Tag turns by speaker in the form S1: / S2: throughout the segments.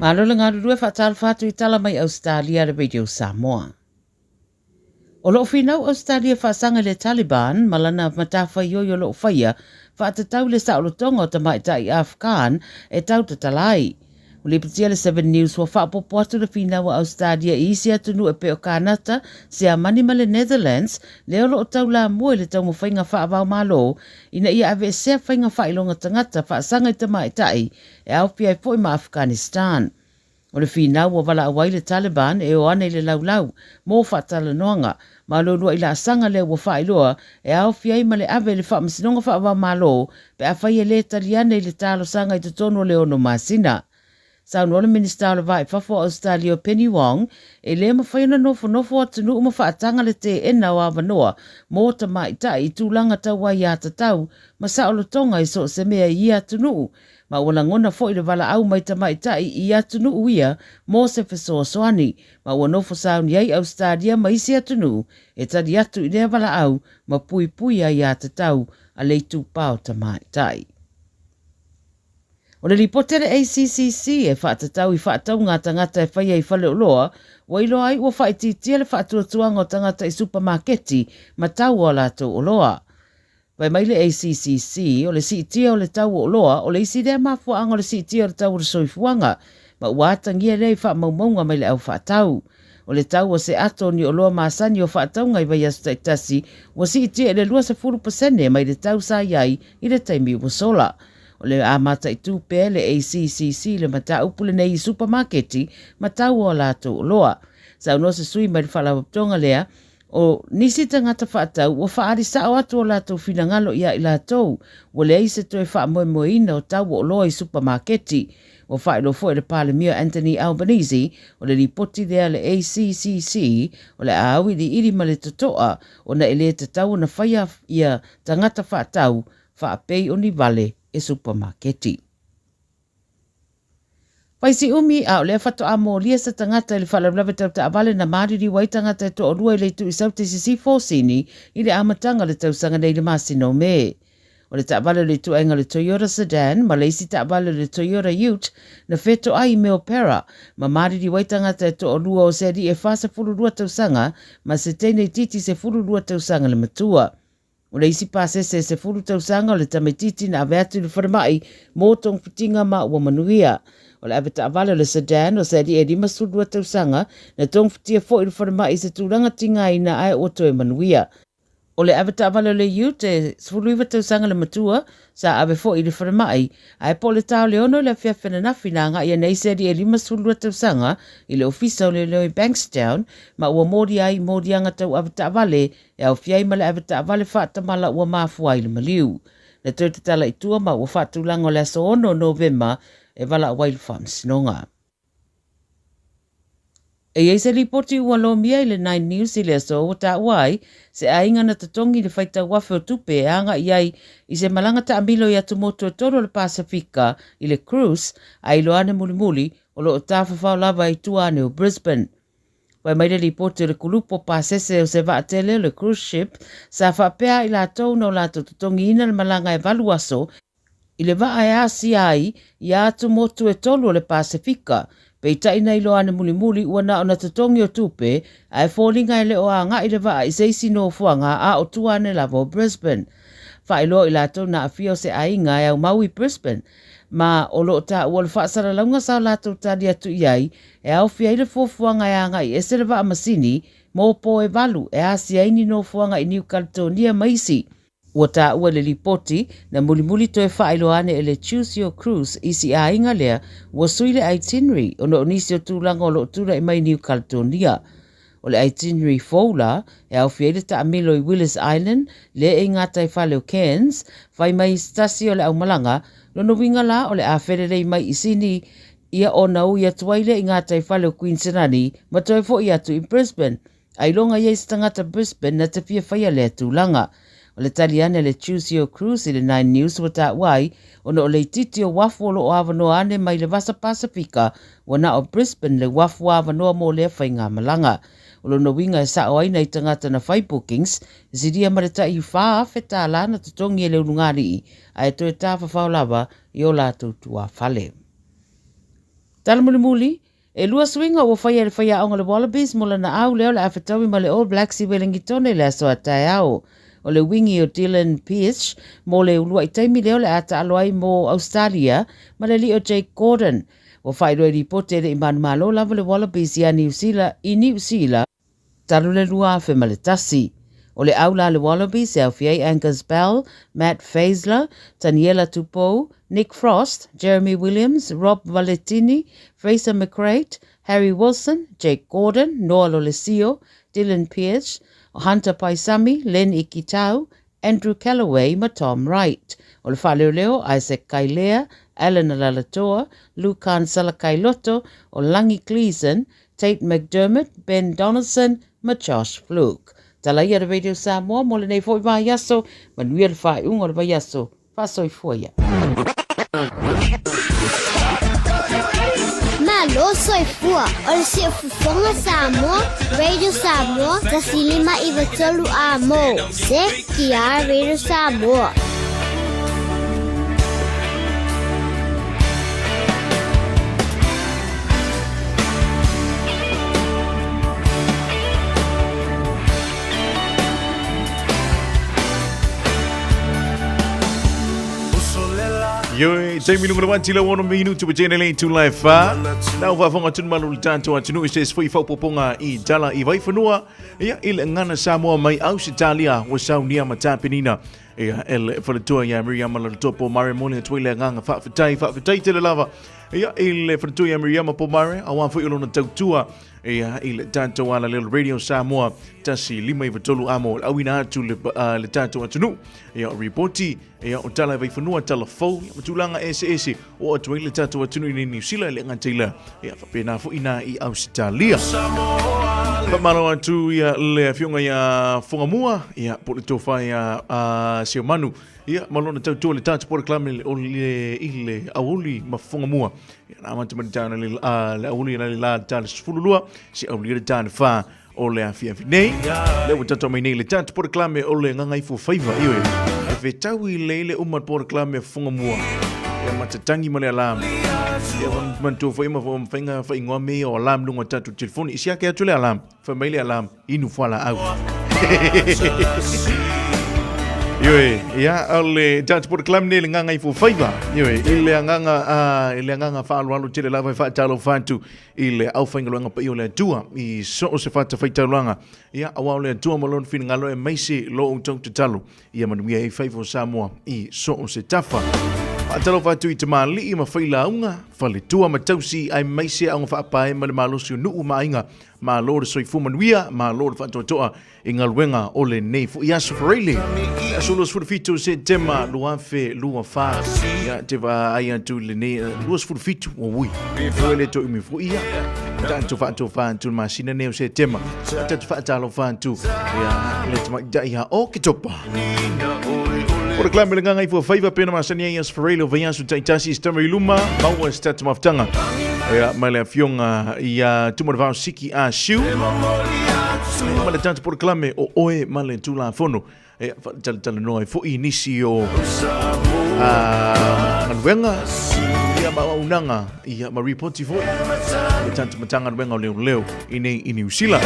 S1: Malo le galulue faatalofa atu i tala mai Ausetalia le Radio Samoa. O loo finau Ausetalia faasaga i le Taliban ma lana matafaioi o loo faia faatatau i le saolotoga o tamaitai Afghan e tau tatala ai. Ua lipotia le Seven News ua faaopoopo atu le finau a Ausetalia i isi atunuu e pei o Kanata, Siamani ma le Netherlands lea o loo taulamua i le taumafaiga faava-o-Malo ina ia aveesea faiga faailoga tagata faasaga i tamaitai e aofia ai foi ma Afghanistan. O le finau ua valaau ai le Taliban e o ane i le laulau mo faatalanoaga ma o le uluai laasaga lea ua faailoa e aofia ai ma le ave i le Faamasinoga Faava-o-Malo pe afai e le tali ane i le talosaga i totonu o le ono masina. Saunoa le Minisita o le Va i Fafo o Ausetalia o Penny Wong, e le mafai ona nofonofo atunuu ma faataga le teena o avanoa mo tamaitai i tulaga tau aiatatau ma saolotoga i so o se mea i ia atunuu ma ua lagona foi le valaau mai tamaitai i atunuu ia mo se fesoasoani, ma ua nofo sauni ai Ausetalia ma isi atunuu e tali atu i lea valaau ma puipui aiatatau a le itupa o tamaitai. O le lipoti a le ACCC e faatatau i faatauga a tagata e faia i faleoloa, ua iloa ai ua faaitiitia le faatuatuaga o tagata i supamaketi ma tau o a latou oloa. Fai mai le ACCC, o le siitia o le tau o oloa o le isi lea mafuaaga o le siitia o le tau o le soifuaga, ma ua atagia lea i faamaumauga mai le au faatau. O le tau o se ato o ni oloa masani o faatauga i vaiaso taitasi ua siitia i le 20% mai le tau sa i ai i le taimi ua sola. O le a mataitu pea le ACCC le mataupu lenei i supamaketi ma tau o a latou oloa. Saunoa se sui mai le faalapotopotoga lea, O nisi tagata faatau ua faaali sao atu o latou finagalo ia i latou, ua leai se toe faamoemoeina o tau o oloa i supamaketi. Ua faailoa foi e le Palemia Anthony Albanese, o le lipoti lea a le ACCC o le a auiliili ma le totoa ona e le tatau ona faia ia tagata faatau faapei o ni vale e supamaketi. Fai si umi, a o lea faatoa molia se tagata i le faalavelave tau taavale na maliliu ai tagata e toalua i le itu i Saute i Sisifo, Sini, i le amataga o le tausaga nei i le masina o Me. O le taavale o le ituaiga o le Toyota Sedan ma le isi taavale o le Toyota Ute na fetoai i Milperra, ma maliliu ai tagata e toalua o se alii e 42 tausaga ma se teine itiiti 12 tausaga le matua. O le isi pasese e 10 tausaga o le tamaitiiti na ave atu i le falemai mō togafitiga ma ua manuia. O le avetaavale o le sedan o se alii e 52 tausaga na togafitia foi i le falemai i se tulaga tigaina ae ua toe manuia. O le avetaavale o le Ute e 19 tausaga le matua, sa ave foi i le falemai, ae po o le ta o le 6 i le afiafi ananafi na agai ane ai se alii e 52 tausaga i le ofisa o leoleo i Bankstown ma ua molia ai i moliaga tau avetaavale e aofia ai ma le avetaavale faatamala ua mafua ai le maliu. Na toe tatala i tua ma ua faatulaga o le aso 6 o Novema e valaau ai le faamasinoga. E i ai se lipoti ua lomia i le Nine News i le aso ua taua ai se aiga na totogi le faitau afe o tupe e agai ai i se malaga taamilo i atumotu e tolu o le Pasefika i le cruise a iloa ane mulimuli o lo o tafafao lava i tua ane o Brisbane. Fai mai le lipoti o le kulupu o pasese o se vaatele o le cruise ship sa faapea ai latou na o latou totogiina le malaga e 8 aso i le vaa e asia ai ia atumotu e tolu o le Pasefika, peitai na iloa ane mulimuli ua na ona totogi o tupe ae foliga e le o agai le vaa i se isi nofoaga a o tua ane lava o Brisbane. Faailoa o i latou na aafia o se aiga e aumau i Brisbane ma o lo o taua o le faasalalauga sa o latou tali atu i ai e aofia ai le fuafuaga e agai ese le vaa masini mo po e valu e asia ai ni nofoaga i Niu Kaletonia ma isi. Ua taua i le lipoti, na mulimuli toe faailoa ane e le Choose Your Cruise i si aiga lea ua sui le itinerary ona o nisi o tulaga o lo o tulai mai i Niu Kaletonia. O le itinerary fou la, e aofia ai le taamilo i Willis Island, le i gataifale o Cairns, fai mai i se tasi o le aumalaga, lona uiga la o le a felelei mai i Sini ia ona ui atu ai lea i gataifale o Queensanani ma toe foi atu i Brisbane. Ailoga i ai se tagata Brisbane na te fia faia lea tulaga. O le tali ane a le Choose Your Cruise i le Nine News ua taua ai, ona o le itiiti o uafu o lo o avanoa ane mai le Vasa Pasefika, ua na o Brisbane le uafu avanoa mo lea faigamalaga. O lona uiga e sao ai nai tagata na fai bookings, e silia ma le tai $4,000 tala na totogi e le ulugalii, ae toe tafafao lava i o latou tuafale. Tala mulimuli, E lua suiga ua faia e le faiaoga o le Wallabies mo lana au lea o le a fetaui ma le All Blacks i Welingitone i le aso a taeao. O le wingi o Dylan Pietsch mo le uluai taimi lea o le a taalo ai mo Australia ma le alii o Jake Gordon. Ua faailoa i lipoti e le i manumalo lava le Wallabies ia Niu Sila i Niu Sila talu le 2001. O le au la a le Wallabies e aofia ai Angus Bell, Matt Faessler, Taniela Tupou, Nick Frost, Jeremy Williams, Rob Valetini, Fraser McReight, Harry Wilson, Jake Gordon, Noah Lolesio, Dylan Pietsch, Hunter Paisami, Len Ikitau, Andrew Kellaway ma Tom Wright. O le faaleoleo, Isaac Kailea, Allan Alaalatoa, Lukhan Salakaia-Loto, o Langi Gleeson, Tate McDermott, Ben Donaldson ma Josh Fluke. Tala ia le Radio Samoa mo lenei foi vaiaso, manuia le faaiuga o le vaiaso, faasoifua ia.
S2: Malo soifua o le siufofoga Samoa, Radio Samoa, 153 amo. CTR Radio Samoa.
S3: Ioe, taimi lunga le wanti la wono minutu pa tene le tu lai fa. Nau faafofoga tunu malu le tātou atunuu i se isi foi faaopoopoga i tala i Vaifanua. Ia, i le gagana Samoa mai Ausetalia ua saunia ma tapenina ia e le faletua ia Miriama Lalotoa Pomare moni atu ai le agaga faafetai, faafetai tele lava ia i le faletua ia Miriama Pomare auā foi o lona tautua ia i le tatou alaleo Radio Samoa 153 amo le auina atu le, le tatou atunuu ia o ripoti ia o tala i Vaifanua tala fou ia ma tulaga eseese o atu ai le tatou atunuu i Niu Sila le gata i lea ia faapena foi na i Ausitalia. Faamalo atu ia le afioga ia Fogamua ia po le tofa ia Siomanu ia ma lona tautua le tatou polokalame o le i le aoauli ma Fogamua ia na amata mai le taeao le le aoauli na le la le 12 se aulia le taeao 4 o le afiafi nei. Lea ua tatou mai nei le tatou polokalame o le Gagaifo Faiva, ioe. fetaui lelei le uma o le polokalame o fofoga mua, ia ma tatagi ma le alarm. Ia manatua foi ma faiga faaigoa mea ia o alarm i luga o tatou telefoni. I siaki atu le alarm, fai mai le alarm, inu fualaau. Ioe, ia, o le tatou polokalame nei le Gagaifo Faiva. Ioe, i le agaga, i le agaga faaaloalo tele lava e faatalofa atu i le aufaigaluega paia o le Atua i so o se fatafaitaulaga. Ia, aua o le Atua ma Lona finagalo aemaise lo outou tatalo ia manuia ai faiva o Samoa i so o se tafa. Faatalofa atu i tamalii ma failauga, faletua ma tausi aemaise aoga faapae ma le malosi o nuu ma aiga. Malo le soifua manuia, malo le faatoatoa i galuega o lenei foi aso Freile. Aso 27 o Setema 2024. Ia, te vaai atu i lenei 27 o ui. Ua le toe umi foi ia. Tatou faatofa atu le masina nei o Setema. Tatou faatalofa atu ia le tamaitai ia Oketopa. O le klame le Gagaifo Faiva pena masani ai aso Freile o vaiaso taitasi se tama i luma maua se tatou mafutaga. Ia ma le afioga ia Tumanavao Siki A Siu. Ma le tatou polokalame o oe ma le Tulafono. E faatalatalanoa ai foi i nisi o galuega ia ma auaunaga ia ma ripoti foi le tatou Matagaluega o Leoleo i nei i Niu Sila.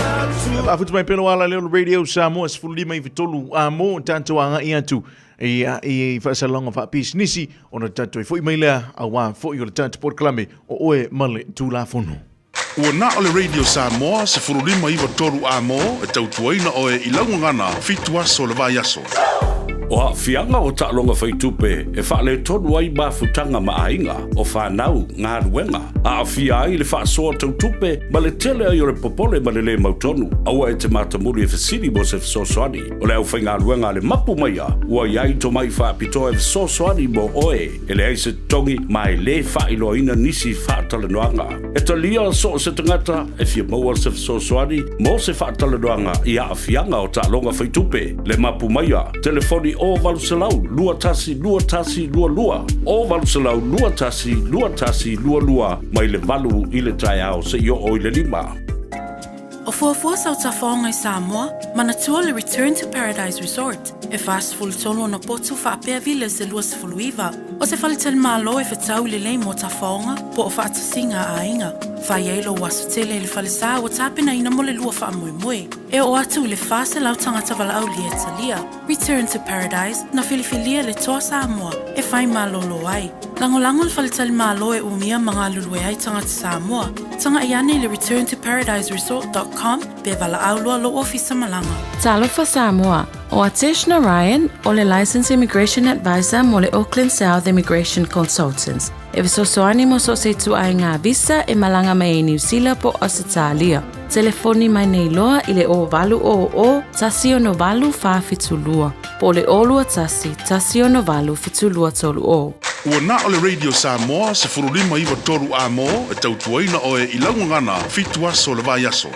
S3: Faafutu mai pea lou ala lea o le Radio Samoa 15 i 3 a mo tatou agai atu ia, i faasalalauga faapisinisi ona tatou ai foi mai lea aua foi o le tatou polokalame o oe ma le Tulafono.
S4: Ua na o le Radio Samoa 15 9 3 A mo e tautuaina oe i lau gagana fitu aso o le vaiaso.
S5: O aafiaga o taaloga faitupe e faaletonu ai mafutaga ma aiga, o fanau, galuega, aafia ai le faasoa tau tupe ma le tele ai o le popole ma le lē mautonu. Aua e te matamuli e fesili mo se fesoasoani. O le aufaigaluega a le mapu maia ua i ai tomai faapitoa e fesoasoani mo oe. E leai se totogi ma e lē faailoaina nisi faatalanoaga. E talia so o se tagata e fia maua se fesoasoani mo se faatalanoaga i aafiaga o taaloga faitupe. Le mapu maia, telefoni o 800 21 21 22, o 800 21 21 22 mai le 8 i le taeao seia oo i le 5.
S6: O fuafua sau tafaoga i Samoa, manatua le Return to Paradise Resort, e 43 ona potu faapea villas e 29. O se faletalimalo e fetau lelei mo tafaoga po o faatasiga a aiga. Fai ai lou aso tele i le falesa ua tapenaina mo le lua faamoemoe. E oo atu i le 400 tagata valaaulia e talia. Return to Paradise, na filifilia le Toa Samoa e fai malolo ai. Lagolago le faletalimalo e umia ma galulue ai tagata Samoa. Tagai ane i le returntoparadiseresort.com pe valaau loa lou ofisa malaga.
S7: Talofa Samoa, ʻO Atesh Narayan, ʻo le Licensed Immigration Advisor mo le Auckland South Immigration Consultants, e fesoasoani mo so o se ituaiga visa e malaga mai ai Niu Sila po o Ausetalia. Telefoni mai nei loa i le 0800 168 472 po o le 021 168 7230.
S4: Ua na o le Radio Samoa 15 9 3 A mo e tautuaina oe i lau gagana fitu aso o le vaiaso.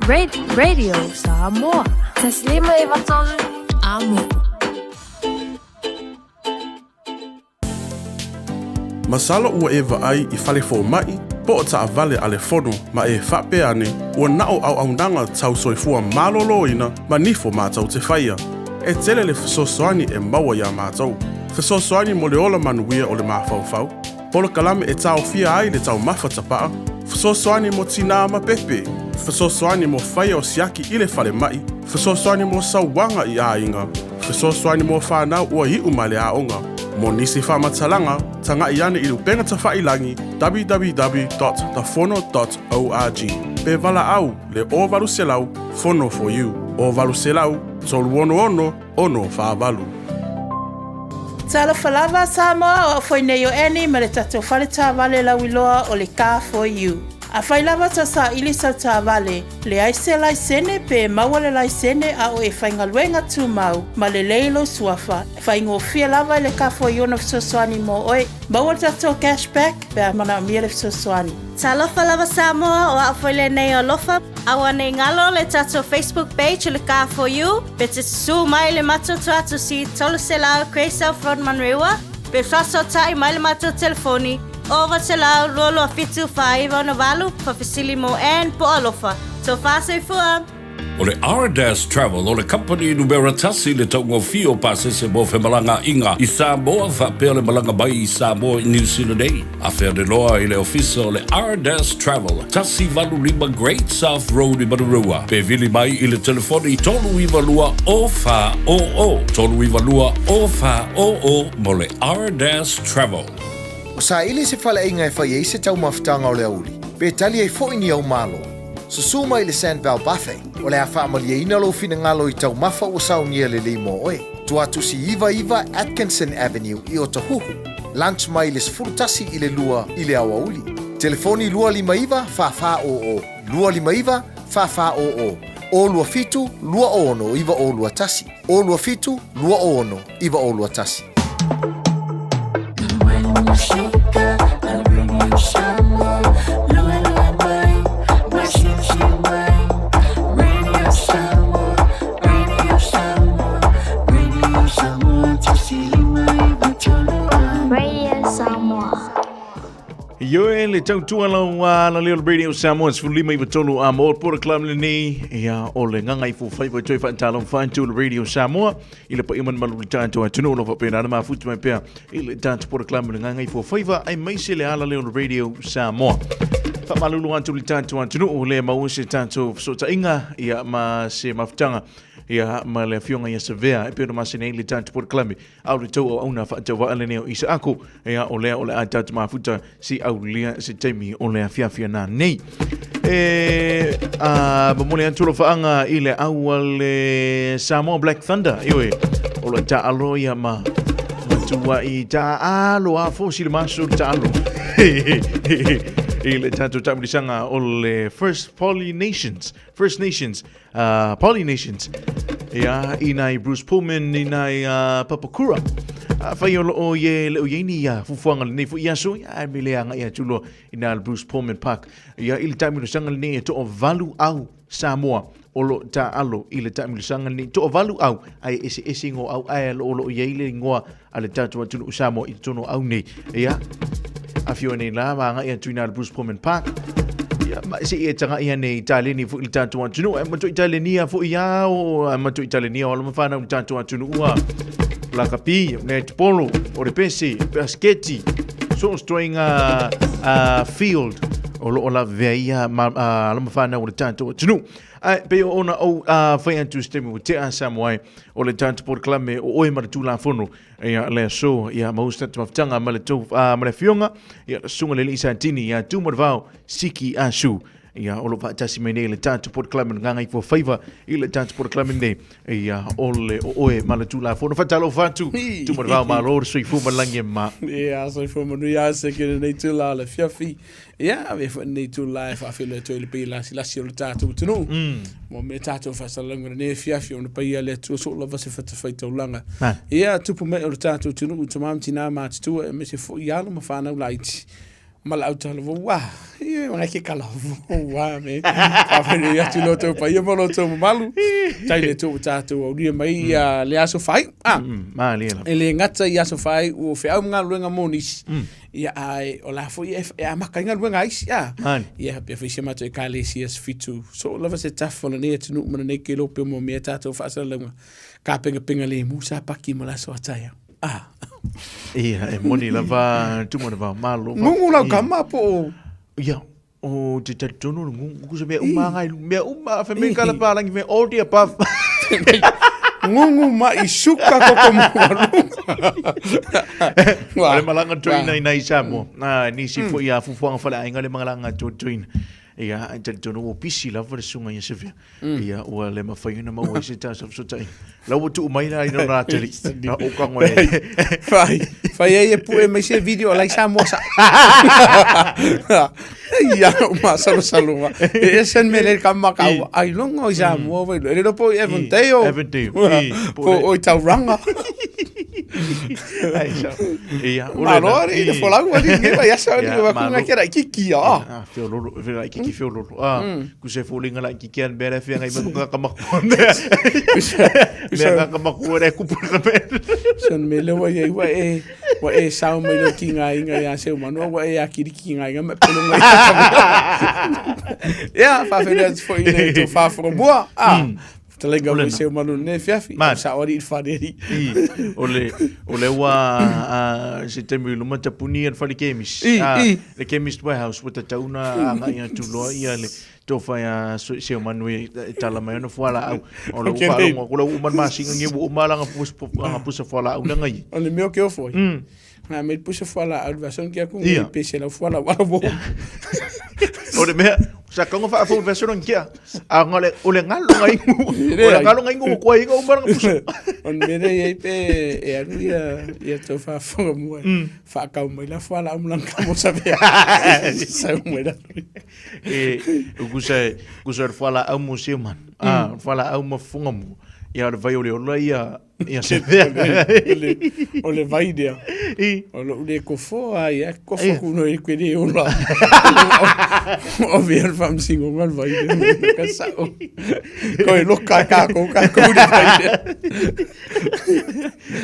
S7: Radio Samoa. 153 Amo.
S4: Masalo ua e vaai i fale fomai po o taavale a le fono ma e faapea ane ua na o auaunaga tau soifua maloloina ma nifo matou te faia. E tele le fesoasoani e maua iā matou. Fesoasoani mo le ola manuia o le mafaufau, polokalame e taofia ai le taumafa tapaa, fesoasoani mo tinā ma pepe, fesoasoani mo faia o siaki i le falemai, fesoasoani mo sauaga i aiga, fesoasoani mo fanau ua iu mai le aoga. Mo nisi faamatalaga, tagai ane i le upega tafailagi www.thefono.org pe valaau le 0800 Fono for You, 0800 366 648.
S6: Talofa lava Samoa, o au foi nei o Annie ma le tatou fale taavale lauiloa o le Car for You. Afai lava ta saili sau taavale, leai se laisene pe maua le laisene a o e faigaluega tumau ma lelei lou suafa, faigofie lava i le Car for You ona fesoasoani mo oe. Maua le tatou cash back pe a manaomia le fesoasoani.
S8: Talofa lava Samoa, o au foi lenei o Alofa. Aua nei galo le tatou Facebook page o le Car for You, pe te susu mai le matou tuatusi 300 Grey South Road Manurewa, pe faasootai mai le matou telefoni 0800 227 4968, faafesili mo Ann po o Alofa. Tofa soifua!
S5: O le Ardas Travel o le kamupani numera tasi i le taugofie o pasese mo femalagaaiga i Samoa faapea le malaga mai i Samoa i Niu Sila nei. Afea le loa i le ofisa o le Ardas Travel, 185 Great South Road i Manurewa, pe vili mai i le telefoni 392 0400, 392 0400 mo le Ardas Travel.
S9: Ua saili se faleaiga e fai ai se taumafataga o le aoauli, pe tali ai foi ni au malo. Susu mai i le Sandbell Buffet, o le a faamalieina lou finagalo i taumafa ua saunia lelei mo oe. Tuatusi 99 Atkinson Avenue i Otahuhu. Lunch mai le 11 i le 2 i le aoauli. Telefoni 259 4400, 259 4400, 027 26 9021, 027 26 9021.
S2: Radio Samoa.
S3: Ioe le tautua lau la leo Radio Samoa 15 i a mo Port Club lenei ia o le gagaifo faiva toe faatalo whaatu le Radio Samoa i le paia malumalu le tatou atunuu o lo o faapena ona mafuta mai pea i le tatou polokalame o le Gagaifofaiva aemaise le ala lea o le Radio Samoa. Faamalulu atu le tatou atunuu le maua se tatou fesootaiga ia ma se mafutaga ia ma le afioga ia Savea e pei ona masani ai le tatou polokalame a o le tou auauna faatauvaa lenei o Isaako ia o lea o le a tatou mafuta si aulia se taimi o le afiafi na nei. E a momoli atu alofaaga i le au a le Samoa Black Thunder, ioe, o lo taalo ia ma matuai taalo a fosi le maso le taalo. I le tatou taamilosaga o le First Polynations, First Nations, Polynations, ia, i nai Bruce Pullman, i nai Papakura. Afai o loo ie le o iai ni ia fufuaga lenei foi aso, ia, e mele agai atu loa i nā le Bruce Pullman Park. Ia, i le taamilosaga lenei e toavalu au Samoa o loo taalo i le taamilosaga lenei. Toavalu au, ae eseese igoa au, ae o loo iai le igoa a le tatou atunuu Samoa i totonu o au nei. Ia, afio nei la, ma agai atu i nā le Bruce Pullman Park. Ia, ma se i e taga'i ane i taleni foi le tatou atunuu. E matuai talenia foi ia o, e matuai talenia o alo ma whanau le tatou atunuu a. Lakapi, netbolo, o le pese, basketi, so o se ituaiga field o lo o lavevea ai ia ma, alo ma whanau o le tatou atunuu. Ae pei o ona ou fai atu se taimi ua tea Samoa ai o le tatou polokalame o oe ma le Tulafono ia le aso ia maua se tatou mafutaga ma le tou ma le afioga ia le susuga i le alii Satini ia Tumalevao Siki Asu ia o lo o faatasi mai nei le tatou polokalame o le Gagaifofaiva i le tatou polokalame nei ia o le o oe ma le Tulafono. Faatalofa atu Tumalevao malo le soifua ma le lagi e mama.
S10: Ia soifua manuia se ke lenei tula o le afiafi. Ia, avea foi lenei tula e faafeiloai atu ai le paia lasilasi o le tatou atunuu. Mo mea tatou faasalalauga i lenei afiafi ona paia le Atua soo lava se fatafaitaulaga. Ia, tupu mai o le tatou atunuu, tama ma tina matutua, aemaise foi alo ma fanau laiti. Ma la autala vo wa. Ia ma ke kala vo wa me. Whawhai atu lo tau paia ma lo tau mamalu. Tai le tau tātou au ria mai ia le aso whai. Ah.
S3: Ma le la.
S10: E le ngata i aso whai o wheau mga luenga mō nisi. Ia ai o la fo ia e a maka inga luenga aisi. Ah. Ia pia whaisi mato e kale si as fitu. So lava se tafa la nei atunu mana nei ke lope mo mea tātou whaasala launga. Ka penga penga le musa paki ma la so ataia. Ah.
S3: Ia, e moni lava tumu na vao malo.
S10: Ngungu lau kama po o.
S3: Ia, o te talitonu le ngungu kusa mea uma ngai, mea uma, fe me kala pālangi, me all the above.
S10: Ngungu ma i suka koko mua
S3: O le malanga toina i nai Samoa. Ah, nisi foi a fufuanga fale ainga le malanga toina. Ia, e talitonu ua pisi lava le susuga ia Sylvia. Ia, ua le mafai ona maua ai se tasi o fesootaiga. La ua tuu mai la i lona ateli. Na o kango e.
S10: Fai, fai ai e pue mai se video lai Samoa sa. Ia, o masalosaloga. E ese le mea lea ka makau. Ai longa o i Samoa vai. E le po i Avondale.
S3: Avondale.
S10: Po o i Tauranga.
S3: Ai, sa. Ia, o le.
S10: Malo ari le folau ari nge vai asa ari wa kunga kera kiki a.
S3: Ah, feololo, fe kiki feololo. Ah, ku se folinga la kiki an bere fe ngai ma ka maku. Mea ka maku re ku ka me.
S10: Son me le wa ye wa e wa e sao mai lo ki ngai ngai a se manu wa e akiri ki ngai ngai me pelo ngai. Ya, fa fe le fo ile to fa fo boa. Ah. Talenga mo se manu ne fiafi. Sa ori i whareri.
S3: O le, o le ua se taimi i luma tapuni a le fale chemist.
S10: I, i.
S3: Le chemist warehouse ua tatauna agai atu loa ia le tofa ia se o manu e tala mai ona fualaau. O le ua faalogo atu la ua uma le masina nei ua uma lana pusa fualaau lea na ia.
S10: O le mea o ke ofo ai. Nga me pusa fualaau le vason ki aku ngi pese lau fualaau ala wo.
S3: O le mea, sa kaunga faafou le vason kia. A nga le, o le ngalo nga ingu. O le ngalo nga ingu kua inga uma lana pusa.
S10: O le mea lea i ai pe e alu ia, ia tau faafofoga mua. Faakau mai la fualaau ma lana kamosa pea. Sau mai la.
S3: E, kusa, kusa le fualaau mo se man. Ah, fualaau ma funga mo. Ia o le vai o le ola ia, Ia se mea.
S10: O le vai lea.
S3: I.
S10: O lou le kofo a ia kofo ku no i koe le ola. O vea le faamasinoga le vai lea. Ka sao. Ko e loka ka ko ka ko le vai lea.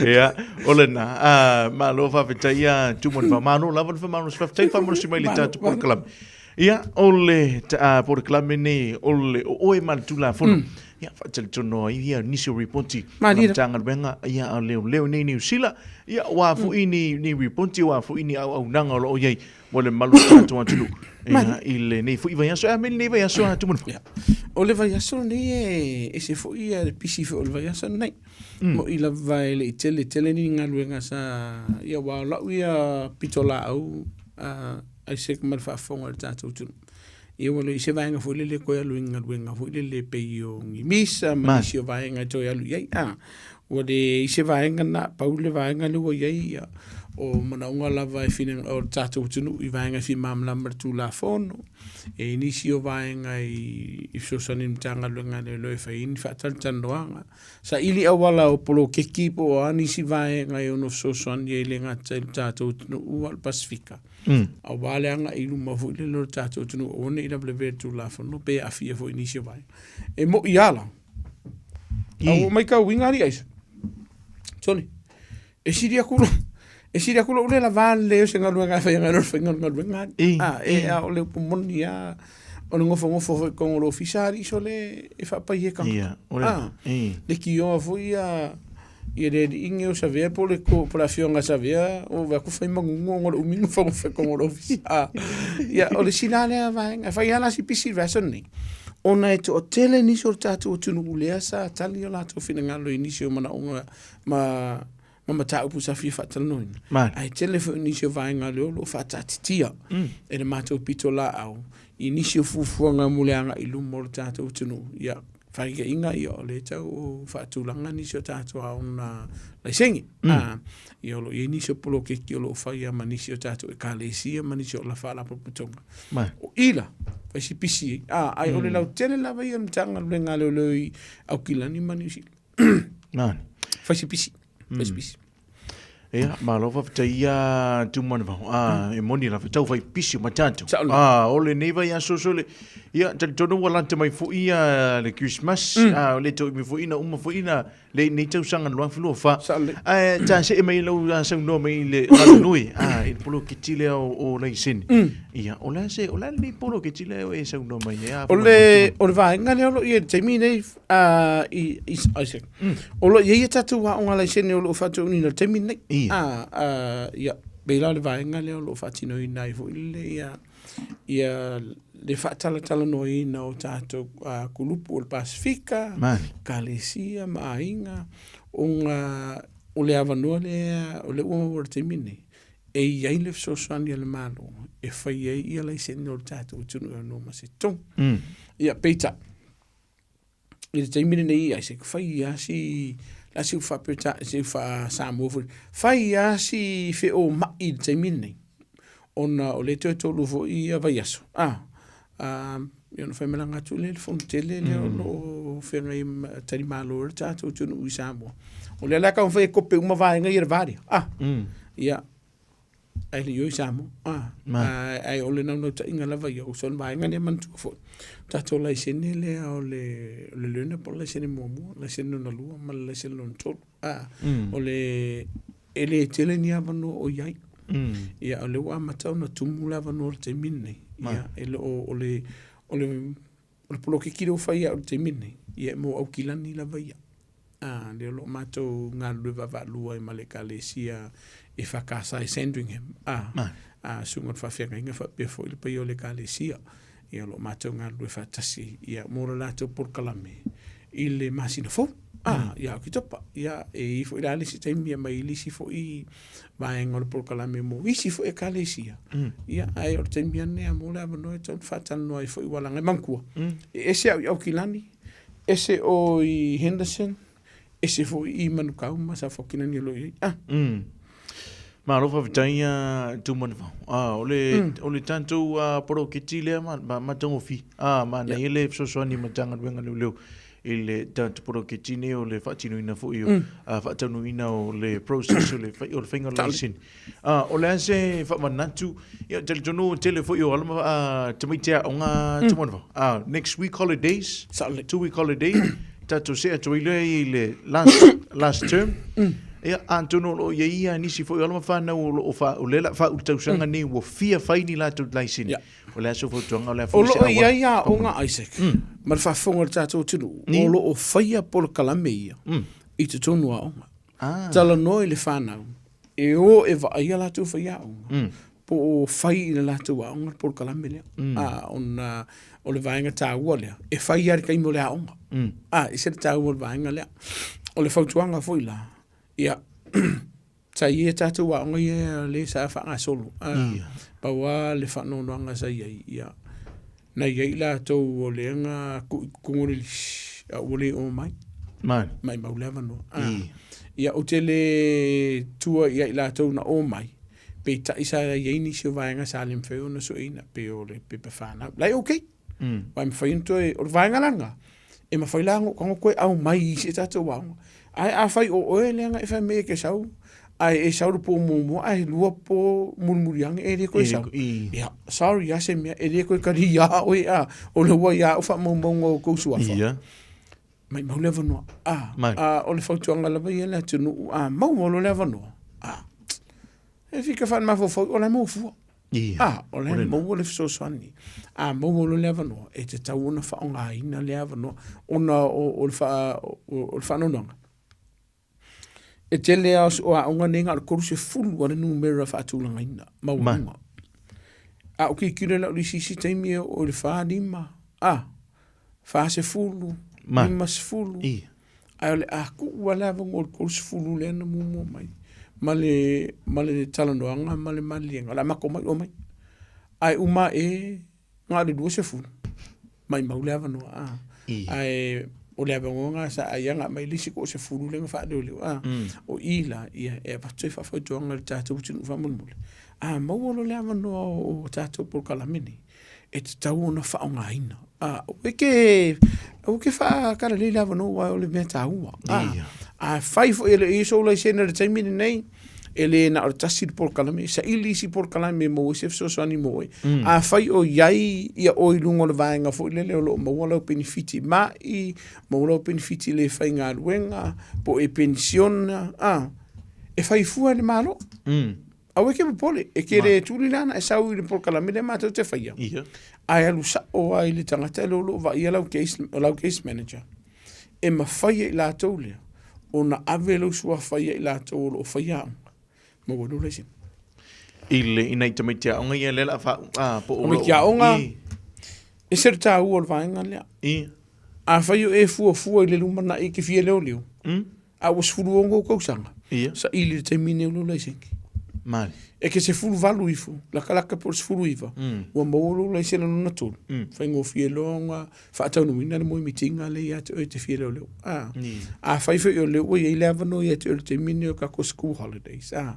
S3: Ia, o lena. Ah, malo faafetai ia Tumu le faamalo lava le faamalo se faafetai faamalosi mai le tatou polokalame. Ia, o le polokalame nei o le o oe ma le Tulafono. Ia, faatalitonu ai ia nisi o ripoti a le Matagaluega ia a leoleo nei Niu Sila. Ia, ua foi ni, ni ripoti, ua foi ni auaunaga o lo o i ai mo le mamalu o le tatou atunuu. Ia, i lenei foi vaiaso, a me lenei vaiaso a Tumu
S10: Ia. O le vaiaso lenei e ese foi ia le pisi foi o le vaiaso lenei. Mo'i lava e le i tele tele ni galuega sa ia aua o lau ia pitolaau a Isaac ma le faafofoga i le tatou atunuu. Ia ua leai se vaega foi lele e toe alu i galuega foi lele pei o ni misa ma nisi o vaega e toe alu i ai. A, ua leai se vaega na, pau le vaega lea ua i ai, ia, o manaoga lava e fina, o le tatou atunuu i vaega e fia malamalama i le Tulafono, e i ai nisi o vaega i fesoasoani i le Matagaluega a Leoleo e fai ai ni faatalatalanoaga. Saili auala o poloketi po o a nisi vaega e ono fesoasoani ai e le gata i le tatou atunuu a o le Pasefika. Aua le agai i luma foi lele o le tatou atunuu aua ne i lavelavea le Tulafono pe aafia foi i nisi o vaega. E moʻi lava la, a ua matauina alii aisa, sole, e sili atu lo, e sili atu lou le lava lelei o se galuega e fai nai lo le faiga o le galuega alii. A, e, a o le upu moni lava, o le nofonofo foi i totonu o le ofisa alii sole e faapai e tagata.
S3: Ia, o le,
S10: A,
S3: i.
S10: leitioa foi ia, ia le alii nei o Savea po o le, po o le afioga a Savea, o vaai atu fai magugu ona o le umi nofonofo i totonu o le ofisa. A, ia, o le isi la lea vaega, e fai lava la si pisi i le vaiaso lenei, ona e toatele nisi o le tatou atunuu lea sa tali o latou finagalo i nisi o manaoga ma ma mataupu sa fia faatalanoaina. Ae tele foi nisi o vaega lea o lo o faataatitia e le matou pitolaau i nisi o fuafuaga mo le agai i luma o le tatou atunuu. Ia, faitaitaiga ia o lea e tau o faatulaga nisi o tatou aoga laisene. Ia o lo o i ai nisi o poloketi o lo o faia ma nisi o tatou ekalesia ma nisi o la faalapotopotoga. O i la, fai si pisi ai. Ae o le lautele lava ia o le Matagaluega a Leoleo i Aukilani ma Niu Sila.
S3: Nani.
S10: Fai si pisi. Fai si pisi.
S3: Ia, malo faafetai ia Tumanavao. Ah, e moni lava, tau fai pisi ma tatou.
S10: Sao lelei.
S3: Ah, o lenei vaiaso sole. Ia, talitonu ua lata mai foi ia le Christmas. Ah, o le toe mai foi na uma foi na lenei tausaga 2024.
S10: Sao lelei.
S3: Ae ta see mai lau saunoa mai i le galulue, ah, i le poloketi lea o laisene. Ia, o le a se, o le a lenei poloketi lea e saunoa mai ai? Ah,
S10: O le, o le vaega lea o lo o i ai i le taimi nei, i, i, Isaac, o lo o i ai a tatou aoga laisene o lo o faataunuuina i le taimi lenei.
S3: Ia.
S10: Ia, pei la o le vaega lea o lo o faatinoina ai foi le, ia, ia le faatalatalanoaina o tatou kulupu o le Pasefika, Ekalesia ma aiga, ona o le avanoa lea o lea ua maua i le taimi lenei, e i ai le fesoasoani a le Malo e fai ai ia laisene o le tatou atunuu e ono ma se togi. Ia, peitai, i le taimi lenei Isaac, fai lava si, la si faa-Peretania, si faa-Samoa foi, fai lava si feomai i le taimi lenei, ona o lea toe tolu foi ia vaiaso, ia ona faimalaga atu lea i le fono tele lea o lo o feagai ma talimalo ai le tatou atunuu i Samoa. O lea la e taumafai e kope uma vaega ia i le va lea, ia, ae le i o i Samoa. Ae o le naunautaiga lava ia, o le vaega lea e manatua foi, o tatou laisene lea o le learner po o le laisene muamua, laisene lona lua ma le laisene lona tolu. O le, e le tele ni avanoa o i ai. Ia, o lea ua amata ona tumu le avanoa i le taimi lenei. Ia, e le o, o le, o le, o le polokiki lea ua fai ia au i le taimi lenei, ia e mo Aukilani lava ia. A, lea o lo o matou galulue vaavaalua ai ma le Ekalesia EFKS i Sandringham, a, a, susuga i le faafeagaiga faapea foi le paia o le Ekalesia. Ia o lo o matou galulue faatasi ia mo le latou polokalame i le masina fou. A, ia Oketopa. Ia, e i ai foi la le isi taimi e aumai ai le isi foi vaega o le polokalame mo isi foi Ekalesia. Ia, ae o le taimi lava lenei mo le avanoa e tatau ona faatalanoa ai foi aua leaga e manatua, e ese au i Aukilani, ese o i Henderson, ese foi i Manukau ma South Aukilani o lo o i ai. Ah.
S3: Malo faafetai a Tumanavao. Ah, o le, o le tatou poloketi lea ma, ma, matagofie. Ah, manaia le fesoasoani Matagaluega Leoleo i le tatou poloketi nei o le faatinoina foi o, faataunuuina o le process o le, o le faiga o le laisene. Ah, o le a se faamanatu, ia, talitonu tele foi o alo ma tamaiti aoga Tumanavao. Ah, next week holidays, 2 week holiday, tatou see atu ai lea i le last, last term. Ia, atonu o lo o i ai ia nisi foi o alo ma fanau o lo o fa, o lea o le a faaulu tausaga nei ua fia fai ni latou laisene. O le a se fautuaga, o le a
S10: O
S3: foi
S10: lo
S3: se
S10: o i
S3: auala.
S10: ai aoga Isaac, ma le faafofoga a le tatou atunuu, o lo o faia polokalame ia i totonu o aoga. Talanoa i le fanau, e o e vaai a latou faiaoga, po o fai i le latou aoga le polokalame lea. Ona o le vaega taua lea, e fai lava i le taimi o le aoga. E ese le taua o le vaega lea. O le fautuaga foi la, ia, sa i ai a tatou aoga ia lea sa faagasolo. Pau lava le faanoanoaga sa i ai, ia, na i ai latou o lea na tuu i totonu o le lisi, a ua le omai. Maimau le avanoa. Ia, ou te le tua i ai latou na omai, peitai sa i ai nisi o vaega sa le mafai ona sueina, pei o le pepa fanau. La e okay. Aua e mafai ona toe, o le vaega la lena, e mafai la ona ou tago toe aumai i isi a tatou aoga. Ae afai o oe lea na e fai mai e te sau, ae e sau i le po muamua ae lua po mulimuli ane e le toe sau. Ia, sorry lava se mea, e le toe talia lava oe a, o lea ua ia au faamaumauga o tou suafa. Maimau le avanoa. A, a, o le fautuaga lava ia i le atunuu, a maua loa le avanoa, a, e fika faale-mafaufau, o la e maua fua. A, o la e maua le fesoasoani. A maua loa le avanoa, e tatau ona faaaogaina lea avanoa, ona o le faanoanoaga. E tele lava o aoga nei na o le 30 lava le numera faatulagaina, maualuga. A ou tilotilo la i le isi isi taimi e oo i le 4, 5, a, 40, 50, ae o le a tuu lava le avanoa i le 30 lea na muamua mai ma le, ma le talanoaga ma le maliliega, o le a matou omai, omai. Ae uma ae na o le 20, maimau le avanoa, a. Ae o le avanoa lena sa ai na aumai le isi toasefulu lea na faaleoleo, a. O i la, ia, e avatu ai faafautuaga i le tatou atunuu faamolemole, a maua loa le avanoa o tatou polokalame nei, e tatau ona faaaogaina. A, aua e te, aua e te faatalalei le avanoa aua o le mea taua. A, afai foi e le o i ai sou laisene i le taimi lenei, E le na o le tasi le polokalame, saili isi polokalame e maua ai se fesoasoani mo oe. Afai o i ai ia oe i luga o le vaega foi lele o lo o maua lau penefiti ma'i, maua lau penefiti le faigaluega, po o e penisiona, a, e fai fua e le Malo. Aua e ke popole, e ke le tuli la na e sau i le polokalame lea matou te faia. Ae alu sao lava i le tagata lea o lo o vaaia lau case, lau case manager. E mafai e i latou lea ona ave lou suafa ia i latou o lo o faia aoga, maua ai lou laisene.
S3: I le, i nai tamaiti aoga ia lea o le a faa, a, po o
S10: Tamaiti aoga, e ese le taua o le vaega lea. Afai o e fuafua i le lumanai e te fia leoleo, a ua 16 ou tausaga, saili i le taimi lenei o lou laisene.
S3: Mali.
S10: E te 18 ifo, latalata po o le 19, ua maua lou laisene lona tolu, faigofie loa ona faataunuuina le moemitiga lea ia te oe e te fia leoleo. A, afai foi o lea ua i ai le avanoa ia te oe i le taimi lenei o tatou school holidays, a,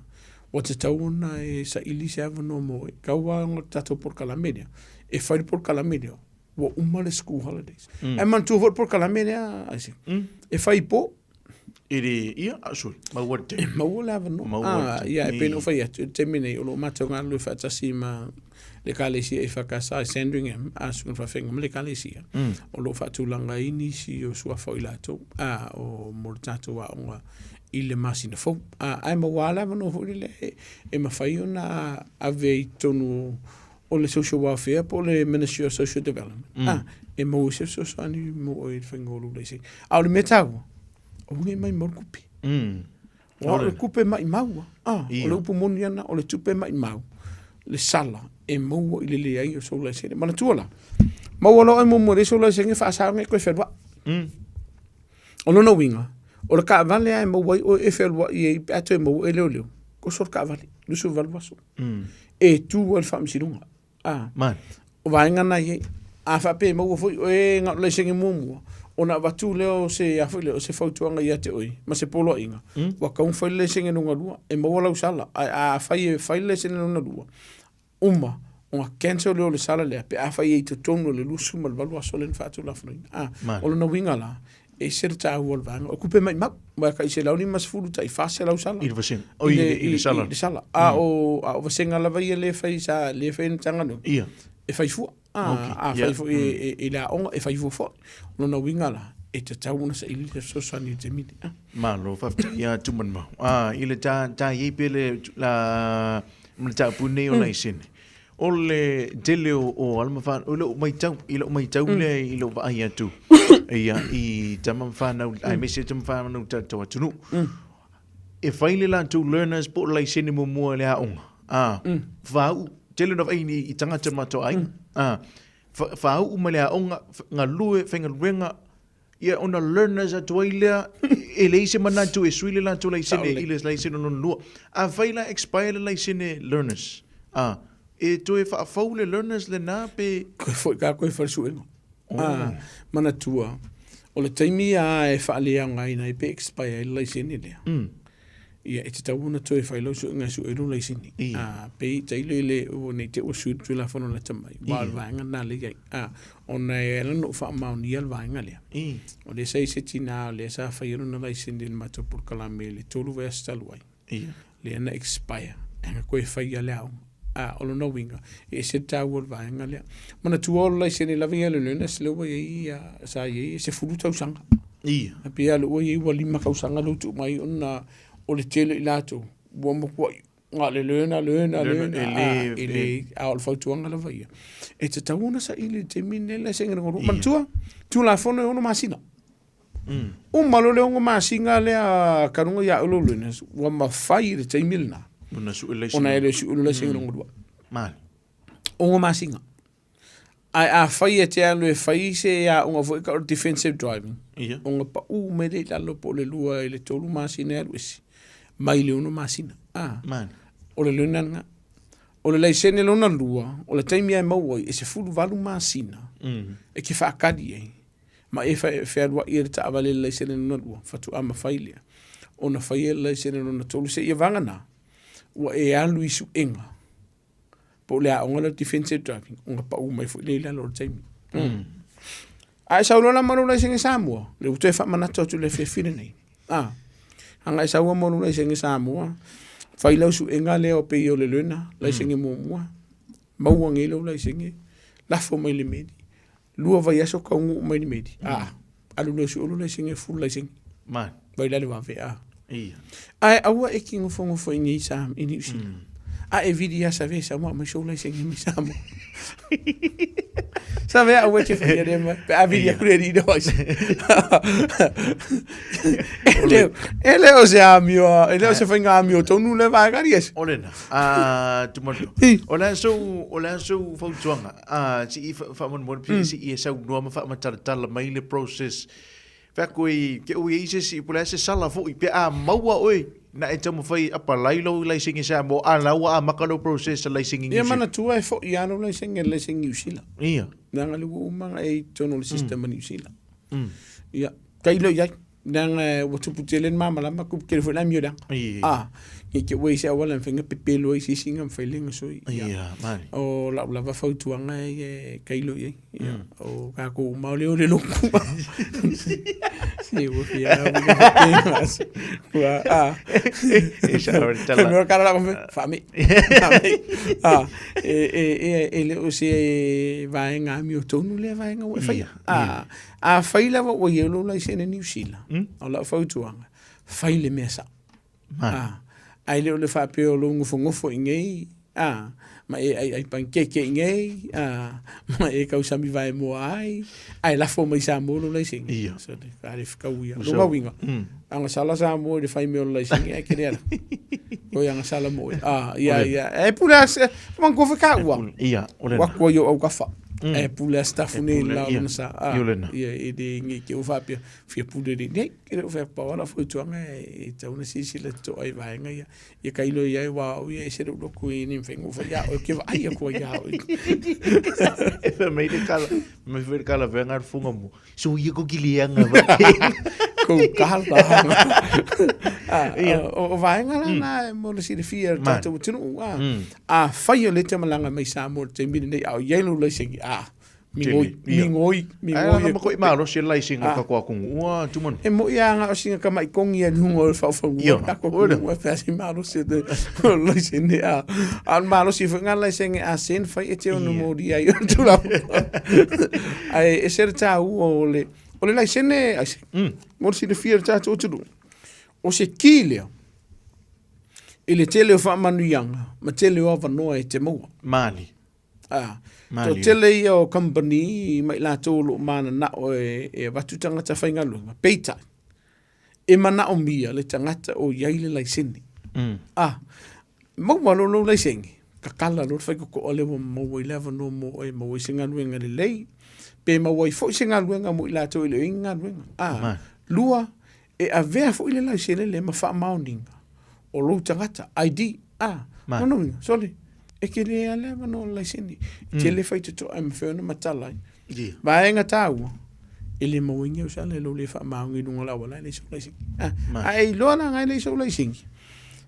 S10: ua tatau ona e saili se avanoa mo oe. Tau lava ona o le tatou polokalame lea, e fai le polokalame lea, ua uma le school holidays. Ae manatua foi le polokalame lea, Isaac, e fai i po.
S3: I le, ia, a sui, maua le taimi.
S10: E maua le avanoa.
S3: Maua le
S10: taimi. Ia, e pei ona ou fai atu, i le taimi nei, o lo o matou galulue faatasi ma le Ekalesia EFKS i Sandringham, a Susuga i le Faafeagaiga ma le Ekalesia, o lo o faatulaga ai nisi o suafa o i latou, a, o, mo le tatou aoga i le masina fou. A, ae maua lava le avanoa foi lele e mafai ona ave i totonu o le social welfare po o le Ministry of Social Development, mm. e maua se fesoasoani mo oe i le faiga o lou laisene. A o le mea taua, aua ne i maimau le kupe. O le kupe maimau, ah, o le upu moni ana, o le tupe maimau, le sala e maua i le leai o sou laisene. Manatua la, maua loa oe muamua i le sou laisene faasa ona e toe fealuai. O lona uiga, o le taavale lava e maua ai oe e fealuai ai pe a toe maua oe e leoleo, oso le taavale, 28 aso. E tu ai le faamasinoga. A, o vaega na e i ai. A faapea e maua foi oe na o le laisene muamua, ona avatu lea o se, a foi lea, o se fautuaga ia te oe ma se poloaiga, ua tatau ona fai le laisene lona lua, e maua lau sala. Ae afai e fai le laisene lona lua, uma ona cancel lea o le sala lea pe afai e i totonu o le 28 aso lea na faatulafonoina. A, o lona uiga la, e ese le taua o le vaega. O tupe maimau, aua e tai 150 tai 400 sala.
S3: I le vasega. O, i, i, le sala.
S10: I le sala. A o, a o vasega lava ia lea e fai sa, lea e fai e le Matagaluega.
S3: Ia.
S10: E fai fua. A,
S3: okay.
S10: a fai foi i le aoga, e fai fua foi. O lona uiga la, e tatau ona saili le fesoasoani i le taimi lenei.
S3: Malo, faafetai ia Tumanumau. A, i le ta, ta i ai pe le, la, ma le taupu nei o laisene. O le tele o, o alo ma whanau, o lou maitau, i lou maitau lea i lou vaai atu, ia, i tama ma whanau, aemaise tama ma whanau tatou atunuu. E fai le latou learners po o le laisene muamua i le aoga. A, whāuu, tele ona vaai i, i tagata o le matou aiga. A, whāuu mai le aoga, galue, faigaluega, Ia ona learners atu ai lea, e leai se manatu e sui le latou laisene i le laisene lona lua. Afai la expire le laisene learners, a, e toe faafou le learners lena pe?
S10: Toe foi ka koe i fale suega. Oh. Manatua, o le taimi lava e faaleaogaina ai pe expire ai le laisene lea. Ia, e tatau ona toe fai lau suega e sue ai lou laisene. Ia. Pe tailo i le, ua nei te ua sui le Tulafono lata mai, aua o le vaega lena lea e i ai. A, ona e ala ona ou faamaonia le vaega lea. O lea sa i ai se tina o lea sa faia lona laisene i le matou polokalame i le 3 vaiaso talu ai.
S3: Ia.
S10: Lea na expire, e na toe faia le aoga. A, o lona uiga, e ese le taua o le vaega lea. Manatua o le laisene lava ia a le learners lea ua i ai ia, sa i ai e 10 tausaga.
S3: Ia.
S10: E pei lava ua i ai ua 5 tausaga lea ua tuu mai ona o le tele o i latou ua matuai na o le learner, learner, learner, a, e le, a o le fautuaga lava ia, e tatau ona saili i le taimi lenei le laisene lona lua. Manatua, Tulafono e 6 masina. Uma loa le 6 masina lea ka luga ia oe lou learners, ua mafai i le taimi lena
S3: Ona sue le laisene.
S10: ona e le sue le laisene lona lua.
S3: Mali.
S10: 6 masina. Ae afai e te alu e fai se aoga foi ka o le defensive driving,
S3: Ia.
S10: ona pau mai lea i lalo po o le 2 i le 3 masina e alu ese, mai le 6 masina. A,
S3: Mali.
S10: o le learner lena. O le laisene lona lua, o le taimi lava e maua ai, e 18 masina e te faatali ai, ma e fealuai ai le taavale i le laisene lona lua, faatoa mafai lea ona fai le laisene lona tolu seia vagana, ua e alu i suega po o le aoga lea o le defensive driving, ona pau mai foi lea i lalo o le taimi. A e sau loa la ma lou laisene Samoa, lea ua toe faamanatu atu i le afiafi lenei. A, aga e sau ma lou laisene Samoa, Fai lau suega lea o pei o le learner, laisene muamua, maua nei lou laisene, lafo mai le meli, lua vaiaso taunuu mai le meli, a, alu loa e sue lou laisene, full laisene.
S3: Mai.
S10: Vai la le vave, a.
S3: Ia.
S10: Ae aua e ki nofonofo i nei sa, i Niu Sila. A e vili ia save Samoa mai sou laisene mai Samoa. Save a ua te whaia le mai. Pe a vili aku le ri le ois. E le o se amio, e le o se whainga amio tonu le vaega ri ese.
S3: O lena, a tumato. O le aso, o le aso fautuanga, a si i whamonmon, si i e sau noa ma whaamatalatala mai le process. Fea koe i, ke ui e i se si, po le a se sala foi, pe a maua oe, na e taumafai apalai lou laisene Samoa, a la ua amaka lou process laisene New
S10: Ia
S3: Zealand.
S10: manatua e fo'i a lou laisene le laisene New Zealand.
S3: Ia.
S10: Leaga le ua uma e i totonu o le system a New Zealand. Ia, tailo i ai. Leaga ua tupu tele le malamalama, tupu tele foi le amio leaga.
S3: Ia.
S10: A, nge te ua i se auala e mafai ona pepelo ai se isi na mafai le gasoi.
S3: Ia, mani.
S10: O lau lava fautuaga e tailo i ai. Ia, o kākou uma o le o le loku. Se ua fia au i le Ua, a.
S3: E sa o le tala.
S10: Mea kara la kofe, whaame. Whaame. A, e, e, e, e le o se vaenga amio tonu lea vaenga ua e whaia. A, a whai lava ua i lou laisene Niu Sila, o lau fautuaga, fai le mea sao. A, ae le o le faapea o lou nofonofo i nei, a, ma e aiai panikeke i nei, a, ma e tausami vaemoa ai, ae lafo mai Samoa lou laisene.
S3: Ia.
S10: So, le, a le fekau ia. Lona uiga, agasala Samoa i le fai mea o le laisene, ae kele ala. Oi agasala mo oe. A, ia, ia. E pule a, se, manatua foi taua.
S3: Ia, o lena.
S10: Ua atu ai o au kafa. E pule a staff nei
S3: pule,
S10: la
S3: ia.
S10: ona sa. A,
S3: Ia o lena.
S10: Ia, e le nge ke o faapea, fia pule le nei. E le o fai pau ala foi tuanga e tau na silasila totoa i vaega ia. Ia tailo i ai aua o au ia e ese lou loto i ni mawhai ngofa ia oe ke vaai aku ai ia oe.
S3: E fai mai le kala, mai fai le kala venga le funga mo. So ia ko kilianga va.
S10: Ko kala. Ah, o vaega la na mo le silafia o le tatou atunuu. A fai o le te malaga mai Samoa i le taimi lenei a o i ai lou laisene, a Mingoi, mingoi, mingoi.
S3: Ai, ma koe malosi e laisene o kako akungu. Ua tumanu.
S10: E moi a nga o singa kama i kongi a lunga o le whaofangua. Kako akungu e whea si malosi te laisene a. A malosi fo nga laisene a sen whai e te ono mori ai o tula. Ai e sere tā ua o le, o le laisene, ai se, mo le silafia le tātou tulu. O se ki lea, i le tele o whaamanuianga, ma tele o avanoa e te maua.
S3: Mali.
S10: Ā, toatele ia o company ma i latou o lo o mananao e, e avatu tagata faigaluega, peitai, e manaomia le tagata o i ai le laisene. Ā, maua loa lou laisene, kakala loa le faitotoa lea ua maua ai le avanoa mo oe e maua ai se galuega lelei, pe maua ai foi se galuega mo i latou e le o i ai ni galuega. Ā, lua, e avea foi le laisene lea ma faamaoniga o lou tagata, ID, ā, lona uiga, sole, E ke le a le avanoa o le laisene. E tele faitotoa e mafai ona matala ai.
S3: Yeah.
S10: Vaega tāua, e le maua i au sala e lou le whaamaongi i lunga o le auala e leai sou laisene. Ah, a e iloa la ngai leai sou laisene.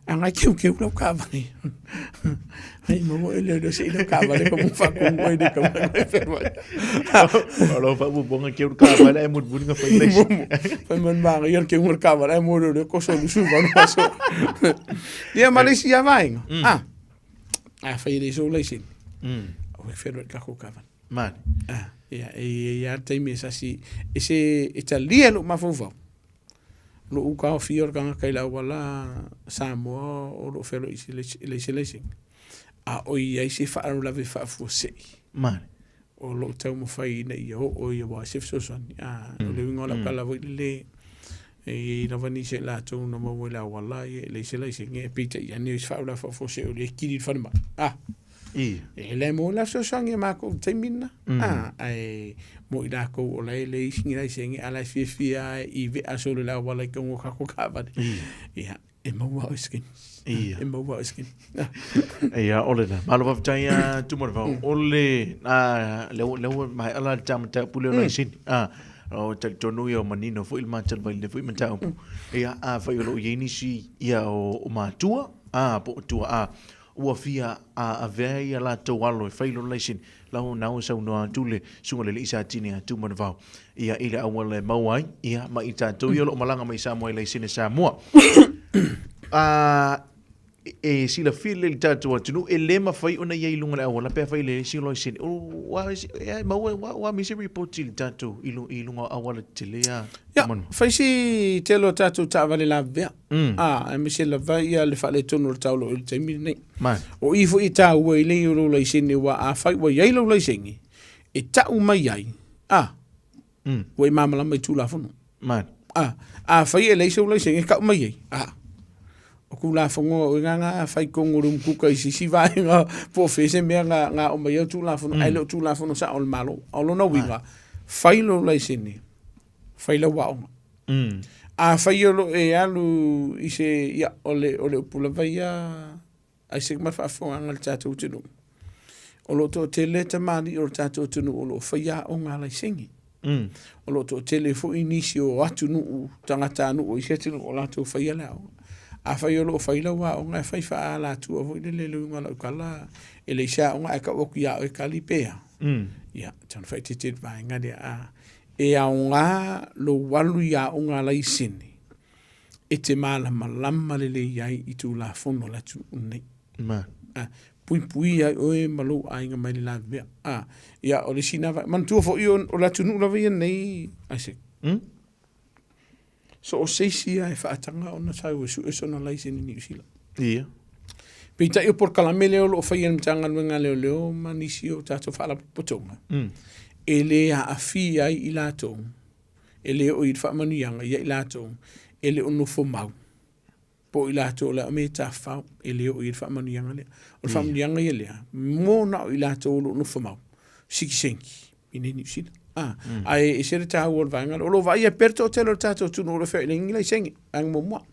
S10: A ngai keukeu lau kaavale. Ai maua e leo leo se i lau kaavale ko mo whakongu ai le kaavale e whenua.
S3: O lau whaapupanga keu le kaavale ai mulimuli nga whai laisene.
S10: Whai man maanga ia le keu le kaavale ai mo leo leo koso lusu vanu aso. Ia ma le isi ia vaega. Ah, A fai e le sou laisene. Au e whenua i kako kawana.
S3: Mani.
S10: Ah, ia, e i ai a taimi e sasi, e se, e talia lou mafaufau. Lou kaofia o le tagata i le auala Samoa o loo feloai i se leai se laisene. A o i ai se faalavelave faafuasei.
S3: Mani.
S10: O loo taumafai ina ia oo ia aua se fesoasoani. A, o le uiga o lau tala foi lele, e i ai lava nisi o i latou na maua i le auala, ia e leai se laisene, ae peitai ane o isi faalavelave faafuasei o lea e kili i le falemai. A, e le maua la fesoasoani a makou i le taimi lena. A, ae mo i lakou o la e leai isi ni laisene, a o la e fiafia lava i vea solo i le auala i totonu o kako taavale. Ia, E maua au skin.
S3: Ia.
S10: E maua au skin.
S3: Ia, o lena. Malo faafetai a Tumanavao. O le, a, lea ua, lea ua maea la le ta mataupu lea o laisene. A, o talitonu ia o manino foi le matala mai i lenei foi mataupu. Ia, afai o lo o i ai nisi ia o, o matua, a, po o tuaa, ua fia a avea ia latou alo e fai lona laisene, lau na ua saunoa atu le susuga i le alii Sa Tini a Tumanavao, ia i le auala e maua ai, ia, ma i tatou ia o lo o malaga mai i Samoa i laisene Samoa. A, E silafia lelei le tatou atunuu e le mafai ona i ai i luga o le auala pe afai e leai se laisene. Ua e maua ua aumai se report i le tatou i luga o auala tetele a.
S10: Ia, fai si tele o tatou taavale lavevea. A, aemaise lava ia le faaletonu o le tau o lo o i le taimi lenei. O i foi e taua ai le i o lou laisene aua afai ua i ai lou laisene e tau mai ai, a, ua e malamalama i Tulafono.
S3: Man.
S10: A, afai e leai sou laisene e tau mai ai, a, o Tulafono o ina na fai tonu o le umukuka i se isi vaega po o fea se mea na, na aumai ai o Tulafono, ae le o Tulafono sao a le Malo. A o lona uiga, fai lou laisene, fai lau aoga. Afai o lo o e alu i se, ia, o le, o le upu lava ia, Isaac ma le faafofogaaga a le tatou atunuu, o lo o toatele tamalii o le tatou atunuu o lo o faia aoga a laisene. O lo o toatele foi nisi o atunuu, tagatanuu o isi atunuu o latou faia le aoga. Afai o lo o fai lau aoga e fai faaalatua foi lele i le uiga o lau tala, e leai se aoga ae tau atu ia oe tali pe a. Ia, tatau ona faaeteete i le vaega lea. A, e aoga lou alu i aoga a laisene e te malamalama lelei ai i Tulafono a le atunuu lenei.
S3: Ma.
S10: A, puipuia ai oe ma lou aiga mai le lavevea. A, ia, o le isi lena vaega. Manatua foi o, o le atunuu lava ia lenei, Isaac. So o se isi lava e faataga ona sau e sue sona laisene i Niu Sila.
S3: Ia.
S10: Peitai o polokalame lea o lo o faia e le Matagaluega a Leoleo ma nisi o tatou faalapotopotoga, e le aafia ai i latou e le oo i le faamanuiaga ia i latou e le o nofo mau, po o i latou o le a me tafafao, e le oo i le faamanuiaga lea. O le faamanuiaga ia lea, mo na o i latou o lo o nofo mau, sikisenki i nei Niu Sila. Ah, Ae ese le taua o le vaega lea. O lo o vaaia pea le toatele o le tatou atunuu o lo o feoai nei laisene, vaega muamua.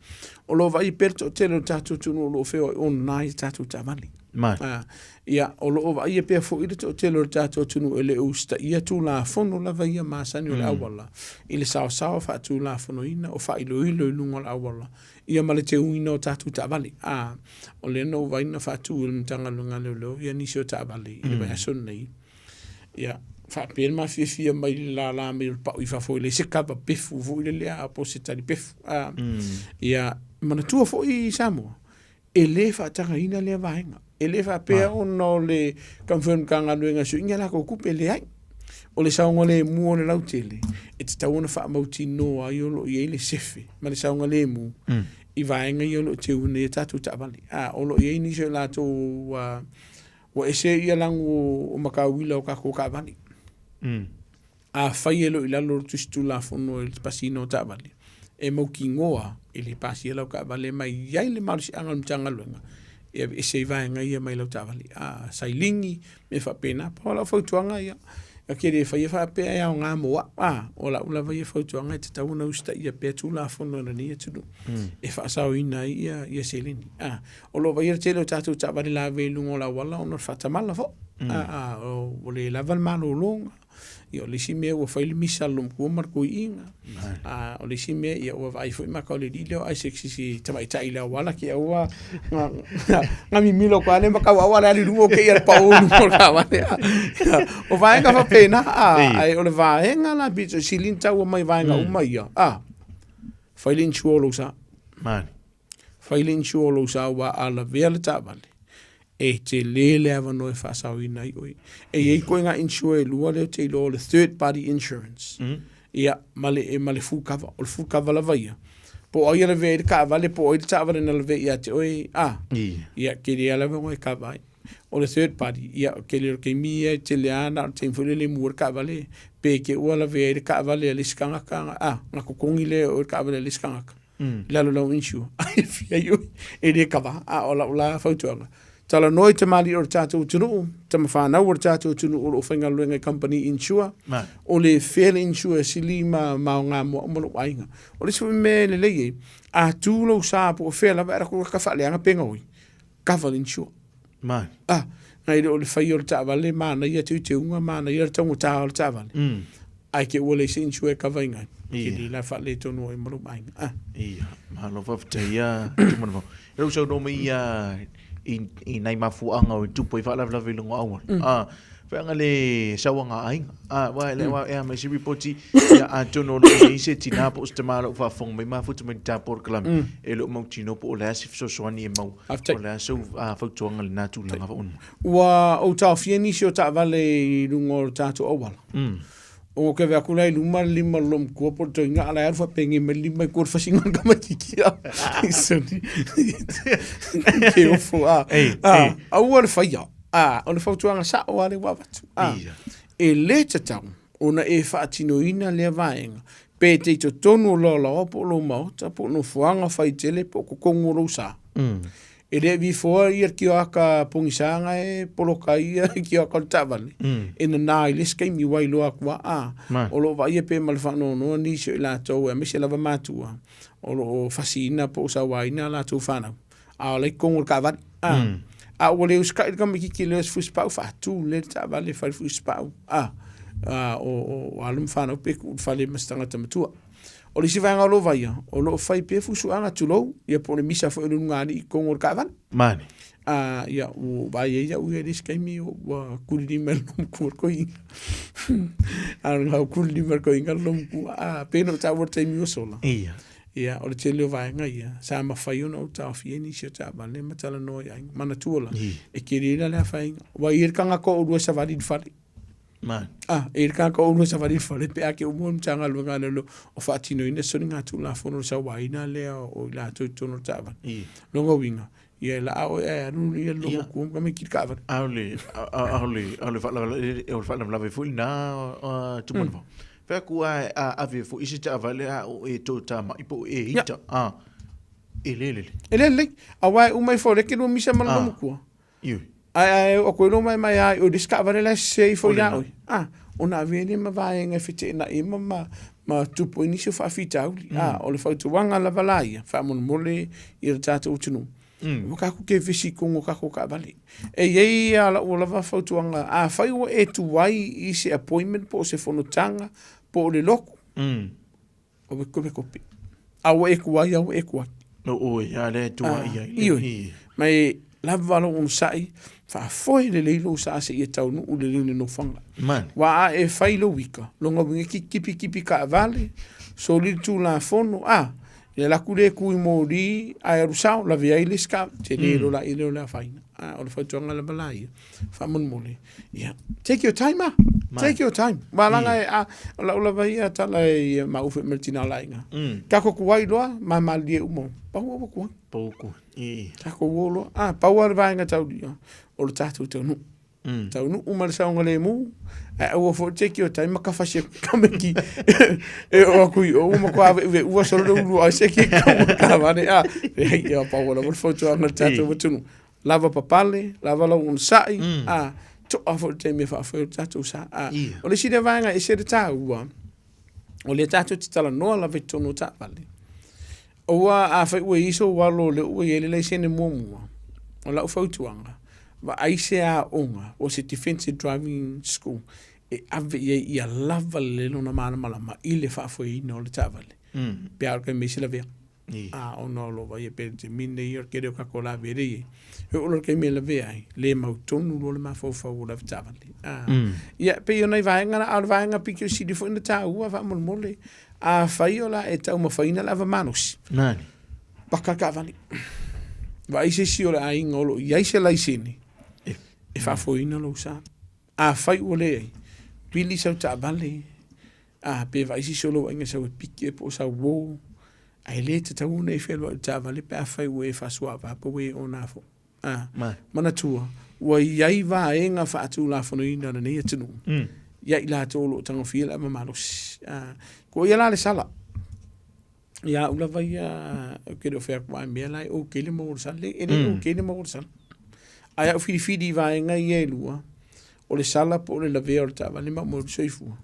S10: O lo o vaaia pea le toatele o le tatou atunuu o lo o feoai ona ai tatou taavale.
S3: Mai.
S10: Ah, ia, o lo o vaaia pea foi le toatele o le tatou atunuu e le o usitaia Tulafono lava ia masani o le auala i le saosaoa faatulafonoina o faailoilo i luga o le auala, ia ma le teuina o tatou taavale. Ah, o lea na ou vaai na faatu e le Matagaluega a Leoleo ia nisi o taavale i le vaiaso lenei. Ia, faapea le mafiafia mai le lala mai o le pau i fafo e leai se kava pefu foi lele a po o se talipefu. Ah, ia, manatua foi Samoa, E le faatagaina lea vaega. E le faapea ona o le taumafai o le Matagaluega e suiga a latou tupe, leai. O le saogalemu o le lautele, e tatau ona faamautinoa ai o lo o i ai le sefe ma le saogalemu i vaega ia o lo o teuina ai a tatou taavale. A, o lo o i ai nisi o latou ua, ua ese ia lagu o matauila o tatou taavale. Afai e le o i lalo o le Tusi Tulafono i le pasiina o taavale, e mautinoa e le pasia lau taavale ma e i ai le malosiaga o le Matagaluega e aveese ai vaega ia mai lau taavale. A sailini, mea faapena. Pau o lau fautuaga ia, e te le faia faapea e aoga mo au. A, o lau lava ia fautuaga e tatau ona usitaia pea Tulafono a lenei atunuu e faasaoina ai ia, ia seleni. A, o lo o vaaia le tele o tatou taavale lavea i luga o le auala ona o le faatamala foi. A, ua le lava le malologa. Ia, o le isi mea ua fai le misa a le loomatua ma le toeaina. A, o le isi mea, ia, ua vaai foi maka o le alii lea o Isaac i si tamaitai i le auala, ke aua nga, nga, nga mimilo koa le makau aua le alu i luga o keia le pao i luga o le taavale. A, o vaega faapena, a, ae o le vaega la pito sili ona taua mai vaega uma ia, a, fai le insure o lou sa.
S3: Mani.
S10: Fai le insure o lou sa aua a lavea le taavale, e tele le avanoa e faasaoina ai oe. E i ai ituaiga insure e lua lea ou te iloa o le third party insurance, ia, ma le, ma le full cover. O le full cover lava ia, po o ai e lavea ai le taavale, po o ai le taavale na lavea ia te oe, a, ia, tele lava le avanoa e cover ai. O le third party, ia, o le tele o le taimi ia e tele lava na o le taimi foi lele e mu ai le taavale, pe te i ua lavea ai le taavale a le isi tagata, a, ona totogi lea e oe i le taavale a le isi tagata. I lalo o lau insure, ai e fia ai oe, e le kava, a o lau la fautuaga. Talanoa i tamalii o le tatou atunuu, tamafanau o le tatou atunuu o lo o faigaluega i company insure, o le fea le insure e sili ma ma aoga mo au ma lou aiga. O le isi foi mea e lelei ai, a tu lou sa po o fea lava e alu atu ta faaleaga pe gaoi, cover le insure.
S3: Mai.
S10: Ah, nai lo le fai o le taavale, manaia teuteuga, manaia le taugata o le taavale. Ae ke ua leai se insure e cover ina ai. Ke le la faaletonu ai ma lou aiga. Ah.
S3: Ia, malo faafetai ia Tumanavao. E lou saunoa mai ia i, i nai mafuaaga o e tupu ai faalavelave i luga o auala. Ah, Whaanga le sauanga aiga. A, wa e le wa e a mai se ripoti, ia atonu o loo i ai se tina po o se tama o loo faafofoga mai mafuta mai le ta polokalame, e loo mautinoa po o le a se fesoasoani e maua, o le a sou fautuaga i lena tulaga faamolemole.
S10: Ua ou taofia nisi o taavale i luga o le tatou auala. Ou te ave atu la i luma le lima o le loomatua po o le toeaina a o la e alu faapenei mai le lima i tua o le fasiga o le tamaitiiti a. Soni. Ke ofo a. A, aua le faia. A, o le fautuaga sao lava lea ua avatu. A, e le tatau ona e faatinoina lea vaega pe te i totonu o laolaoa po o lou maota po o nofoaga faitele po o totonu o lou sa. E le vifoa ia le kioaka pogisa na e poloka ai ia kioaka o le taavale, e nana i le isi taimi ua iloa atu lava, a, o lo o vaaia pea ma le faanoanoa nisi o i latou aemaise lava matua o lo o fasiina po o sauaina a latou fanau, a o la e i totonu o le taavale. A, a ua le usitai le tamaitiiti i le fusipau, faatu lelei le taavale e fai le fusipau, a, a, o alo ma fanau pe tuu i le fale ma se tagata matua. O le isi vaega o lo o vaaia, o lo o fai pea fusuaga, tulou, ia po o le misa foi o le ulugalii i totonu o le taavale.
S3: Mani.
S10: A, ia, ua vaai ai au ia i le isi taimi ua kulilima e le loomatua le toeaina. A o le kulilima e le toeaina le loomatua. A, pei ona ou taua i le taimi ua sola.
S3: Ia.
S10: Ia, o le tele o vaega ia, sa mafai ona ou taofia nisi o taavale ma talanoa i aiga. Manatua la, e tele la le afaina. Ua i ai le tagata o oulua e savali i le fale.
S3: Mani.
S10: A, e i ai le tagata o oulua e savali i le fale pe a ke uma le Matagaluega a Leoleo o faatinoina soligatulafono o le sauaina lea o i latou i totonu o le taavale.
S3: Ia.
S10: Lona uiga, ia e laa oe ae alu ia le loomatua ma tamaiti i le taavale.
S3: A o le, a o le, a o le faalavelave, o le faalavelave foi lena, Tumanuvao. Fai atu a, a ave foi se taavale a o e toatamai po o e ita, a, e le lelei.
S10: E le lelei. Aua e uma ifo o lea e te lua misa ma le loomatua.
S3: Ioe.
S10: Ae ae oo atu ai lo maemae a i oe i le isi taavale la e sese ifo ia oe. A, ona avea lea ma vaega e feteenai ai ma, ma, ma tupu ai nisi o faafitauli. A, o le fautuaga lava la ia, faamolemole i le tatou atunuu. Ua tatou ke vesi i totonu o tatou taavale. E i ai a lau lava fautuaga, afai ua e tuai i se appointment po o se fonotaga po o le lotu, Aua e kope kope. A ua e tuai, a ua e tuai.
S3: No oe, a lea e tuai ai.
S10: Ioe. Ma e lava lou onosai, faafoe lelei lou sa seia taunuu lelei i le nofoaga.
S3: Mani.
S10: Aua a e fai lou ika, lona uiga e kipikipiki taavale, soli le Tulafono, a, e alu atu le tu i moli ae alu sao, lavea ai le isi taavale, tele loa la i le o le afaina. A, o le fautuaga lava la ia, faamolemole, ia, take your time ah, take your time. Aua leaga e, a, o lau lava ia tala i maua foi ma le tina o le aiga, tatou tuai loa, ma malilie uma, pau lava ua tuai.
S3: Pau ua tuai, i.
S10: Tatou o loa, a, pau lava le vaega taulia, o le tatou taunuu. Taunuu ma le saogalemu, ae aua foi le take your time ma kafasi atu i tamaiti e oo atu i o ua matua ave'uve'ua solo le ulu o Isaac e kau ma taavale, a, leai, ia pau lava le fautuaga a le tatou atunuu. Lava papale, lava lau onosai, a, to'a foi le taimi e faafoe ai le tatou sa. A, o le isi lea vaega e ese le taua, o lea tatou te talanoa lava i totonu o taavale, aua afai ua i ai sou alo o lea ua i ai le laisene muamua, o lau fautuaga, vaai se aoga po o se Defensive Driving School e ave i ai ia lava lelei lona malamalama i le faafoeina o le taavale, pe a o le taimi e i ai se lavea. A ona o lo o vaai pea i le taimi lenei o le tele o tatou lavea lea e i ai. E oo loa i le taimi e lavea ai, le mautonu loa le mafaufau o le avetaavale. A, ia, e pei o nai vaega na, a o le vaega pito sili foi ona taua faamolemole, afai o le a e taumafaina le ava malosi,
S3: Nani.
S10: paka le taavale. Vaai se isi o le aiga o lo o i ai se laisene e faafoeina lou sa. Afai ua leai, pili sau taavale, a pe vaai se isi o lou aiga sau e piki po o sau uo, ae le tatau ona e fealuai i le taavale pe afai ua e faasuaava pe ua e ona foi. A, manatua, ua i ai vaega faatulafonoina o lenei atunuu ia i latou o lo o tagofia le ava malosi. A, ko ia la le sala. Ia au lava ia, ou te le o fai atu a mea la e okay le maua o le sala. E le okay le maua o le sala. Ae a ou filifili i vaega ia e lua, o le sala po o le lavea o le taavale ma maumau ai le soifua,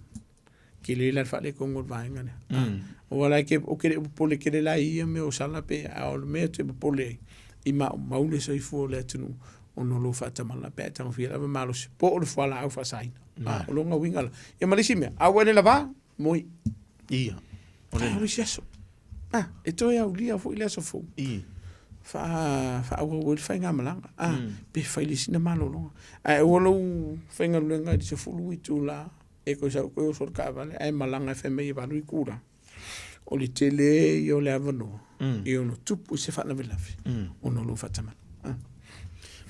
S10: tele la le faaletonu o le vaega lea. Aua la ou te le o popole tele la i ia mea o sala pe a o le mea ou te popole ai, i maumau le soifua o le atunuu ona o lou faatamala pe a e tagofia lava malosi po o le fualaau faasaina. O lona uiga la. Ia ma le isi mea, a ua e le lavā, moe.
S3: Ia.
S10: O le isi aso. Ah, e toe aulia foi le aso fou.
S3: I.
S10: Faaauau ai le faigamalaga, a, pe fai le isi na malologa. Ae aua lou faigaluega i le 10 itula e toe sau toe oso i le taavale ae malaga e fai mai e 8 itula. O le tele ia o le avanoa e ono tupu i se faalavelave ona o lou faatamala.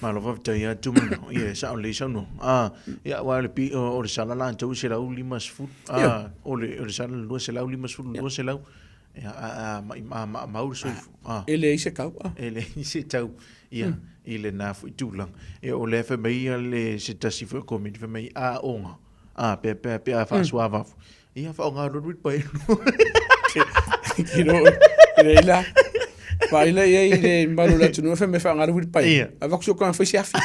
S3: Malo faafetai lava Tumanao. Ia e sao lelei saunoaga. Ah, ia aua o le pi, o le sala latou e 150. Ah, o le o le sala 250, 200. Ia a a ma a maamau le soifua. Ah.
S10: E leai se tau. Ah.
S3: E leai se tau. Ia i lena foi tulaga. Ia o lea fai mai ia le se tasi foi o komiti fai mai a aoga. Ah, pe pe pe a faasoa foi. Ia faaaoga loa le wheelbarrow.
S10: Kilo, reila. Vaai la ia i le malu o le atunuu e fai mai faaaoga le wheelbarrow.
S3: Ia.
S10: Avatu si o kanga fai se afi.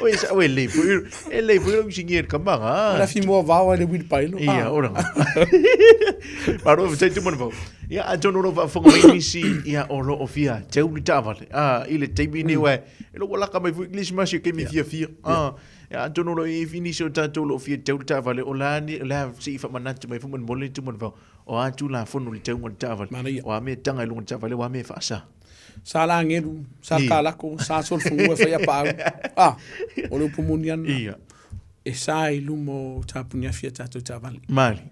S3: Oi, sa oi le foi. E le foi lo singi e kamaga.
S10: O le afi moa vao ai le wheelbarrow.
S3: Ia, ora. Maro faafetai Tumanavao. Ia atonu o lo o faafofoga mai nisi ia o lo o fia teu le taavale. Ah, i le taimi nei aua e lo ua laka mai foi Christmas e taimi fiafia. Ah, Ia, atonu o lo o i ai nisi o tatou o lo o fia teu le taavale, o le a ni, o le a se i faamanatu mai foi molemole Tumanavao, o a Tulafono i le teuga o le taavale,
S10: Manaia.
S3: o a mea e taga i luga o le taavale, o a mea e faasa.
S10: Sa lagelu, sa
S3: Ia.
S10: kalako, sa solofanua e fai a paau. Ah, o le upu moni ana.
S3: Ia.
S10: E sa i luma o tapuniafi a tatou taavale.
S3: Malie.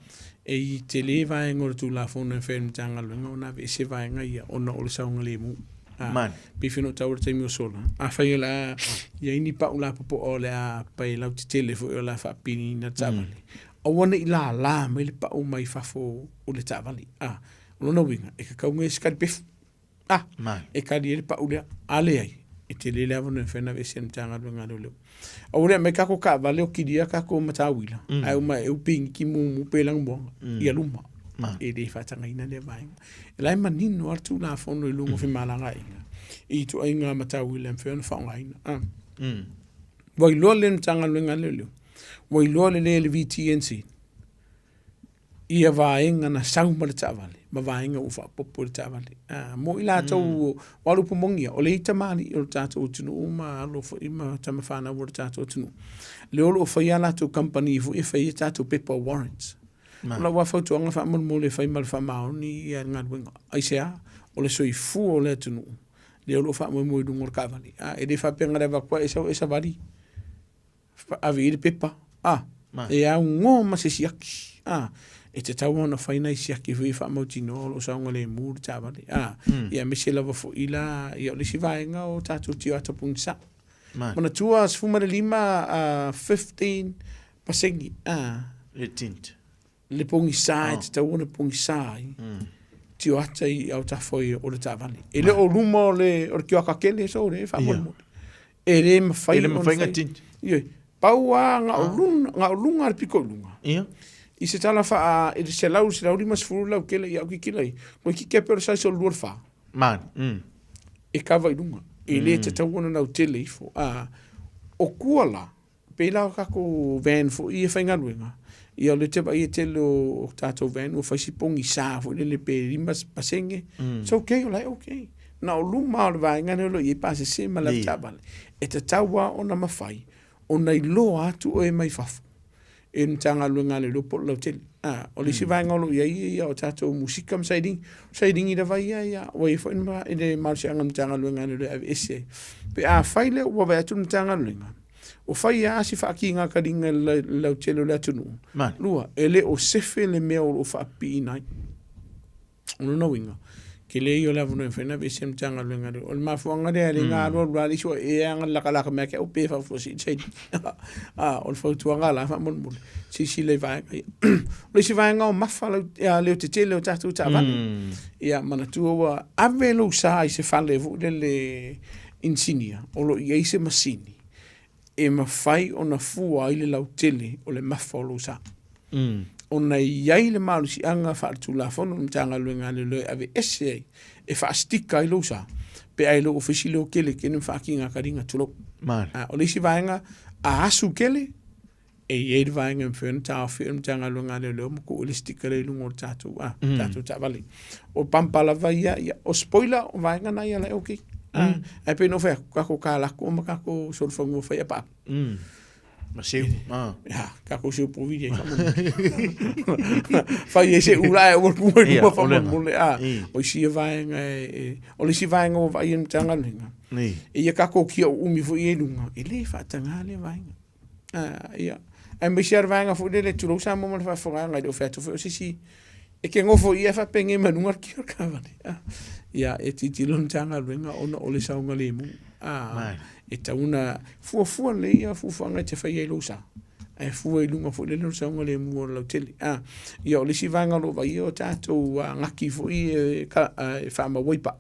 S10: E i tele vaega o le Tulafono e fai e le Matagaluega ona aveese vaega ia ona o le saogalemu. A,
S3: Mani.
S10: pei foi ona ou taua i le taimi ua sola, afai o le a i ai ni pau lapopoa o le a pai lautetele foi o le a faapiniina le taavale, aua ne i lala mai le pau mai fafo o le taavale. A, o lona uiga, e tatau ona i ai se talipefu. A,
S3: Mani.
S10: e kali ai le pau lea. A leai, e tele le avanoa e mafai ona aveese e le Matagaluega a Leoleo. Aua le aumai kako taavale o kilia kako matauila, ae uma e upiniki mumu pe lanumoana ia luma. E le faatagaina lea vaega. E la e manino lava le Tulafono i luga o femalagaaiga i ituaiga matauila e mafai ona faaaogaina. A. Ua iloa lelei e le Matagaluega a Leoleo, ua iloa lelei e le VTNZ, ia vaega na sau ma le taavale ma vaega ua faaopoopo i le taavale. A, mo i latou mm. o alu upu moni ia, o le tamalii o le tatou atunuu ma alo foi ma tama fanau o le tatou atunuu. Lea o lo o faia a latou kamupani foi e fai a tatou pepa o warrants. O lau lava fautuaga faamolemole e fai ma le faamaoni ia le galuega. Aisea? O le soifua o le atunuu lea o lo o faamoemoe i luga o le taavale. A, e le faapea na o le avatu lava e sau e savali. ave i ai le pepa, a, e aunoa ma se siaki, a, e tatau ona fai nai siaki foi e faamautinoa o lo o saogalemu le taavale, a, ia aemaise lava foi la, ia o le isi vaega o tatou tioata pogisa. Manatua 15, a, 15 paseni, a.
S3: Le tint.
S10: Le pogisa e tatau ona pogisa ai tioata i autafa o le taavale. E le o luma o le o le tioata kele so le faamolemole. E le mafai
S3: E le mafai ona tint.
S10: Ioe. Pau lava na o luna, na o luga le pito i luga.
S3: Ia.
S10: I se tala faa i le 100 150 le lautele ia au kikila ai. Koe kike pea o le size o le 2 i le 4.
S3: Man.
S10: E kava i luga. E le tatau ona lautele ifo. A o tua la, Pei la o tatou van foi ia faigaluega, ia o lea ou te vaai e tele o tatou van ua fai si pogisa foi lele pe 5%. It's okay, o la e okay. Na o luma o le vaega lea o lo o i ai pasese ma le avetaavale, e tatau lava ona mafai ona iloa atu oe mai fafo e le Matagaluega a Leoleo po o le lautele. A, o le isi vaega o lo o i ai ia o tatou musika ma sailini, o sailini lava ia, ia ua i ai foi le malosiaga o le Matagaluega a Leoleo e aveese ai. Pe afai lea ua vaai atu le Matagaluega, Ua fai lava si faakigakaliga i le lautele o le atunuu. Lua, e le o sefe le mea o lo o faapipiina ai. O lona uiga, tele ia o le avanoa e mafai ona aveese ai le Matagaluega lea. O le mafuaaga lea e ala ai ona alualu lava le isi ua e aga le lakalaka mai ia te au pe faafuasei le saini. O le fautuaga la faamolemole, silasila i vaega ia. O le isi vaega o mafa leotetele o tatou taavale. Ia manatua ua ave lou sa i se fale foi lele inisinia o lo o i ai se masini e mafai ona fua ai le lautele o le mafa o lou sa. Ona e i ai le malosiaga faaletulafono o le Matagaluega a Leoleo e aveese ai, e faastika ai lou sa, pe a i lou ofisi leo kele kene ma faakigakaliga, tulou. O le isi vaega, a asu kele, E i ai le vaega e mafai ona taofi ai le Matagaluega a Leoleo ma tuu ai le sticker lea i luga o le tatou, a, tatou taavale. O pampa lava ia, ia, o spoiler, o vaega na ia la e okay. A, ae pei ona ou fai atu, tatou kalako ma tatou solofanua fai apaapa.
S3: Ma seu. Ah.
S10: Ia, kākou seu povili ai faamolemole. Fai ai se ula e ua pua i luma faamolemole. A, o isi ia vaega e, o le isi vaega ua vaai e le Matagaluega. E ia kākou kia uumi foi i luga, e le faatagā lea vaega. A, ia. Aemaise lava le vaega foi lele, tulou Samoa ma le faafofogaaga, e le o fai atu foi o se isi e ke gofo i ia faapenei mai luga le kia o le taavale. Ia, e tilotilo le Matagaluega ona o le saogalemu. A, e tatau ona fuafua lelei ia fuafuaga e te faia i lou sa, ae fua i luga foi lele o le saogalemu o le lautele. A, ia o le isi vaega o lo o vaaia o tatou gaki foi e faamau ai paa.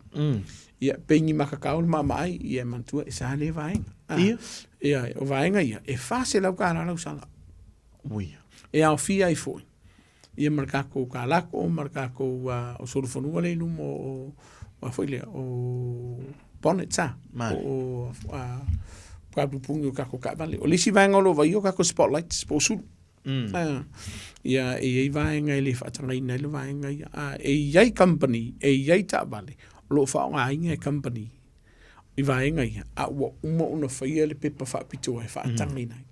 S10: Ia, peigi makakao le maamaai, ia e manatua e sa lea vaega. A, ia, o vaega ia, e $400 lau sala. E aofia ai foi ia ma le tatou kalako ma le tatou o solofanua lea i luma o a foi lea o bonnets a o papupungi o tatou taavale. O le isi vaega o lo o vaaia o tatou spotlights po o sulu. Ia e i ai vaega e le faatagaina ai le vaega ia. A e i ai company, e i ai taavale o lo o faaaogaina e company i vaega ia, a ua uma ona faia le pepa faapitoa e faatagaina ai.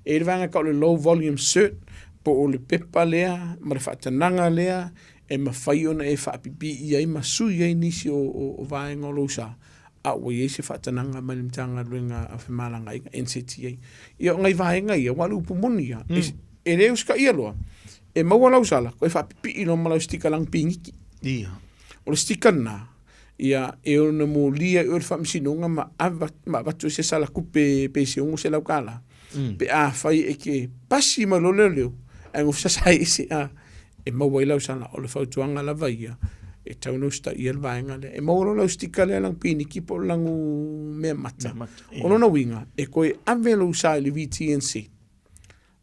S10: E i ai le vaega e tau o le low volume cert, po o le pepa lea ma le faatanaga lea e mafai ona e faapipii ai ma sui ai nisi o vaega o lou sa, a ua i ai se faatanaga mai le Matagaluega a Femalagaaiga, NCTA. Ia o nai vaega ia, aua o le upu moni ia, e le usitaia loa, e maua lau sala, toe faapipii loa ma lau sticker lagi piniki. O le sticker lena, ia e ono molia i oe le faamasinoga ma ava, ma avatu ai se sala tupe pe se $600 pe afai e te pasi mai loa leoleo ae gofsa sa ese a e maua ai lau sala. O le fautuaga lava ia e tatau ona usitaia le vaega lea. E maua loa lau sticker lea lagu piniki po o le lagu mea mata. O lona uiga e toe ave lou sa i le VTNC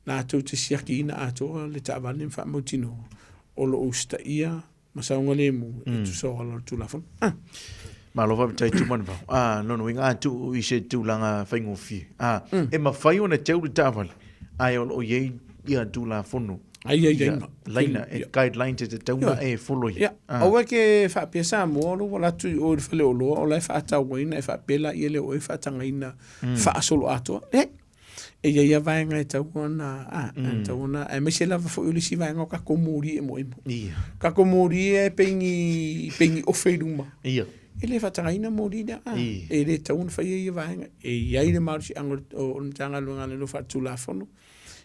S10: latou te siakiina atoa le taavale ma faamautinoa o lo o usitaia ma saogalemu e tusa o ala o le Tulafono. Ah.
S3: Malo faafetai Tumanuvao. Ah, lona uiga a tuu i se tulaga faigofie. Ah, e mafai ona teu le taavale, ae o lo o i ai ia Tulafono.
S10: Ai, ai, ai.
S3: Laina, e guidelines e tatau ona e follow ia.
S10: Ia, aua e ke faapea Samoa o lou alu atu i o i le faleoloa o la e faatauaina e faapea laia lea o oe e faatagaina faasoloatoa. Leai. E i ai a vaega e tatau ona, a, e tatau ona, aemaise lava foi o le isi vaega o tatou moli emoemo.
S3: Ia.
S10: Tatou moli e peigi, peigi ofe i luma.
S3: Ia.
S10: E le faatagaina moli lea, a.
S3: Ia.
S10: E le tatau ona faia ia vaega. E i ai le malosiaga o le Matagaluega a le Faatulafono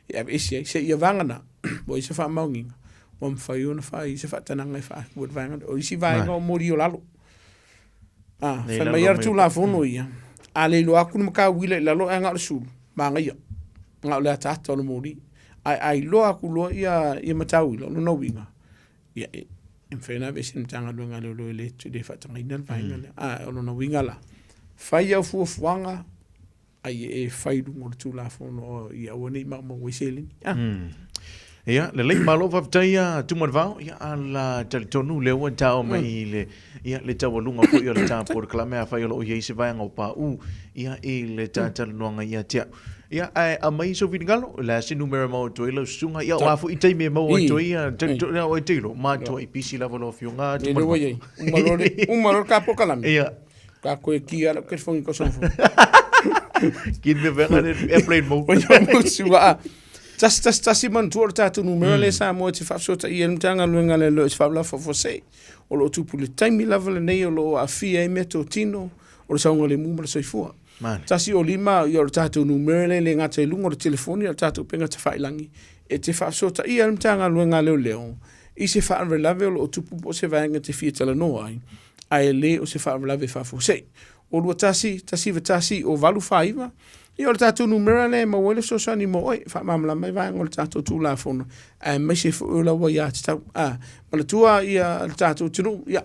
S10: e aveese ai. Seia vagana, ua i ai se faamaoniga, ua mafai ona fai se faatanaga e faatua i le vaega lea. O isi vaega o moli o lalo. Ah, fai mai a le Tulafono ia, a le iloa atu le matauila i lalo ae na o le sulu, manaia, na o le ataata o le moli. Ae a iloa atu loa ia, ia matauila, o lona uiga, ia, e, e mafai ona aveese e le Matagaluega a Leoleo e le, le faatagaina le vaega lea. A o lona uiga la, fai au fuafuaga, Ai e fai i luga o le Tulafono ia aua ne i maumau ai seleni. Ah.
S3: Ia, lelei, malo faafetai ia Tumanuvao, ia a la talitonu lea ua tao mai i le, ia, le taualuga foi o le ta polokalame afai o lo o i ai se vaega o paʻu, ia, i le ta talanoaga ia te au. Ia, ae aumai sou finagalo, o le a se numera e maua atu ai lau susuga, ia, o a foi taimi e maua atu ai, ia, talitonu, ia, oe te iloa, matuai pisi lava lau afioga
S10: Lea ua i ai, uma loa le, uma loa le ta polokalame.
S3: Ia.
S10: Ka koe ki ala ke phone ko sofo.
S3: Ki me venga le airplane mode.
S10: Oi o musu a. Tasi tasi tasi manatua o le tatou numera lea Samoa e te faafesootai ai le Matagaluega a le Leoleo i se faalavelave faafuasei. O lo o tupu i le taimi lava lenei o lo o aafia ai meatotino o le saogalemu ma le soifua. 105 ia o le tatou numera lea e le gata i luga o le telefoni a o le tatou upega tafailagi e te faafesootai ai le Matagaluega a Leoleo i se faalavelave o lo o tupu po o se vaega e te fia talanoa ai ae le o se faalavelave faafuasei. O 21 191 o 849, ia o le tatou numera lea e maua ai le fesoasoani mo oe, e faamalamalama ai vaega o le tatou Tulafono, aemaise foi o lau aiatatau. A, manatua ia le tatou atunuu, ia,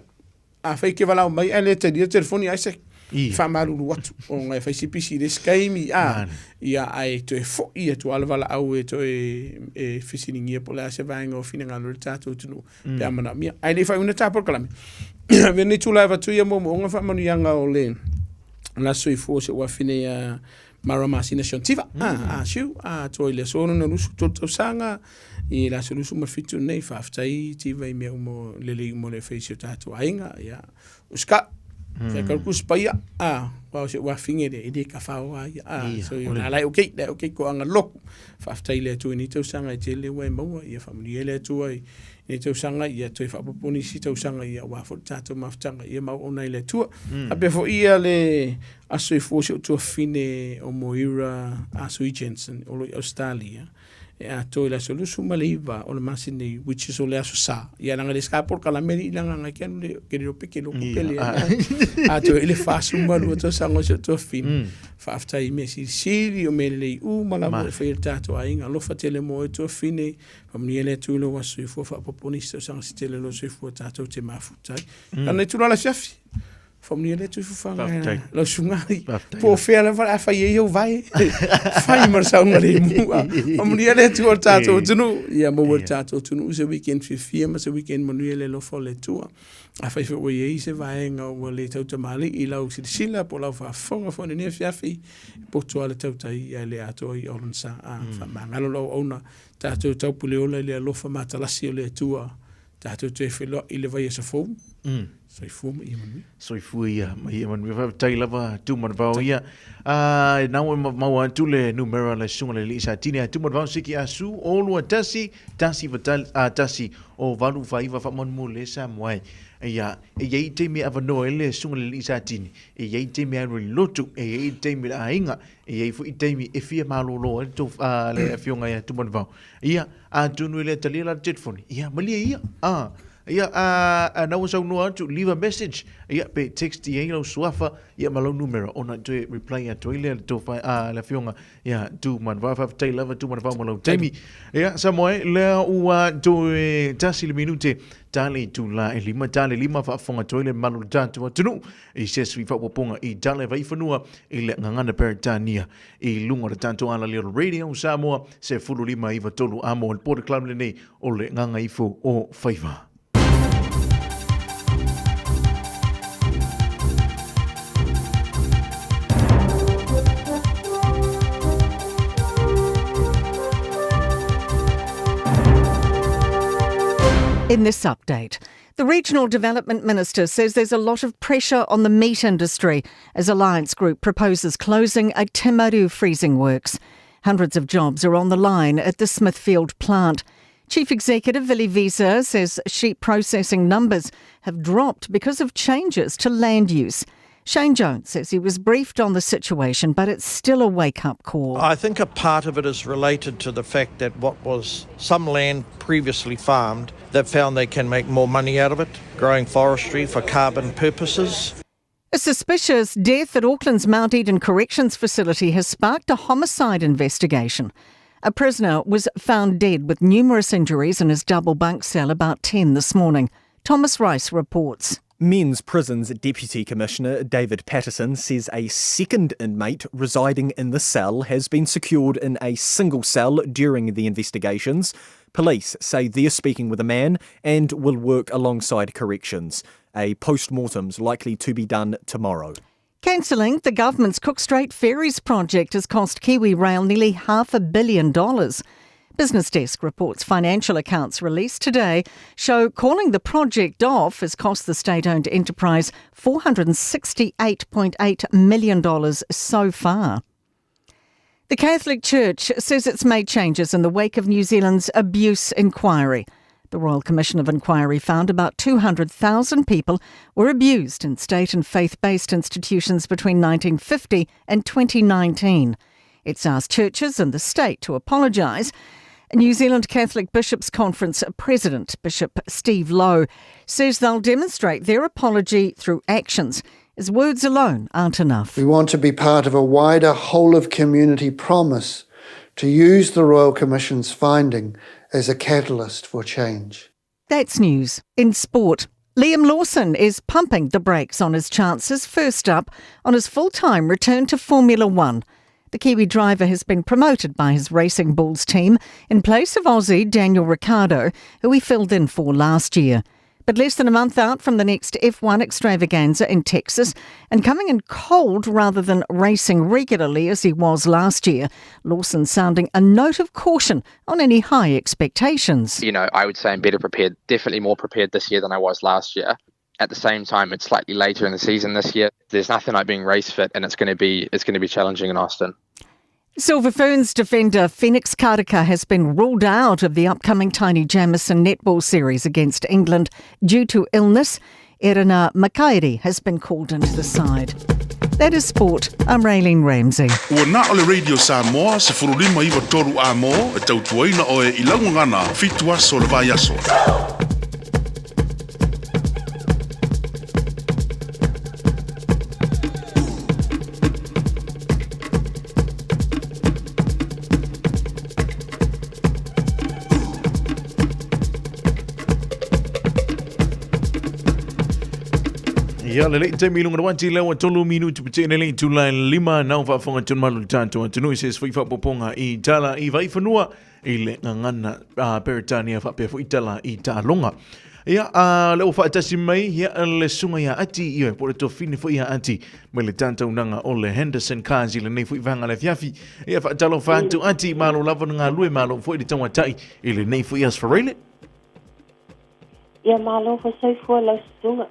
S10: afai e te valaau mai ae le talia le telefoni, Isaac,
S3: Ia.
S10: faamalulu atu, ona e fai si pisi i le isi taimi, a,
S3: Mane.
S10: ia, ae toe foi atu lava le valaau e toe e fesiligia po o le a se vaega o finagalo i le tatou atunuu. pe a manaomia. Ae le i faaiuina ta polokalame, avea lenei tulaga e avatu ia moomooga faamanuiaga o le la soifua o si ou afine ia Mara Masina Shantiva, a Siu, a toa i le aso lona 23 tausaga, i le aso 27 nei, faafetai Tiva i mea uma lelei uma o le fai i si o tatou aiga, ia, usika. Fai ka ku spaia a wa o se wa finge le i le ka whao a ia a so i na lai okay lai okay ko anga loku faafetai le Atua i nei tausaga e tele ua e maua ia faamanuia le Atua i nei tausaga ia toe faaopoopo nisi tausaga ia aua foi le tatou mafutaga ia ma auauna i le Atua. Faapea foi ia le aso e fua si ou tuafafine o Moira Asui Jensen o lo o i Ausetalia e atoa i le aso 29 o le masina nei, which is o le aso Sa. Ia leaga le ska polokalame alii leaga ngai ke anu le ke le peke lo pele atoa i le 42 tausaga o si ou tuafafine. Faafetai i mea silisili o mea lelei uma lava e fai e le tatou aiga. Alofa tele mo oe tuafafine, faamanuia le Atua i lou aso soifua, faaopoopo nisi tausaga se tele o lou soifua tatou te mafuta ai. Lana itula o le afiafi. Faamanuia le Atua i fofoga lau susuga ai. Po o fea lava o le a fai ai ou vae. Fai ma le saogalemu. Faamanuia le Atua i le tatou atunuu. Ia maua e le tatou atunuu se weekend fiafia ma se weekend manuia i le alofa o le Atua. Afai foi ua i ai se vaega ua le tautamalii i lau silasila po o lau faafofoga foi i lenei afiafi, e poto lava le tautai ae le atoa i Olon Sa. A faamagalo lau auauna, tatou taupuleola i le alofa matalasi o le Atua, tatou toe feiloai i le vaiaso fou. Soifua ma ia manuia.
S3: Soifua ia ma ia manuia. Faafetai lava Tumanavao ia. A nau e maua atu le numera le susuga le alii Satini a Tumanavao siki asu o lua tasi tasi vatali a tasi o valu faiva faamanumu le Samoa ai. Ia e iai taimi e avanoa ai le susuga le alii Satini, e iai taimi e alu ai lotu, e iai taimi i le aiga, e iai foi taimi e fia malolo ai le to le afioga ia Tumanavao. Ia atonu e le talia la le telefoni, ia malie ia. A Ia, a, a na ua saunoa atu, leave a message, ia, pe text i ai lau suafa, ia, ma lau numera, ona toe reply atu ai lea le tofa, a, le afioga, ia, Tumanavao, faafetai lava Tumanavao mo lau taimi. Ia, Samoa e, lea ua toe tasi le minute, ta le itula e lima, ta le lima faafofoga atu ai le mamalu o le tatou atunuu, i se sui faaopoopoga i tala e vaifanua i le gagana Peretania i luga o le tatou alaleo Radio Samoa, 15 93 a mo le Porter Club lenei o le Gagaifo o Faiva.
S11: In this update, the Regional Development Minister says there's a lot of pressure on the meat industry as Alliance Group proposes closing a Timaru freezing works. Hundreds of jobs are on the line at the Smithfield plant. Chief Executive Willie Visa says sheep processing numbers have dropped because of changes to land use. Shane Jones says he was briefed on the situation, but it's still a wake up call.
S12: I think a part of it is related to the fact that what was some land previously farmed, they've found they can make more money out of it, growing forestry for carbon purposes.
S11: A suspicious death at Auckland's Mount Eden Corrections Facility has sparked a homicide investigation. A prisoner was found dead with numerous injuries in his double bunk cell about 10 this morning. Thomas Rice reports.
S13: Men's Prisons Deputy Commissioner David Patterson says a second inmate residing in the cell has been secured in a single cell during the investigations. Police say they're speaking with a man and will work alongside corrections. A post-mortem's likely to be done tomorrow.
S11: Cancelling the government's Cook Strait Ferries project has cost Kiwi Rail nearly $500 million. Business Desk reports financial accounts released today show calling the project off has cost the state owned enterprise $468.8 million so far. The Catholic Church says it's made changes in the wake of New Zealand's abuse inquiry. The Royal Commission of Inquiry found about 200,000 people were abused in state and faith based institutions between 1950 and 2019. It's asked churches and the state to apologise. New Zealand Catholic Bishops' Conference President Bishop Steve Lowe says they'll demonstrate their apology through actions, as words alone aren't enough.
S14: We want to be part of a wider whole of community promise to use the Royal Commission's finding as a catalyst for change.
S11: That's news. In sport, Liam Lawson is pumping the brakes on his chances first up on his full-time return to Formula One. The Kiwi driver has been promoted by his Racing Bulls team in place of Aussie Daniel Ricciardo, who he filled in for last year. But less than a month out from the next F1 extravaganza in Texas and coming in cold rather than racing regularly as he was last year, Lawson sounding a note of caution on any high expectations.
S15: You know, I would say I'm better prepared, definitely more prepared this year than I was last year. At the same time, it's slightly later in the season this year. There's nothing like being race fit, and it's going to be it's going to be challenging in Austin.
S11: Silver Ferns defender Phoenix Karaka has been ruled out of the upcoming Taini Jamison netball series against England due to illness. Erina Makairi has been called into the side. That is sport. I'm Raylene Ramsey.
S4: Ua na o le Radio Samoa, 1593 amo, e tautuaina oe i laugagana, fitu aso o le vaiaso.
S3: Ia le lei taimi lunga wati le wa tolu minutu pe tene le tula lima nau faafofoga tonu malu le tatou atunuu i se isi foi faaopoopoga i tala i vaifanua i le gagana a Peretania faapea foi tala i taaloga. Ia, a le ua faatasi mai ia le susuga ia Ati, ia po o le tofine foi ia Ati mai le tataunaga o le Henderson Cars i lenei foi vaega le afiafi. Ia faatalofa atu Ati, malo lava na galue, malo foi le tauatai i lenei foi aso Faraile.
S16: Ia malo foi soifua lau susuga.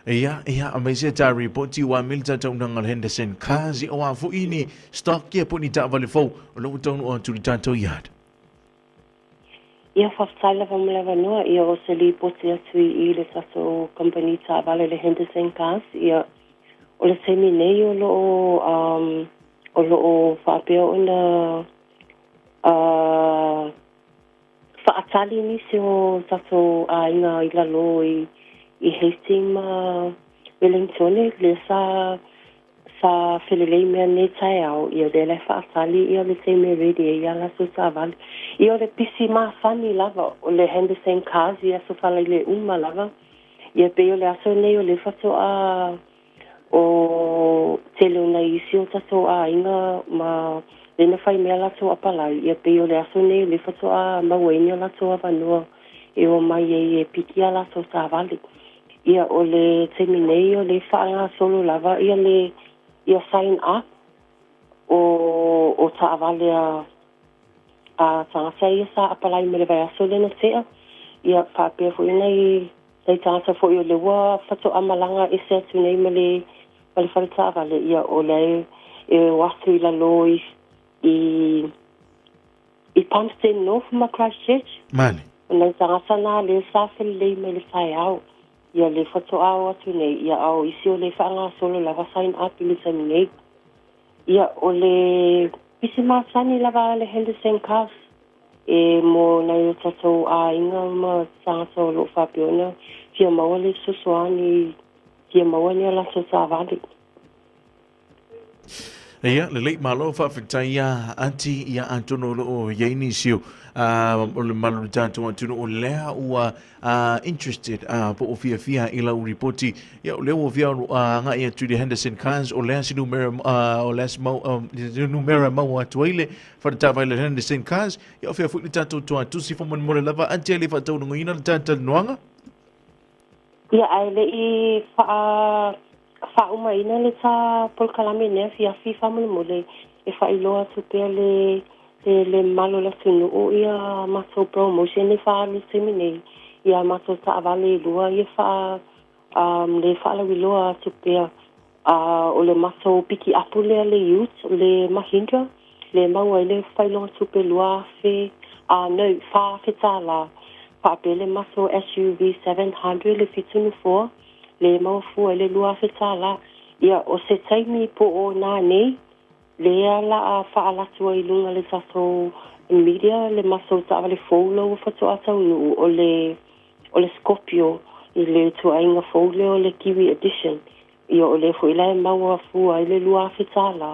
S3: Ia, ia, aemaise tā ripoti ua mil tataunaga le Henderson Cars, ia o a foi ni stock ia po ni taavale fou o lo o taunuu atu i le tatou yard.
S16: Ia faafetai lava mo le avanoa, ia o se lipoti atu i i le tatou kamupani taavale le Henderson Cars, ia o le taimi nei o lo o um o lo o faapea ona uh faatali nisi o tatou aiga i lalo i i Hastings ma Wellingtone lea sa Sa felelei mea nei taeao, ia lea la e faatali ia le taimi e ready ai ia latou taavale. Ia o le pisi masani lava o le Henderson Cars i aso falaile uma lava. Ia pei o le aso nei o lea faatoa o tele o nai isi o tatou aiga ma lea na fai mea latou apalai, ia pei o le aso nei o lea faatoa maua ai ni o latou avanoa e omai ai e piki ia latou taavale. Ia, o le taimi nei o le faagasolo lava ia le ia sign up o o taavale a a tagata ia sa apalai mai le vaiaso lea na tea. Ia, faapea foi nai nai tagata foi o lea ua faatoa malaga ese atu nei ma le ma le fale taavale, ia o lea e o atu i lalo i i i Palmerston North ma Christchurch.
S3: Male.
S16: O nai tagata na lea sa felelei mai le taeao. Ia le faatoa o atu nei, ia a o isi o le faagasolo lava sign up i le taimi nei. Ia o le pisi masani lava a le Henderson Cars e mo nai o tatou aiga ma tagata o lo o faapea ona fia maua le fesoasoani fia maua ni a latou taavale.
S3: Ia, lelei, malo faafetai ia Ati, ia atonu o lo o i ai nisi o o le malu o le tatou atunuu lea ua interested po o fiafia i lau ripoti. Ia, o lea ua fia agai atu i le Henderson Cars, o lea se numera, o lea se mau, numera maua atu ai le faletaavale le Henderson Cars. Ia, o fea foi le tatou toatusi faamolemole lava Ati e le faataunuuina le talatalanoaga.
S16: Ia, ae le i faa, faaumaina le ta polokalame nei afiafi faamolemole e faailoa atu pea le, le, le mamalu o le atunuu ia matou promotion e faaalu i le taimi nei, ia matou taavale e lua ia faa, um, le faalauiloa atu pea. A o le matou pikiapu lea le ute, le Mahindra, le maua ai le failoga tupe 2000, a no, 4000 tālā. Faapea le matou SUV 700 le fitu nofoa, le maua fua ai le 2000 tālā. Ia, o se taimi po o nā nei, lea la a faalatu ai i luga le tatou media le matou taavale fou la ua faatoa taunuu, o le, o le Scorpio i le ituaiga fou lea o le Kiwi Edition. Ia, o lea foi la e maua fua ai le 2000 tālā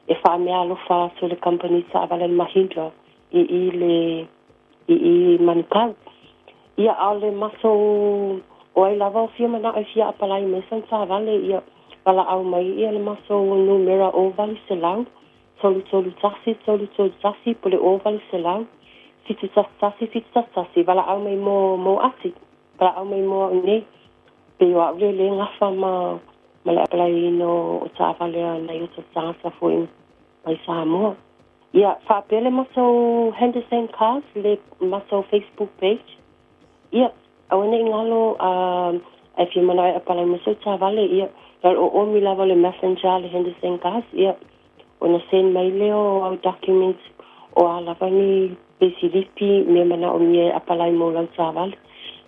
S16: e faameaalofa atu le kamupani taavale le Mahindra i i le i i Manukau. Ia, a o le matou o ai lava o fia manao e fia apalai mai sana taavale, ia, valaau mai ia le matou numera 0800 331 331 po le 0800 711 711, valaau mai mo mo Ati, valaau mai mo au nei. Pei o au lea le gafa ma ma le apalaiina o taavale a nai o tatou tagata foi mai Samoa. Ia, faapea le matou Henderson Cars, le matou Facebook page. Ia, Aua ne i galo a e fia manao e apalai mo sau taavale, ia, na o le oomi lava o le messenger a le Henderson Cars, ia, ona send mai lea o au documents o a lava ni peisilipi, mea manaomia e apalai mo lau taavale.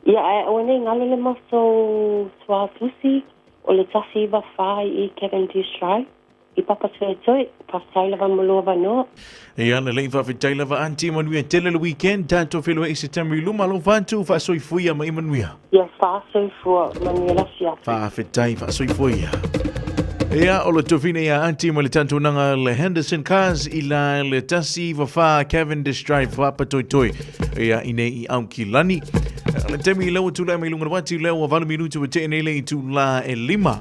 S16: Ia, ae aua ne i galo le matou suatusi o le 194 i Cavendish Drive. I Papatoetoe, faafetai lava mo lou avanoa.
S3: Ia lelei faafetai lava aunty manuia tele le weekend tatou feiloai i September i luma alofa atu faasoifuia ma ia manuia.
S16: Ia faasoifua manuia le afiafi.
S3: Faafetai faasoifua ia. Ia o le tofina ia aunty ma le tatunaga le Henderson Cars i la le 194 Cavendish Drive Papatoetoe ia i nei i Aukilani. Le taimi i lau tulai mai lunga wati lea ua 8 minuti ua tee nei le itula e 5.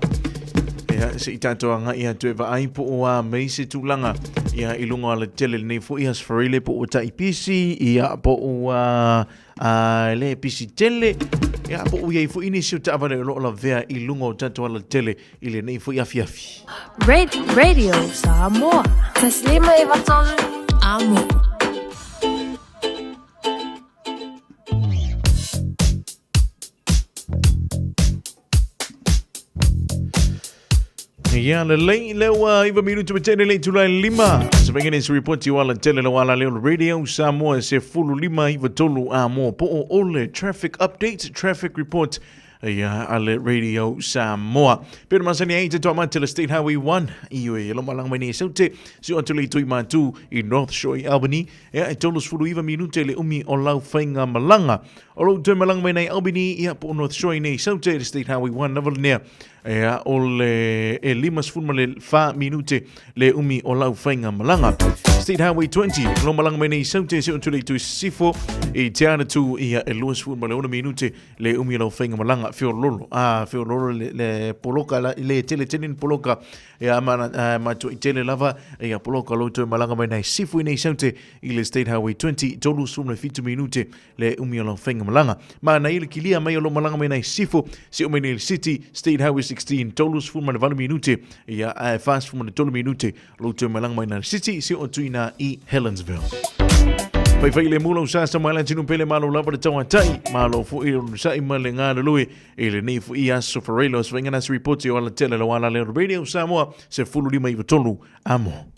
S3: Ia, se i tātou agai atu e vaai po o a mei se tulaga ia i lunga o le tele lenei foi aso Faraile po o tai pisi, ia po o a, a le pisi tele, ia po o iai foi nisi o taavale o lo o lavea i lunga o tātou ala tele i lenei foi afiafi.
S2: Radio Samoa. Taslima e vatolu. Amo.
S3: Ia lelei le ua iwa minutu ma tene le itula e lima. Se vengene se ripoti o ala tele lo ala leo radio Samoa se fulu lima iwa tolu a mo po o ole traffic update, traffic report ia ale radio Samoa. Pena masani ai te toa mate le State Highway 1 i ue lo malanga mai nei saute si o atu le itui mātū i North Shore i Albany. Ea e 39 minute le umi o lau whainga malanga. O lou toe malaga mai nei Albany, ia, po o North Shore nei Saute, le State Highway 1 lava lenea. Ia, o le e 54 minute le umi o lau whainga malaga. State Highway 20, lo malaga mai nei Saute, se o tule i tui sifo, i te ana tu, ia, e 26 minute le umi o lau whainga malaga, whiololo, ah, whiololo le, le poloka, la, le tele tele ni poloka, ia, ma, ma tu i tele lava, ia, poloka lou toe malaga mai nei sifo i nei Saute, i le State Highway 20, 37 minute le umi o lau faiga malaga. Ma na ile kilia mai o lo malaga mai nai sifo, si o mai nei City, State Highway 16, 38 minute, ia ae 43 minute, lo toe malaga mai nai City, si o tuina i Helensville. Fai fai le mula usa sa mai tinu pele malo lava le tau atai, malo fo i sai ma le ngā lelue, e le nei fo i aso Ferrelo, sa whainga nasi reporti o ala tele lo ala leo radio Samoa, se fulu lima i tolu amo.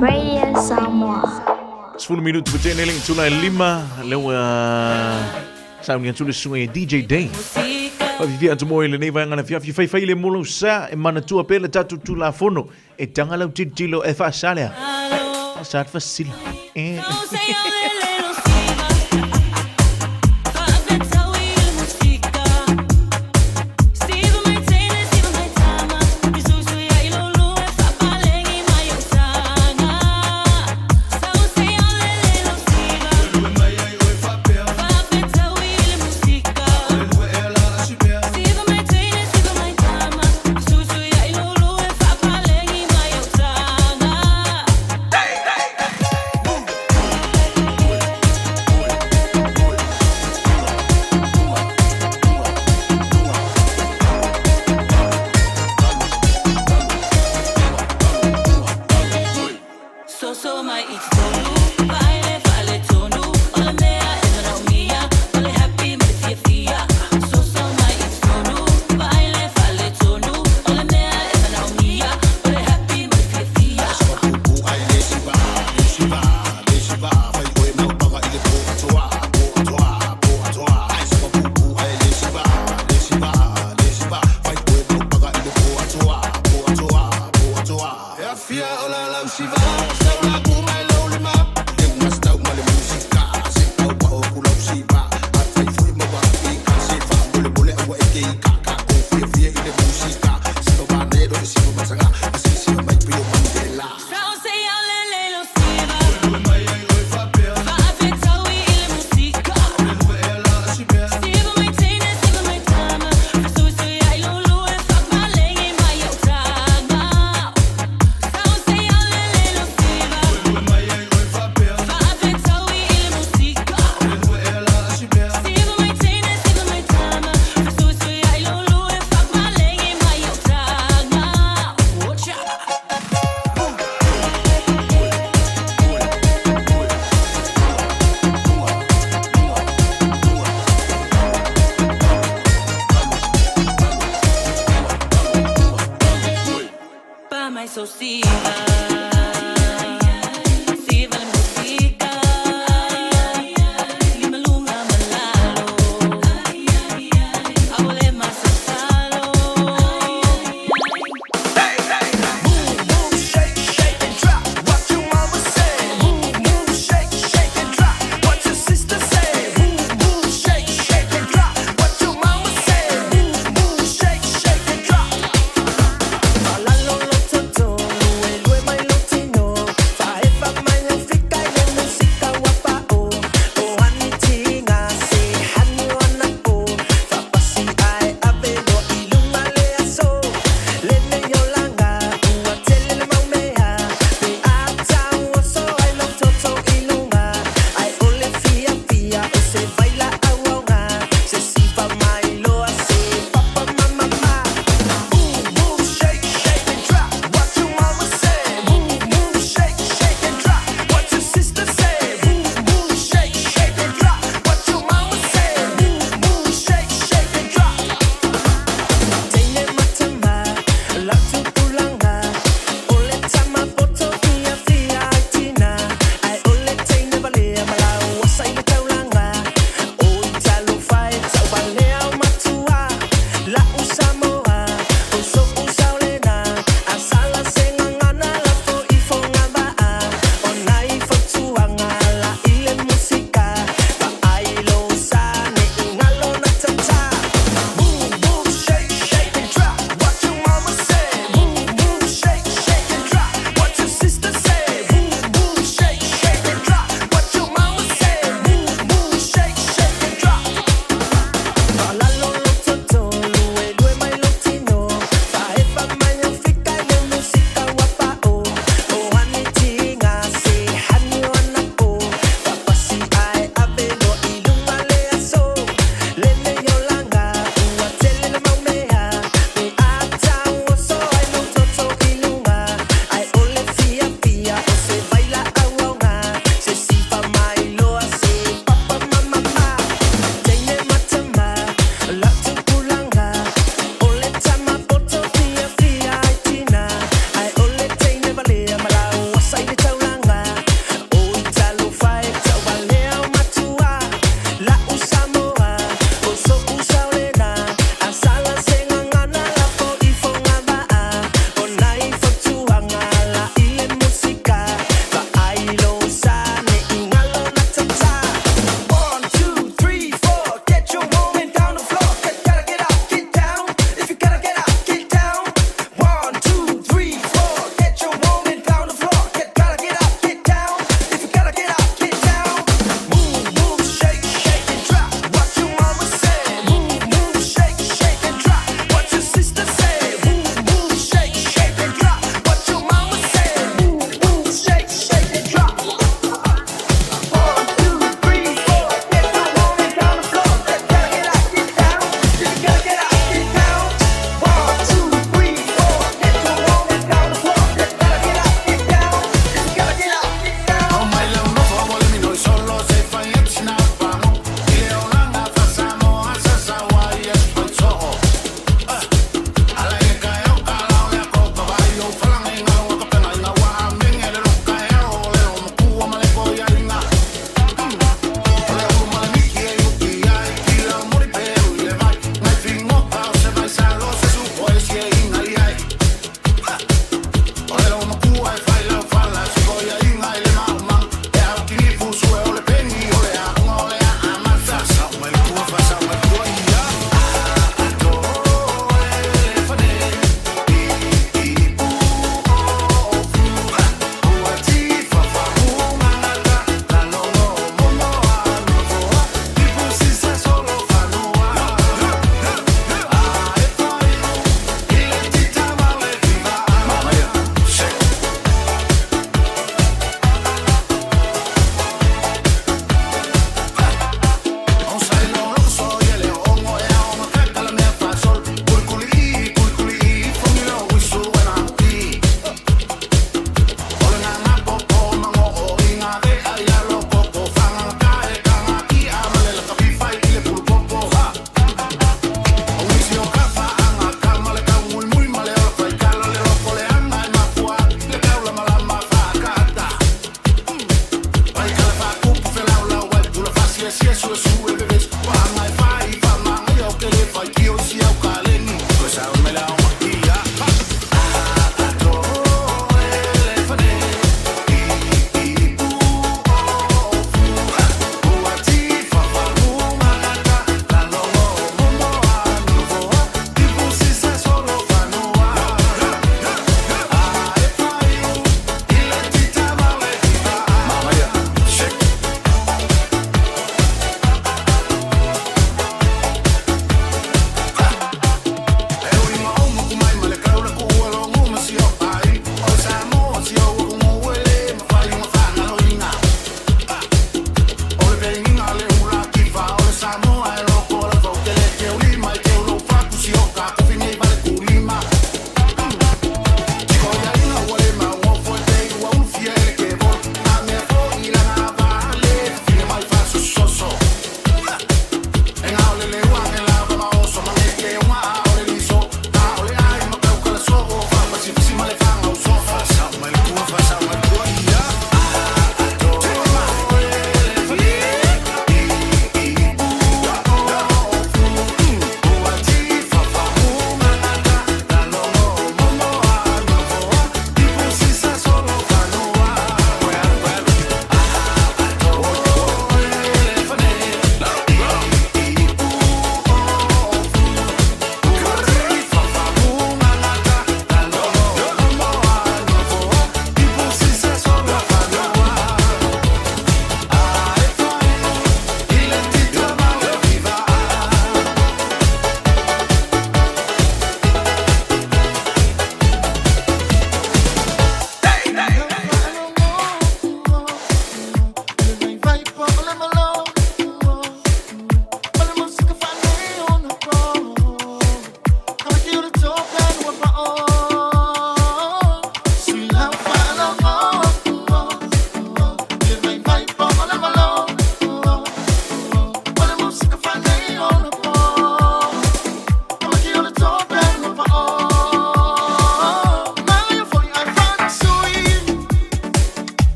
S2: Radio Samoa.
S3: 10 minutu pa tene le tula e lima le ua sauni atu le susuga i DJ Day. Faafifia atu mo i lenei vaega na fiafi faifai le molau sa e manatua pea le tatou Tulafono e taga lau tilotilo e faasalea. Faasal fasila. E.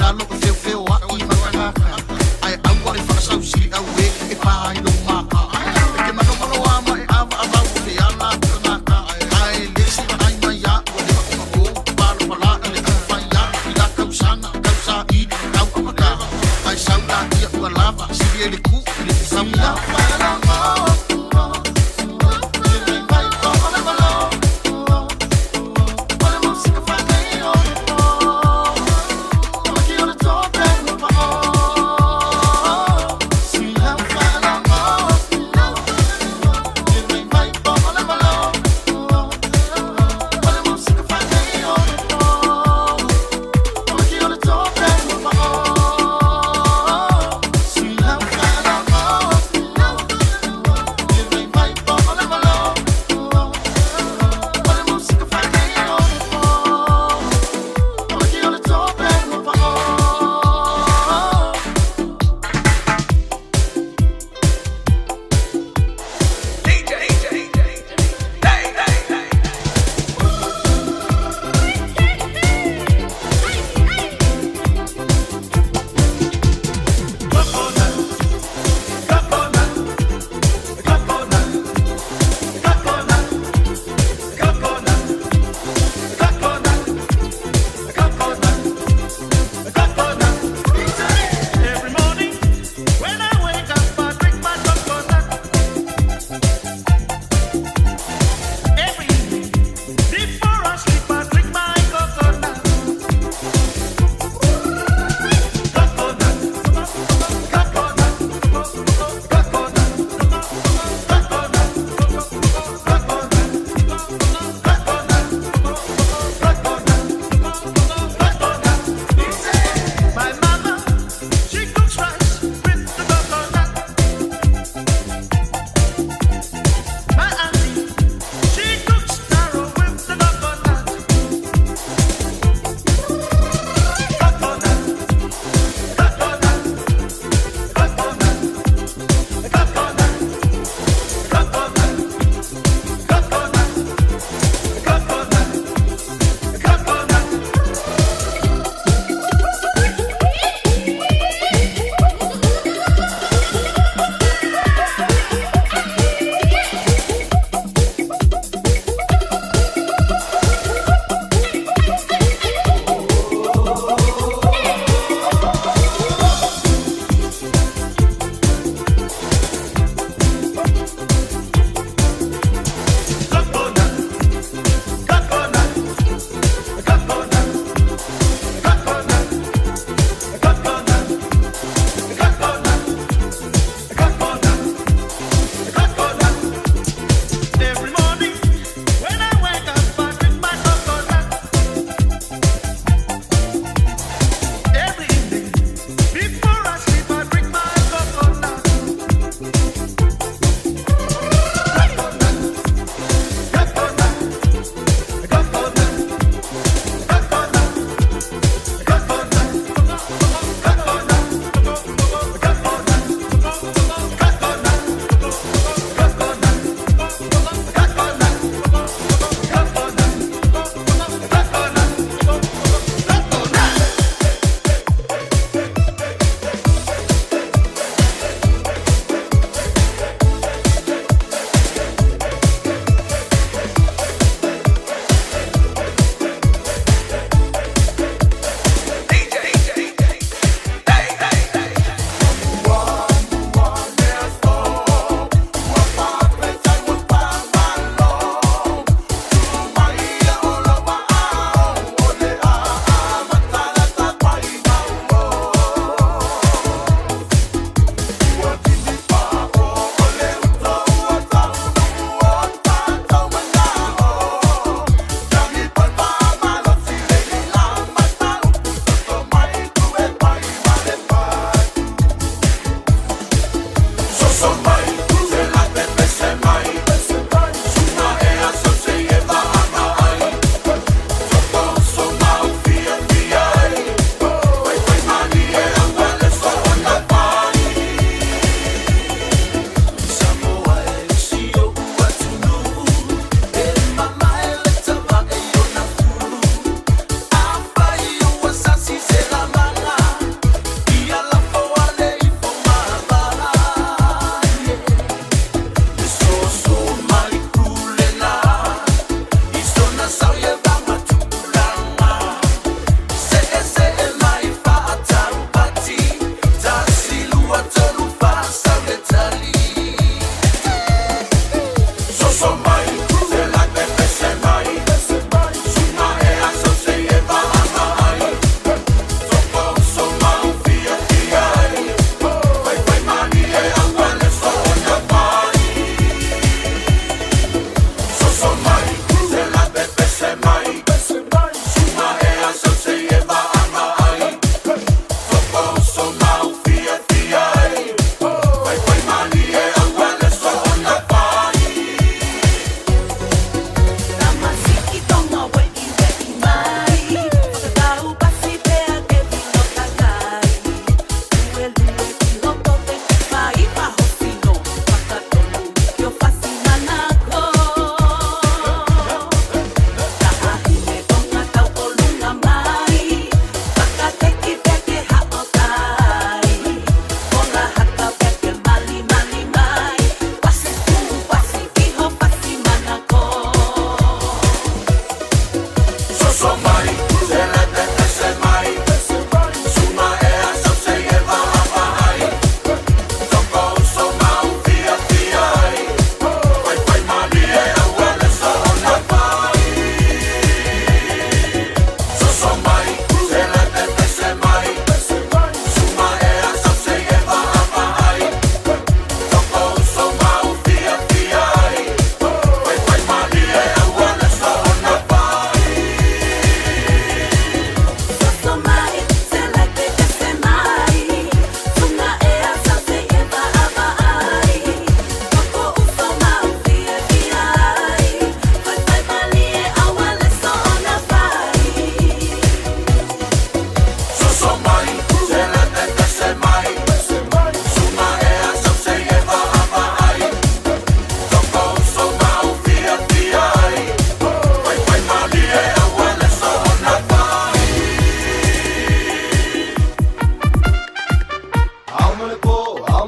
S17: lalo e feofeo aʻi ma tagata ae aua le faasausili auē e pā ai lou maka e ke manomano a ma e avaavau o feala tagata ae le se vaai mai aʻu a le maʻomaʻō palapala i le taumafai aʻu i la tausaga tausaili tau amata ae sau laia ua lava sili ai le kuʻu i le fesaula.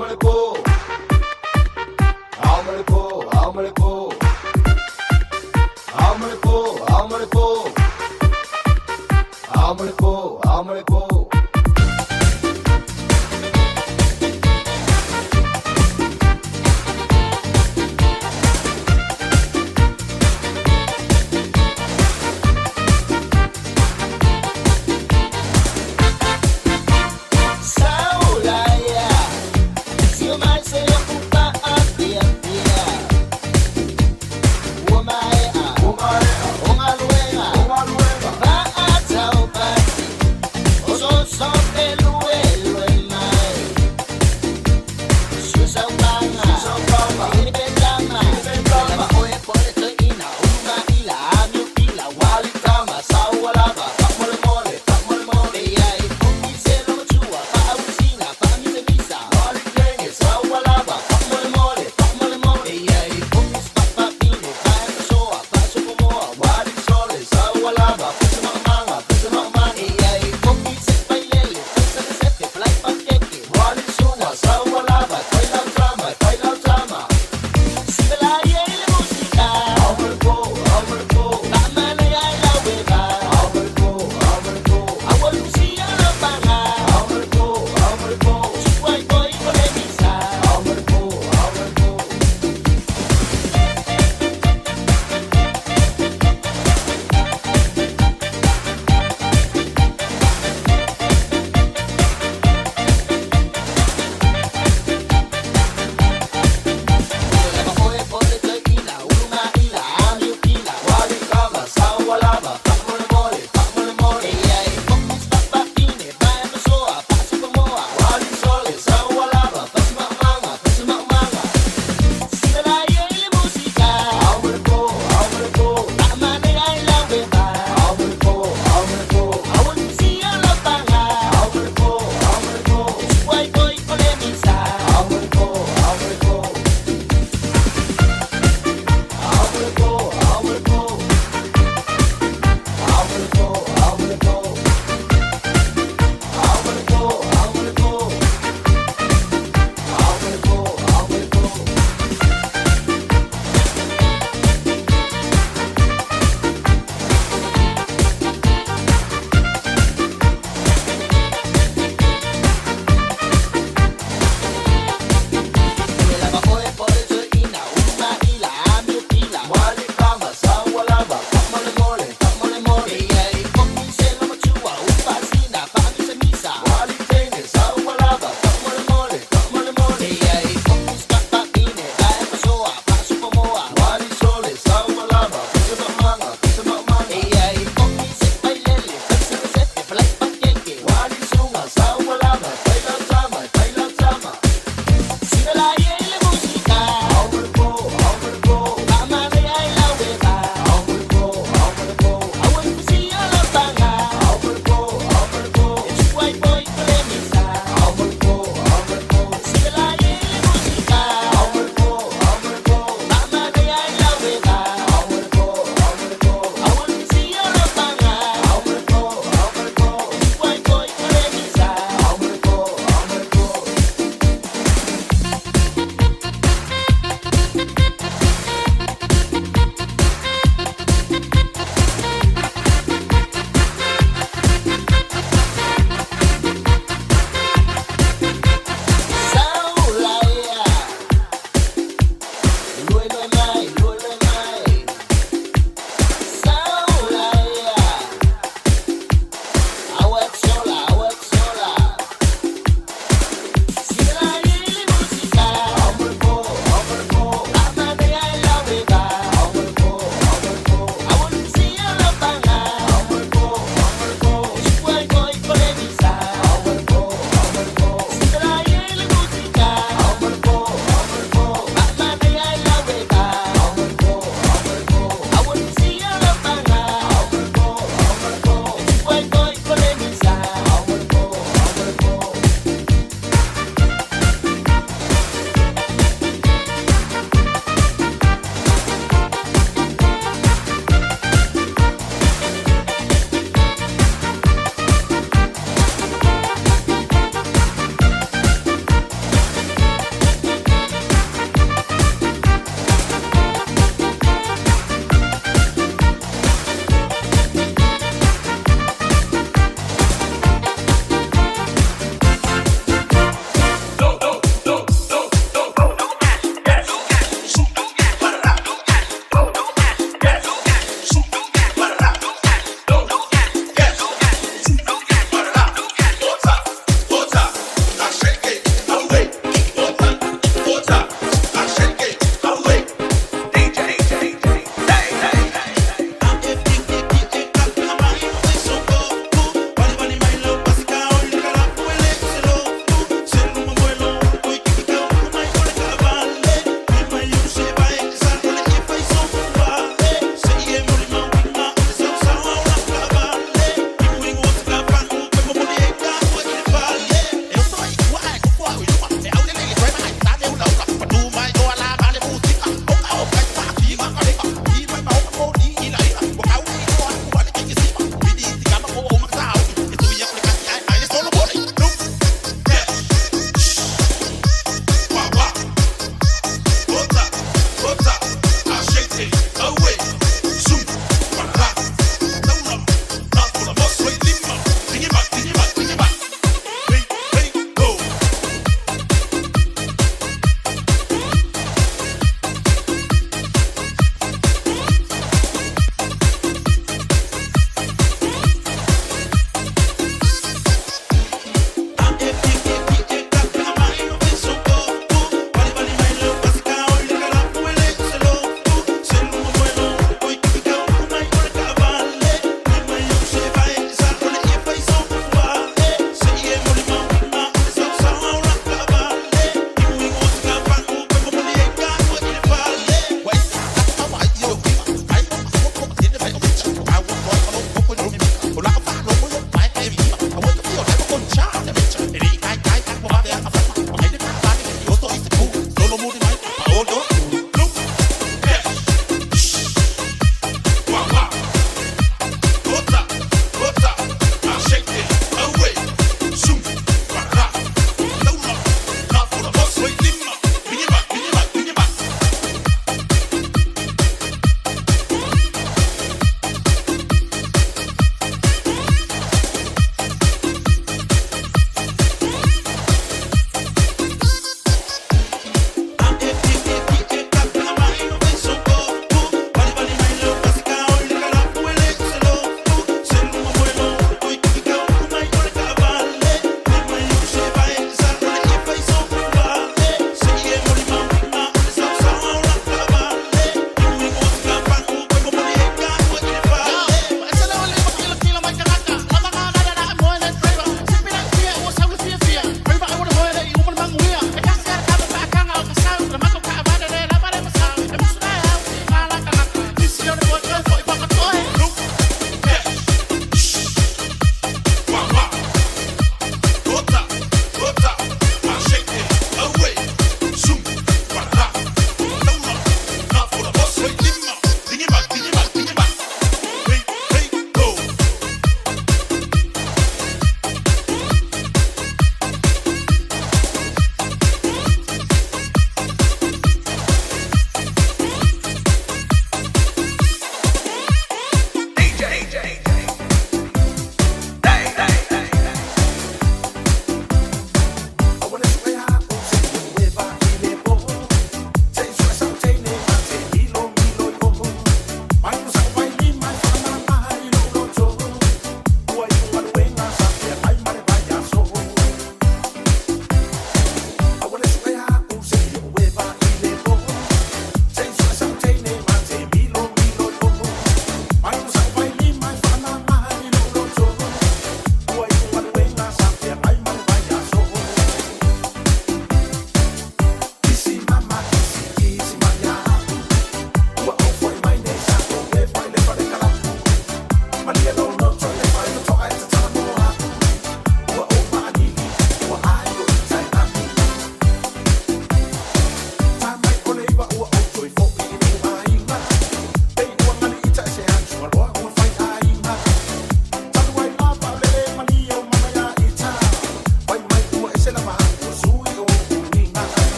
S18: Ao ma le po. Ao ma le po, ao ma le po. Ao ma le po, ao ma le po. Ao ma le po, ao ma le po.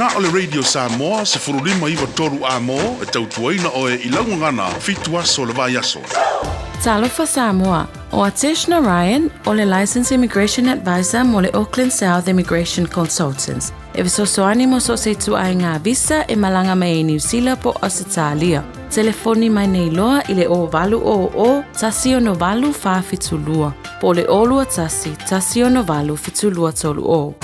S4: Na o le Radio Samoa 1593 amo e tautuaina oe i lau gagana 7 aso o le vaiaso.
S7: Talofa Samoa, ʻO Atesh Narayan, o le Licensed Immigration Advisor mo le Auckland South Immigration Consultants, e fesoasoani mo so o se ituaiga visa e malaga mai ai Niu Sila po o Ausetalia. Telefoni mai nei loa i le 0800 168 472 po o le 021 168 7230.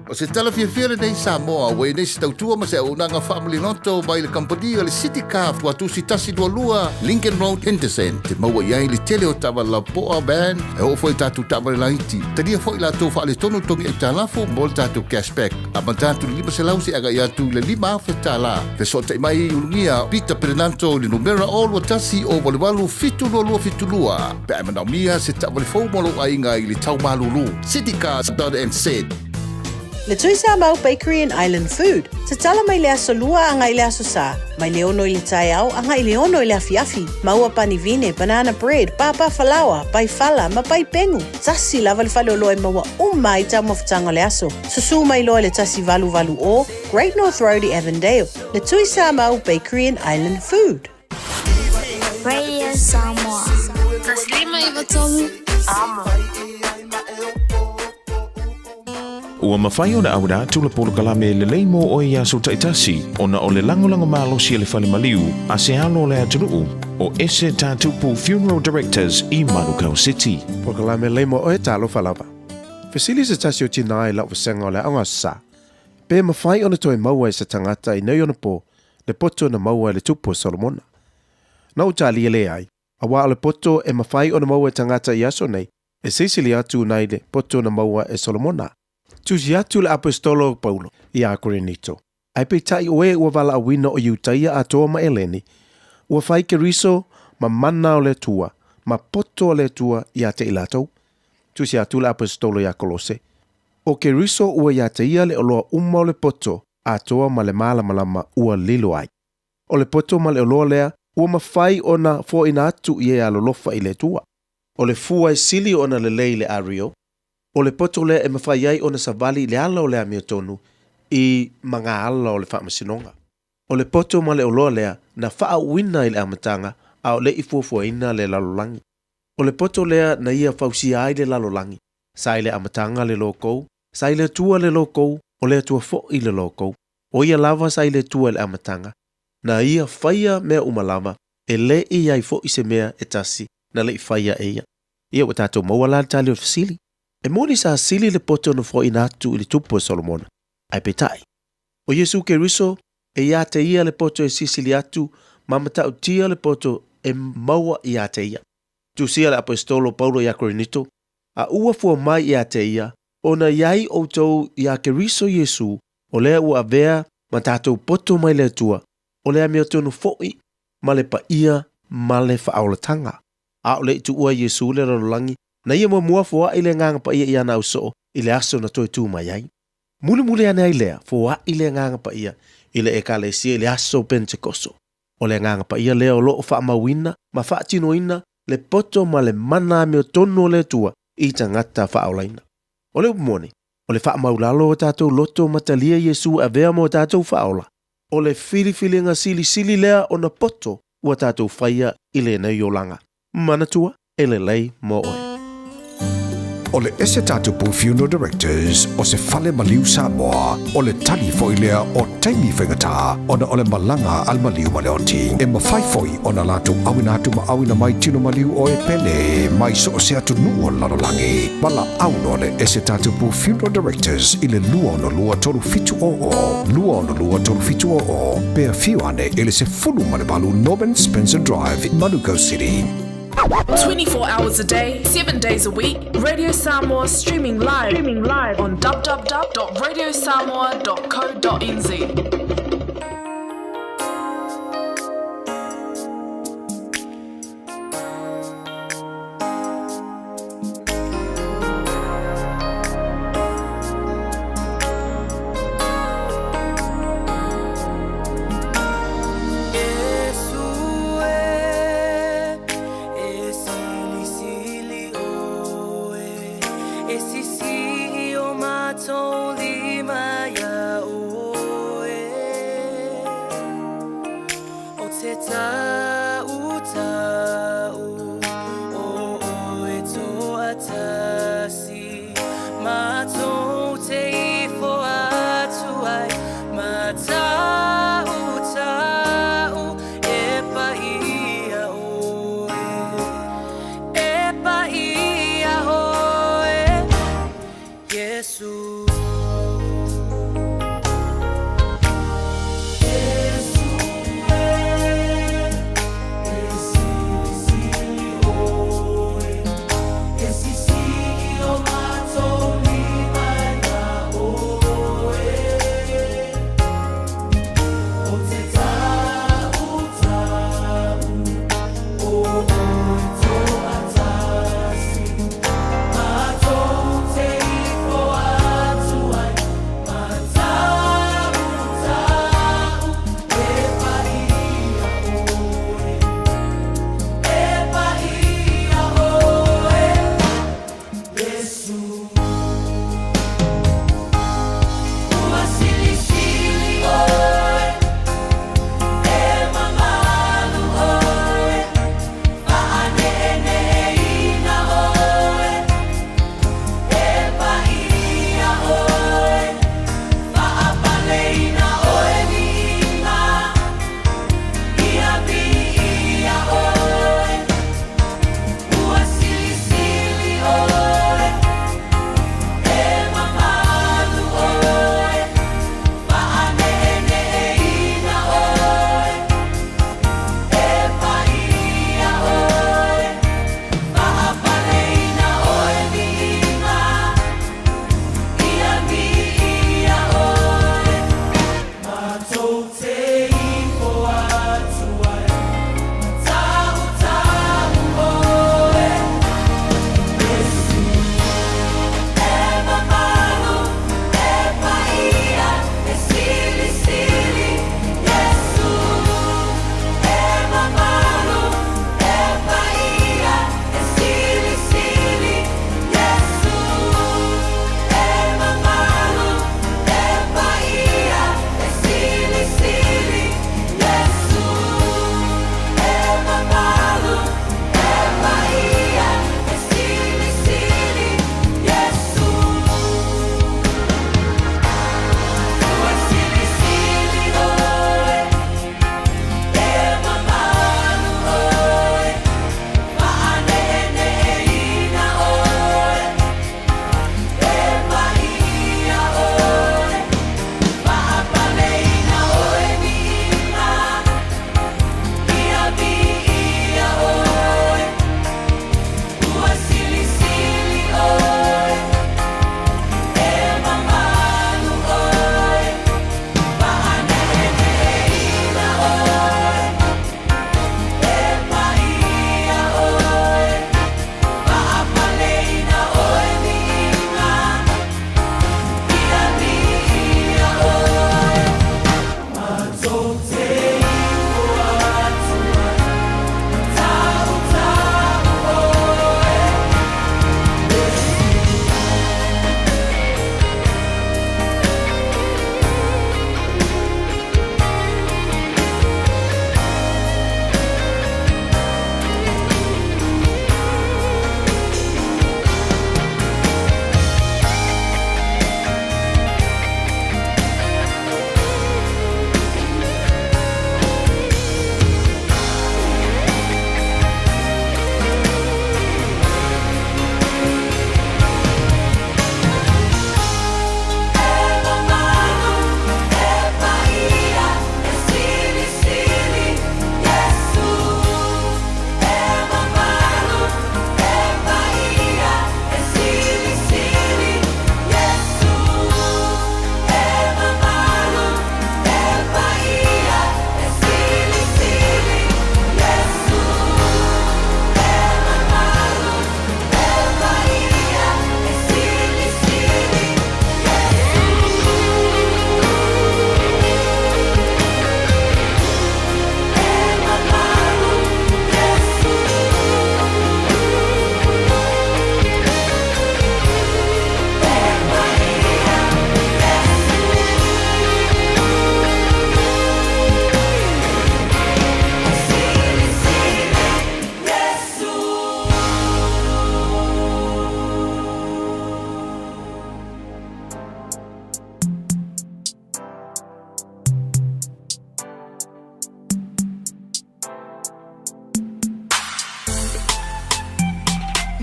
S17: O se tala fiafia lenei Samoa ua i nei se tautua ma se auaunaga faamaliloto mai le kamupani o le City Car Tuatusi 122 Lincoln Road Henderson. Te maua i ai le tele o taavale lapopoa, van, e oo foi i tatou taavale laiti. Talia foi latou faaletonu togi aitalafu mo le tatou cash back. Amata atu i le 500 seia agai atu i le $5,000. Fesootai mai i Ulugia Peter Perenanto i le numera 021 088 72272 pe a e manaomia se taavale fou mo lou aiga i le tau malulu. Citycars.nz.
S19: Le Tuisamau Bakery and Island Food, tatala mai le aso Lua agai le aso Sa, mai le 6 i le taeao agai le 6 i le afiafi. Maua pani vine, banana bread, pāpā falaoa, pai fala ma pai pengu. Tasi lava le faleoloa e maua uma ai taumafataga o le aso. Susū mai loa i le 1880 Great North Road i Avondale, le Tuisamau Bakery and Island Food.
S2: Radio Samoa. 153 Amo.
S3: Ua mafai ona auina atu le polokalame lelei mo oe i aso taitasi ona o le lagolago malosi a le fale maliu a se alo o le atunuu o Ese Tatupu Funeral Directors i Manukau City.
S20: Polokalame lelei mo oe talofa lava. Fesili se tasi o tinā i lau vasega o le aoga sa. Pe mafai ona toe maua e se tagata i nei ona po le poto na maua e le tupu o Solomona. Na ou talia leai, auā o le poto e mafai ona maua e tagata i aso nei, e silisili atu nai le poto na maua e Solomona. Tusi atu le Aposetolo o Paulo iā Korinito, Ae peitai o e ua valaauina o Iutaia atoa ma Eleni, ua fai Keriso ma mana o le Atua, ma poto a le Atua iā te i latou. Tusi atu le Aposetolo iā Kolose, O Keriso ua iā te ia le oloa uma o le poto atoa ma le malamalama ua lilo ai. O le poto ma le oloa lea ua mafai ona foaina atu i e alolofa i le Atua. O le fua e sili ona lelei i le ario, o le poto lea e mafai ai ona savali i le ala o le amiotonu i ma ngā ala o le faamasinoga. O le poto ma le oloa lea na faaauina i le amataga a o le i fuafuaina le lalolagi. O le poto lea na ia fausia ai le lalolagi, sa i le amataga le lokou, sa i le Atua le lokou, o le Atua foʻi le lokou. O ia lava sa i le Atua i le amataga, na ia faia mea uma lava, e le i ai foʻi se mea e tasi na le i faia e ia. Ia ua tatou maua la le tali o le fesili. E moni sa sili le poto na foaina atu i le tupu e Solomona, ae peitai, o Iesu Keriso e iā te ia le poto e sisili atu ma matautia le poto e maua iā te ia. Tusia le Aposetolo Paulo iā Korinito, A ua fua mai iā te ia, ona i ai ʻoutou iā Keriso Iesu, o lea ua avea ma tatou poto mai le Atua, o le amiotonu foʻi ma le paia ma le faaolataga. A o le i tuua Iesu le lalolagi, na ia muamua foaʻi le Agaga Paia i ana ausoo i le aso na toe tū mai ai. Mulimuli ane ai lea, foaʻi le Agaga Paia i le Ekalesia i le aso o Penetekoso. O le Agaga Paia lea o lo o faamauina ma faatinoina le poto ma le mana amiotonu o le Atua i tagata faaolaina. O le upu moni, o le faamaulalo o tatou loto ma talia Iesu e avea mo tatou faaola, o le filifiliga silisili lea ona poto ua tatou faia i lenei olaga. Manatua, e lelei mo oe.
S21: O le Ese Tatupu Funeral Directors o se fale maliu Samoa, o le tali foi lea o taimi faigata ona o le malaga a le maliu ma le oti. E mafai foi ona latou auina atu ma auina mai tino maliu o e pele mai so o se atunuu o le lalolagi. Valaau loa le Ese Tatupu Funeral Directors i le 262 3700, 262 3700, pe afio ane i le 18 Norman Spencer Drive, Manukau City.
S22: 24 hours a day, 7 days a week, Radio Samoa streaming live, streaming live on www.radiosamoa.co.nz.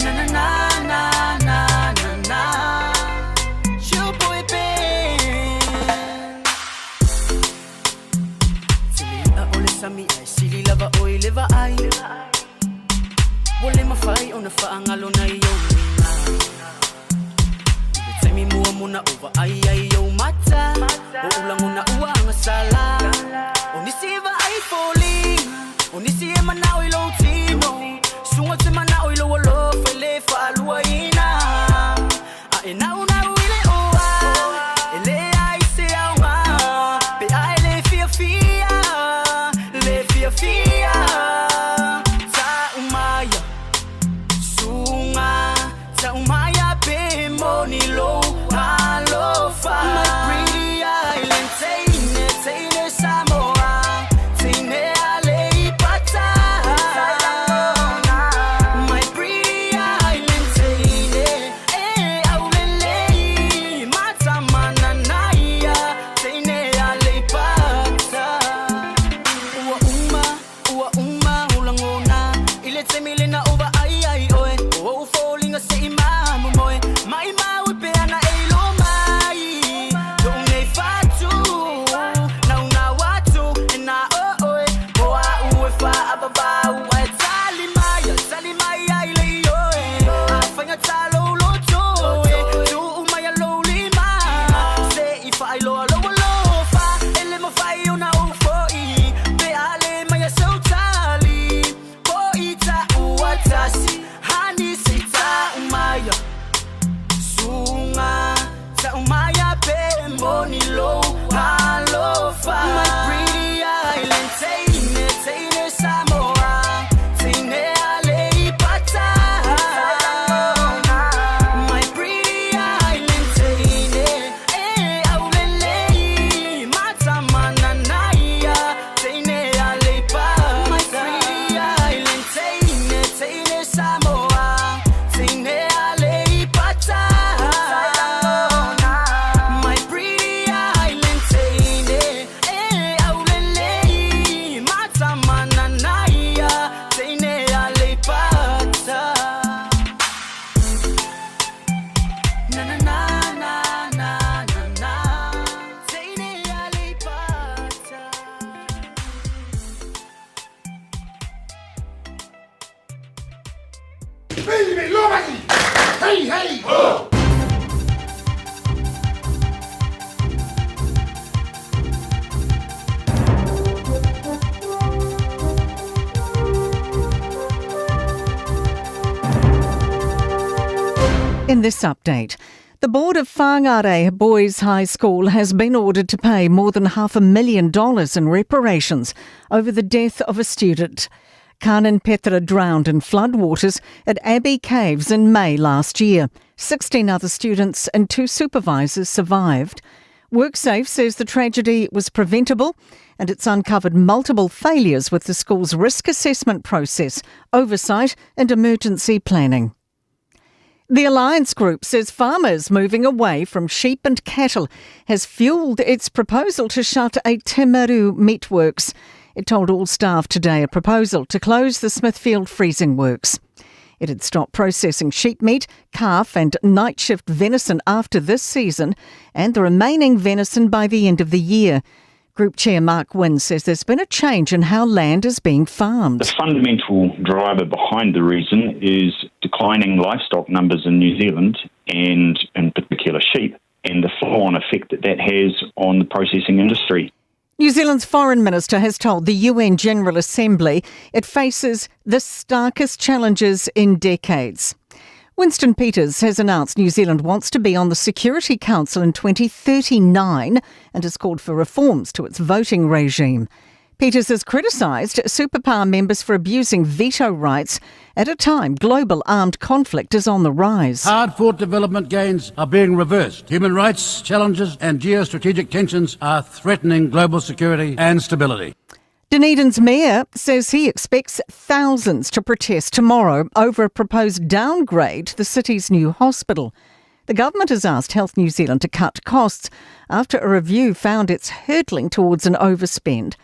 S1: Na na na na na na na. It's your boy Ben. Tili a ole sami ai sili lava oi leva ai. Wale mawhai o na whaangalo na i au inga. I te taimi mua mona ua ai ai au mata. O ulango na ua anga sala. O nisi e va ai fōlinga. O nisi e manao i lou tino. le taimi lena ua vaai ai ʻoe O ou foliga se i mamomoe Maʻimau i pea na e iloa mai Loʻu nei fatu Naunau atu e na ʻoe Po aʻu e faaʻapaʻau Ae tali mai, tali mai ai le ioe A faigata lou loto e Tuu mai a lou lima Se i faailoa lou alofa E le mafai ona ou foʻi Pe a le mai a sau tali Po i taʻu atasi Hani se i taʻu mai Suga taʻu mai pe moni lou alofa My pretty island teine teine Samoa Teine Aleipata My pretty island teine e aulelei Matamananaia teine Aleipata My pretty island teine teine Samoa Teine Aleipata My pretty island teine e aulelei Matamananaia teine Aleipata Na na na na na na na Teine Aleipata
S17: Hey, hey! Ho!
S11: In this update, the board of Whangarei Boys High School has been ordered to pay more than $500,000 in reparations over the death of a student. Kanan Petra drowned in floodwaters at Abbey Caves in May last year. 16 other students and two supervisors survived. WorkSafe says the tragedy was preventable and it's uncovered multiple failures with the school's risk assessment process, oversight and emergency planning. The Alliance Group says farmers moving away from sheep and cattle has fuelled its proposal to shut a Timaru meatworks. It told all staff today a proposal to close the Smithfield freezing works. It had stopped processing sheep meat, calf and night shift venison after this season and the remaining venison by the end of the year. Group Chair Mark Wynne says there's been a change in how land is being farmed.
S6: The fundamental driver behind the reason is declining livestock numbers in New Zealand and in particular sheep and the flow-on effect that that has on the processing industry.
S11: New Zealand's foreign minister has told the UN General Assembly it faces the starkest challenges in decades. Winston Peters has announced New Zealand wants to be on the Security Council in 2039 and has called for reforms to its voting regime. Peters has criticised superpower members for abusing veto rights at a time global armed conflict is on the rise.
S8: Hard fought development gains are being reversed. Human rights challenges and geostrategic tensions are threatening global security and stability.
S11: Dunedin's mayor says he expects thousands to protest tomorrow over a proposed downgrade to the city's new hospital. The government has asked Health New Zealand to cut costs after a review found it's hurtling towards an overspend.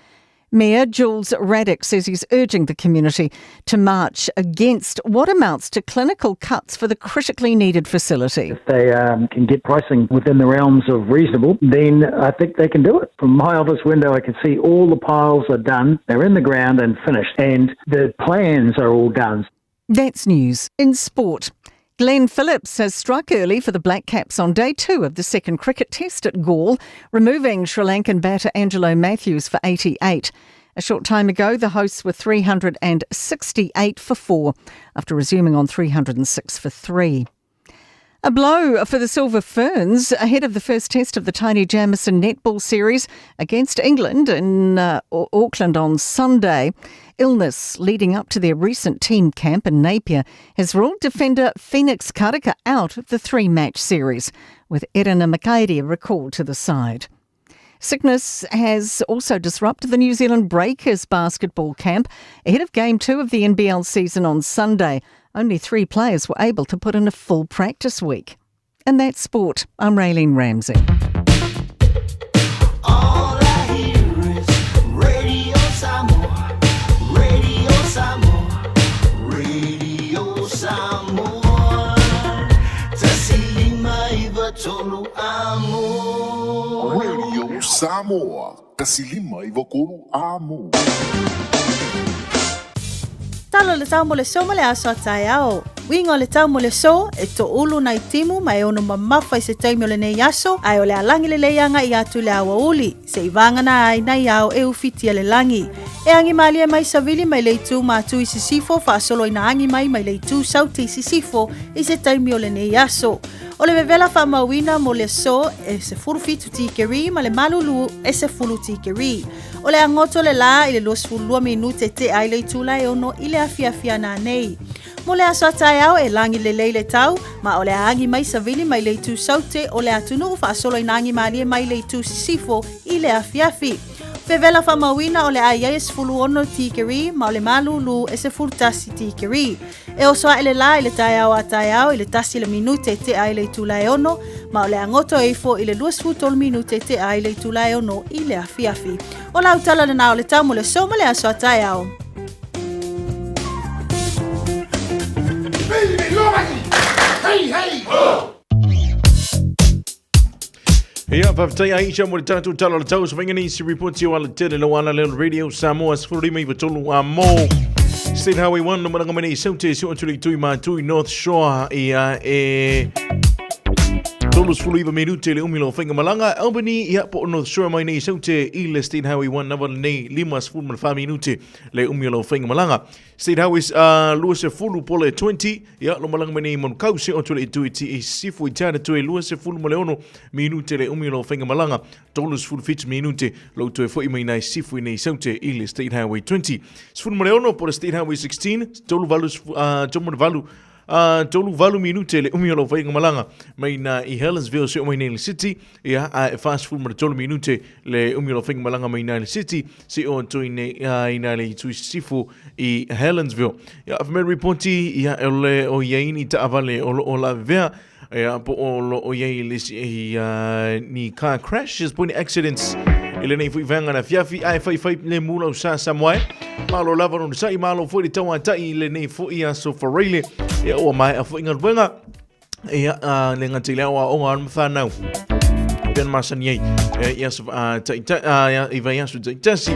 S11: Mayor Jules Raddick says he's urging the community to march against what amounts to clinical cuts for the critically needed facility.
S23: If they um, can get pricing within the realms of reasonable, then I think they can do it. From my office window, I can see all the piles are done, they're in the ground and finished, and the plans are all done.
S11: That's news in sport. Glenn Phillips has struck early for the Black Caps on day two of the second cricket test at Galle, removing Sri Lankan batter Angelo Matthews for 88. A short time ago, the hosts were 368 for 4 after resuming on 306 for 3. A blow for the Silver Ferns ahead of the first test of the Taini Jamison Netball Series against England in uh, Auckland on Sunday. Illness leading up to their recent team camp in Napier has ruled defender Phoenix Karaka out of the three match series, with Erina Makairi recalled to the side. Sickness has also disrupted the New Zealand Breakers basketball camp ahead of game two of the NBL season on Sunday. Only three players were able to put in a full practice week. And that's sport. I'm Raylene Ramsey.
S1: All I hear is Radio Samoa, Radio Samoa,
S17: tolu amo.
S5: Radio Samoa, 159 amo.
S9: Tala o le tau mo le so ma le aso a taeao. Uiga o le tau mo le so, e toʻulu nai timu ma e ono mamafa i se taimi o lenei aso, ae o le a lagi lelei agaʻi atu i le aoauli, seʻi vagana ai nai ao e ufitia le lagi. E agi malie mai savili mai le itu matu i sisifo faasolo ina agi mai mai le itu saute i sisifo i se taimi o lenei aso. O le vevela faamauina mo le aso e 17 tikeri ma le malulu e 10 tikeri. O le agoto le lā i le 22 minute tea i le itula e ono i le afiafi ana nei. Mo le aso a taeao e lagi lelei le tau, ma o le a agi mai savili mai le itu saute o le atunuu faasolo ina agi malie mai le itu sisifo i le afiafi. Vevela faamauina o le a i ai e 16 tikeri ma o le malūlū e 11 tikeri. E oso aʻe le lā i le taeao a taeao i le tasi le minute tea i le itula e ono, ma o le a goto e ifo i le 23 minute tea i le itula e ono i le afiafi. O lau tala lenā o le tau mo le aso ma le aso a taeao.
S17: Hey, hey! Ho!
S3: Ia, faafetai Aisha mo le tatou tala o le tau sa faigani si ripoti o ala tele lau ala leo Radio Samoa 15 93 a mo State Highway 1 no malanga mai nei saute si o atu le tui mātui North Shore ia e 39 minute le umi lo whainga malanga Albany ia po North Shore mai nei saute i le State Highway 1 nawa nei 54 minute le umi lo whainga malanga State Highway 20 po le 20 Ia, lo malanga mai nei Manukau se o tule i tui ti i sifu i tana tue 26 ma le ono minute le umi lo whainga malanga 37 minute lo toe foi mai nai sifu i nei saute i le State Highway 20. Sefulu ma le ono po le State Highway 16, tolu valu, tolu valu, tolu valu minute le umi o lo whainga malanga mai na i Helensville se o mai nei le City, Ia, a e 40 ma le tolu minute le umi o lau faigamalaga mai Nile City, se o atu i nei, i Nile i Tuisifo i Helensville. Ia, fa mai ripoti, ia, o le o iai ni taavale o loo lavevea, ia, po o loo iai le isi i, ni car crashes, po ni accidents, i lenei foi vaega na afiafi, ae faifai le mu lau sa sa moae. Malo lava no sa'i, malo foi le tauatai i lenei foi aso Faraile, ia, ua maea foi galuega. Ia, a, le gata i le aoaoga o le whānau. Pea na masani ai. E, ia sa, a, tai, tai, a, ia, i vai aso tai tasi.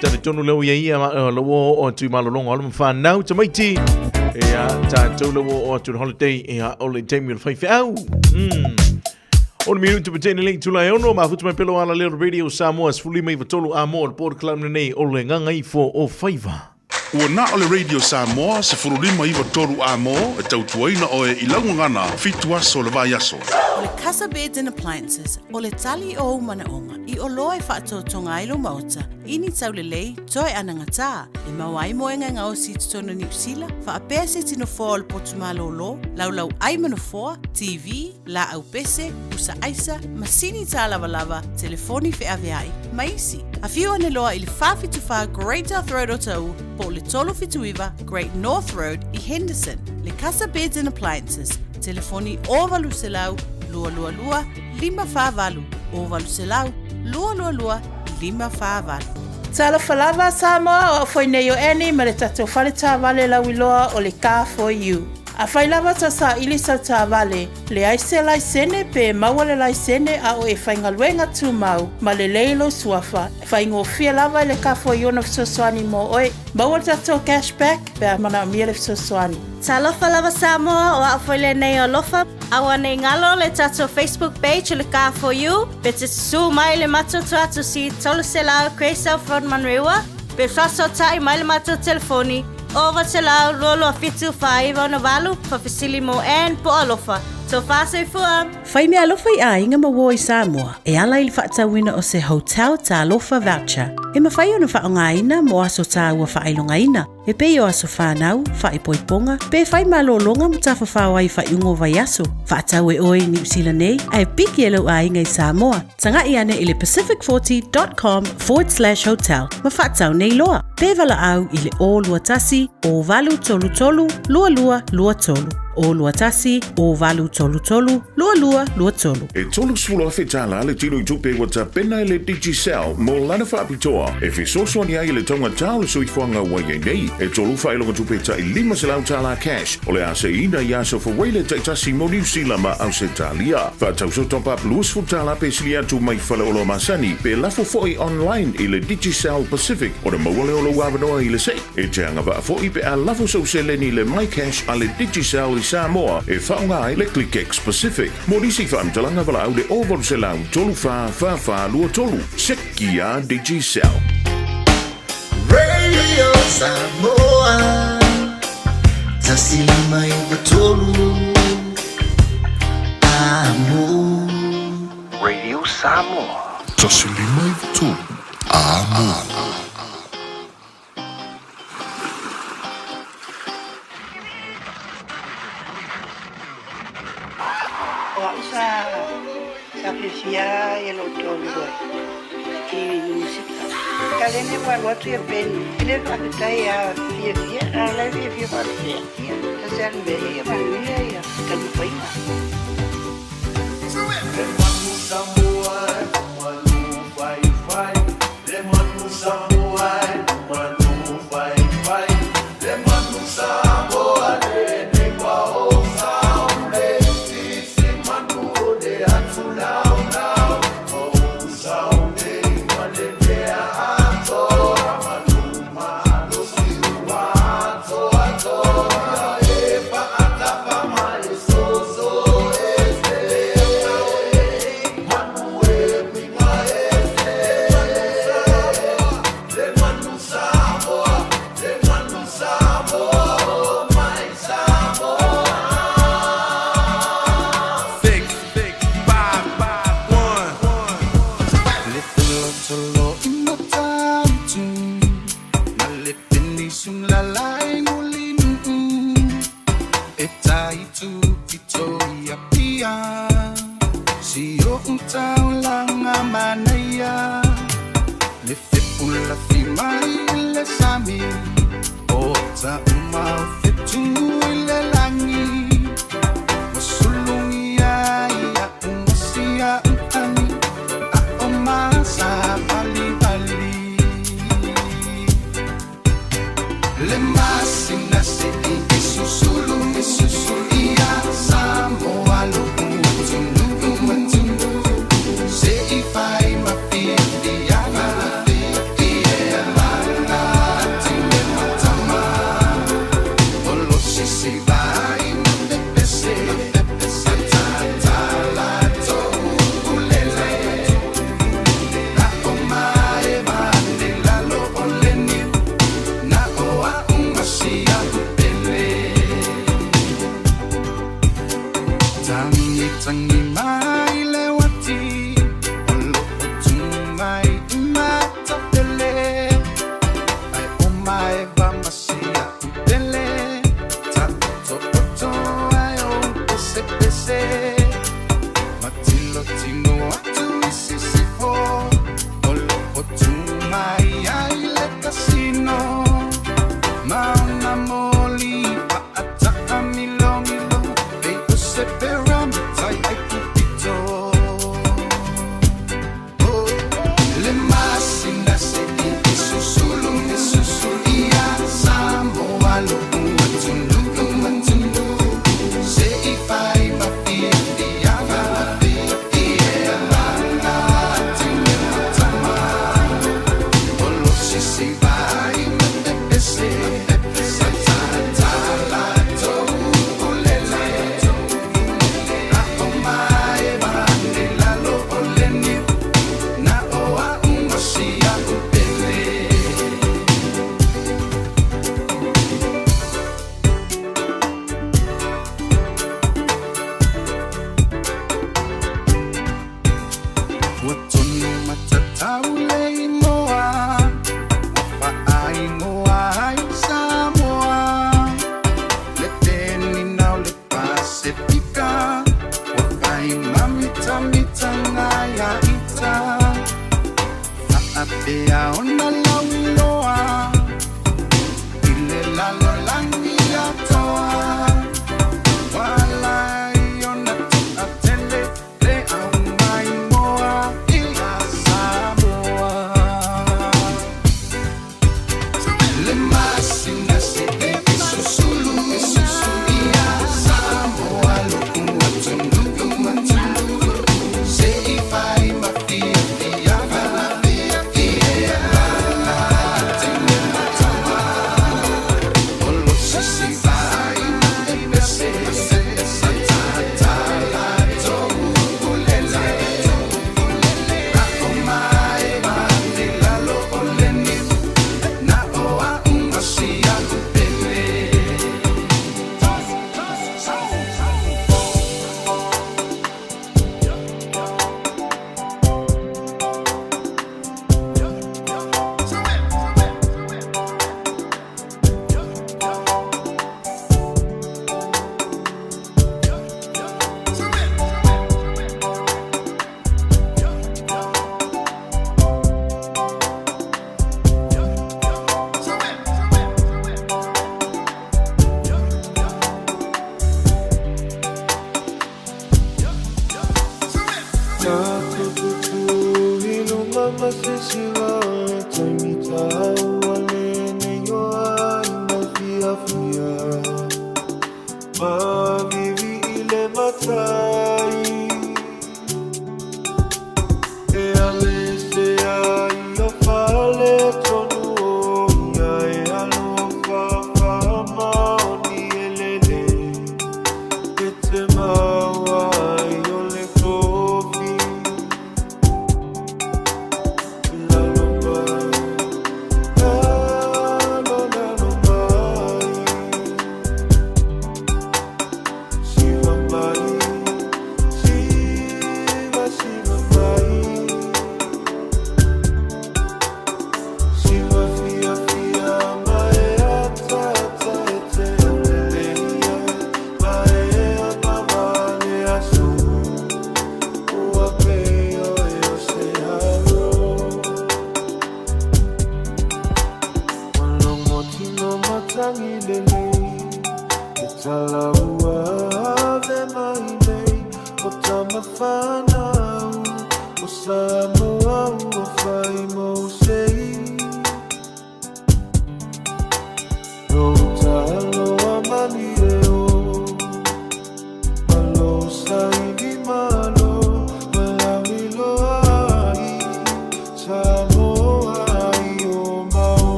S3: Tare tonu leo ia ia, ma, lo o o atu i malolonga o le whānau tamaiti. Ia, tātou leo o atu le holiday. Ia, o le taimi o le whaiwheau. O le minutu pa tēnei lei tula e ono, mafuta mai pelo ala leo Radio Samoa, 15 i a mo le Port Club nei o le Gagaifo o Faiva.
S4: Ua na o le Radio Samoa 15 9 3 amo e tautuaina oe i lau gagana fitu aso o le vaiaso.
S19: O le Casa Beds and Appliances, o le tali o ou manaoga i oloa e faatotoga ai lou maota i ni taulelei toe anagatā, e maua ai moega e gaosi i totonu o Niu Sila, faapea se tino foa o le potu malōlō, laulau ai ma nofoa, TV, laau pese, pusa aisa, masini tālavalava, telefoni feaveai, ma isi. Afio ane loa i le 474 Great South Road o Taʻu po o le 379 Great North Road i Henderson. Le Casa Beds and Appliances, telefoni 0800 222 548, 0800 222 548.
S10: Talofa lava Samoa, o au foi nei o Annie ma le tatou fale taavale lauiloa o le Car For You. Afai lava ta saili sau taavale, leai se laisene pe maua le laisene a o e faigaluega tumau ma lelei lou suafa, faigofie lava i le kafo i ona fesoasoani mo oe. Maua le tatou cash back pe a manaomia le fesoasoani.
S24: Talofa lava Samoa, o au foi lenei o Alofa. Aua nei galo le tatou Facebook page o le Car For You, pe te susū mai le matou tuatusi 300 Grey South Road Manurewa, pe faasootai mai le matou telefoni 900 22 7 49 8, faafesili mo Ann po o Alofa. Tofa soifua!
S19: Fai mea alofa i aiga ma uo i Samoa e ala i le faatauina o se Hotel Talofa Voucher e mafai ona faaaogaina mo aso tāua faailogaina e pei o aso whānau, whaipoiponga, pe whai malōlōga ma tafafao ai faaiuga o vaiaso. Faatau e oe i Niu Sila nei ae piki e lou aiga i Samoa. Taga'i ane i le pacific40.com forward slash hotel ma faatau nei loa. Pe valaau i le 0 2 1 0 8 3 3 2 2 2 3.
S10: 0 21 0833 22 23.
S12: E $30,000 le tino i tupe ua tapena e le Digicel mo lana faapitoa e fesoasoani ai i le taugata o le soifuaga ua i ai nei. E tolu faailoga tupe tai $500 cash o le a seiina i aso Fuaile taitasi mo Niu Sila ma Ausetalia. Faatau sau top up $20 pe sili atu mai faleoloa masani pe lafo foi online i le Digicel Pacific ona maua lea o lou avanoa i le sei. E te agavaa foi pe a lafo sau seleni i le MyCash a le Digicel i Samoa e faaaoga ai le ClickX Pacific. Mo nisi faamatalaga valaau le 0800 34 44 23. Seki a Digicel.
S13: Radio Samoa 159 Amo.
S14: Radio Samoa.
S5: 159 Amo.
S15: O au sa sa fiafia ia lou tolu ai i Niusika. Kalene ua alu atu ia Peni i le faafetai a fiafia a o la e fiafia faapea ia tasi a le mea ia manuia ia taumafaiga.
S25: Le manu Samoa e manu faifai. Le manu Samoa e manu faifai. Le manu Samoa le nei ua o saule. I se manu o le atu laolao. O saule ma le mea atoa. Manu malosi ua atoatoa. E faatafa ma e soso ese. Manu e uiga ese. Le manu Samoa, le manu Samoa, oh my Samoa.
S26: Six, five, one.
S27: Le tolotolo i Matautu ma le penisulala i Mulinuu e taitu pito i Apia si o'u taulaga manaia le fepulafi mai i le sami o taʻuma o fetu i le lagi masulugia iaʻu masia utagi aʻo masa valivali le masina seʻi isusulu isusulu ia Samoa loʻu atunuu atunuu seʻi fai ma fiafiaga ia malati me matama o lo sisivai ma pepese atatalatou ulele na o maeva ane lalo o le niu na o a'u masia pele tagitagi mai le uati o lo'o tu mai i matapele ae o maeva masia pele ta'oto.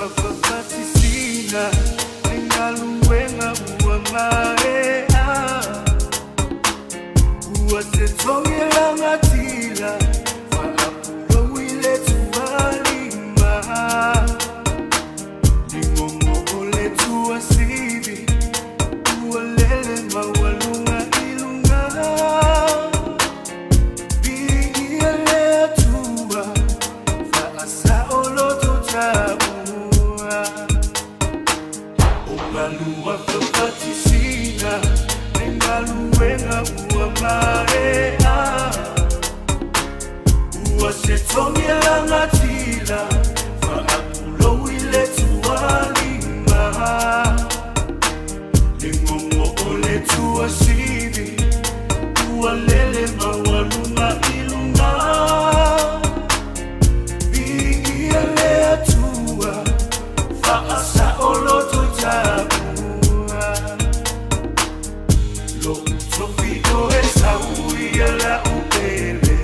S27: Omaluwa fafatisina Le galuega ua maea Ua se togelagatila Faapulou i le tualima Ligogo o le tuasivi Ua lele maualuga i luga Viia le Atua Faasaoloto taua O malua fafatisina Le galuega ua maea Ua se togelagatila Faapulou i le tualima Ligogo o le tuasivi Ua lele maualuga i luga Viia le Atua Faasaoloto taua Lo'u tofi o Esau ia la'u pele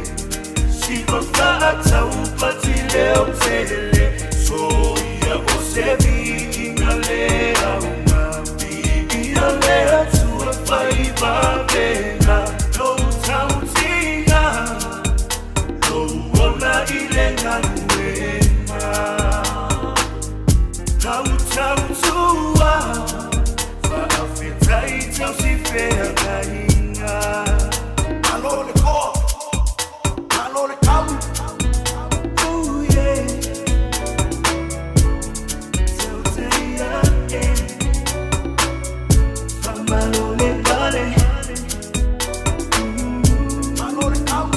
S27: Siva fa'ataupati leotele Soia o se vi'iga le auga Vi'ia le Atua faivavega Lou tautiga Lou ola i le galuega Lau tautua Fa'afetai tausifeagaiga Malo le koa Malo le kau Oh yeah Tautai a'e Faamalo le pale Malo le kau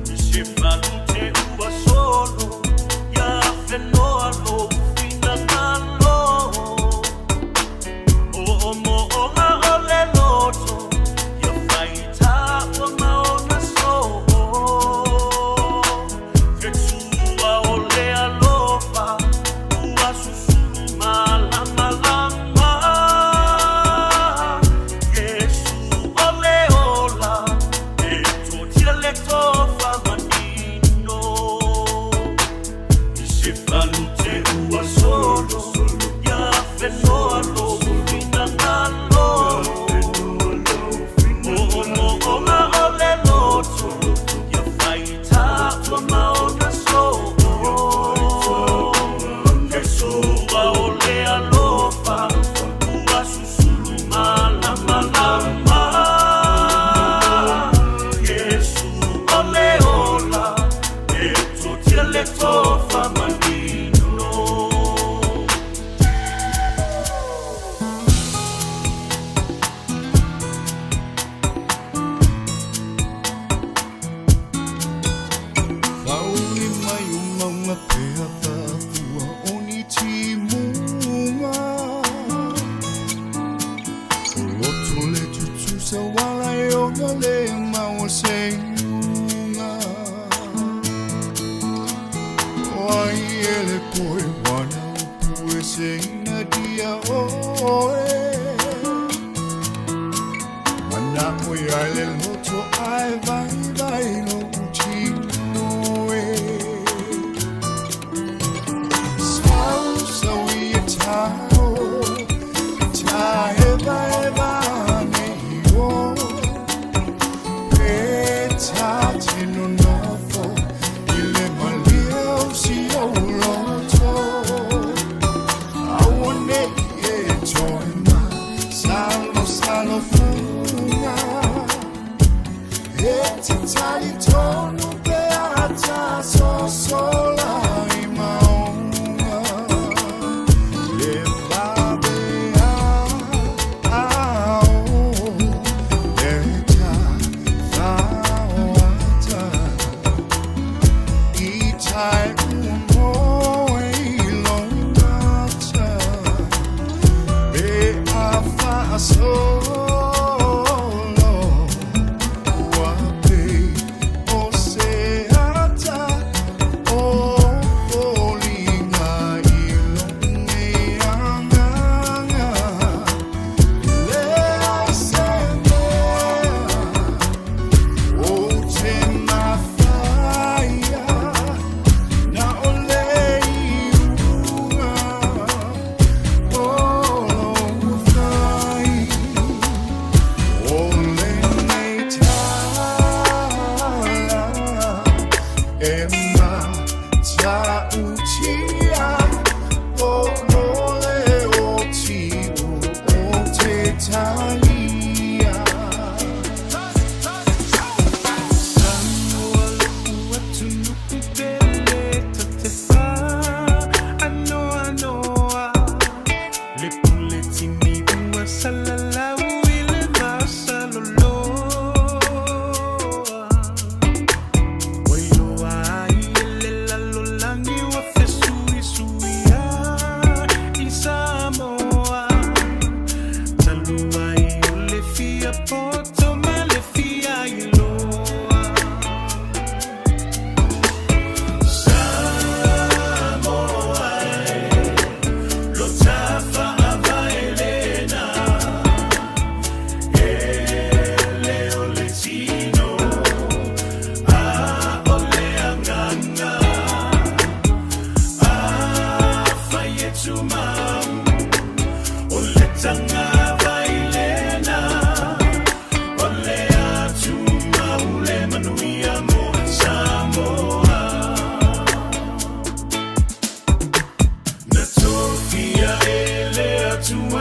S27: I se falute ua solo Ia fenoa lou finagalo O mo'oga o le loto Ia faitā ua maona soo Fetua o le alofa Ua susulu malamalama Iesu o le ola E totia le tofa manino I se falute ua solo Ia fenoa lou finagalo O mo'oga o le loto Ia faitā ua maona soo Fesoa o le alofa Ua susulu malamalama Iesu o le ola E totia le tofa manino.
S2: Whauli mai o maunga pea whapua o ni timunga O loto le tutusa wala e onga le maua se iunga O ai ele koe wana upu e se ina dia oe Mana o ia le loto ai vai vai lo utino e Sau sau i e tau Ta eva eva nei o Pe ta te nonofo I le malia o si o loto Aua nei e toe ma Salo salo funga E te tali.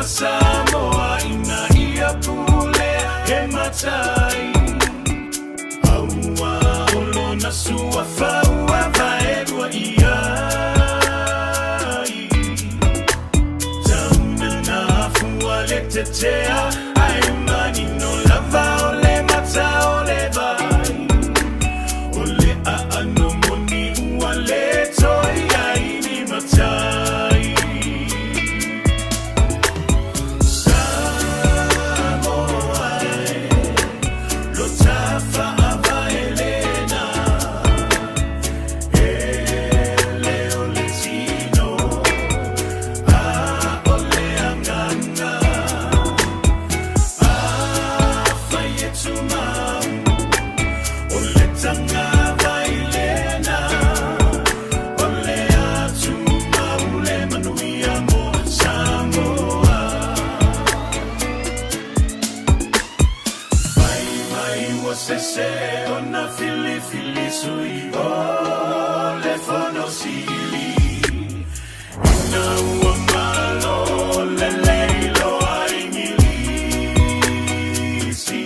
S26: Samoa ina ia pule he matai. Aua o lona suafa ua vaelua i ai. Tauna na afua le tetea, ae manino lava o le mata o le vai. O le aano moni ua le toe i ai ni matai. Samoa e, lo tafaavae lena. E le o le tino, a o le agaga. Afai e tumau, o le tagavai lena. O le a tumau le manuia mo Samoa. Fai mai ua sese ona filifili sui o le fono sili. Ina ua malo lelei loa Igilisi.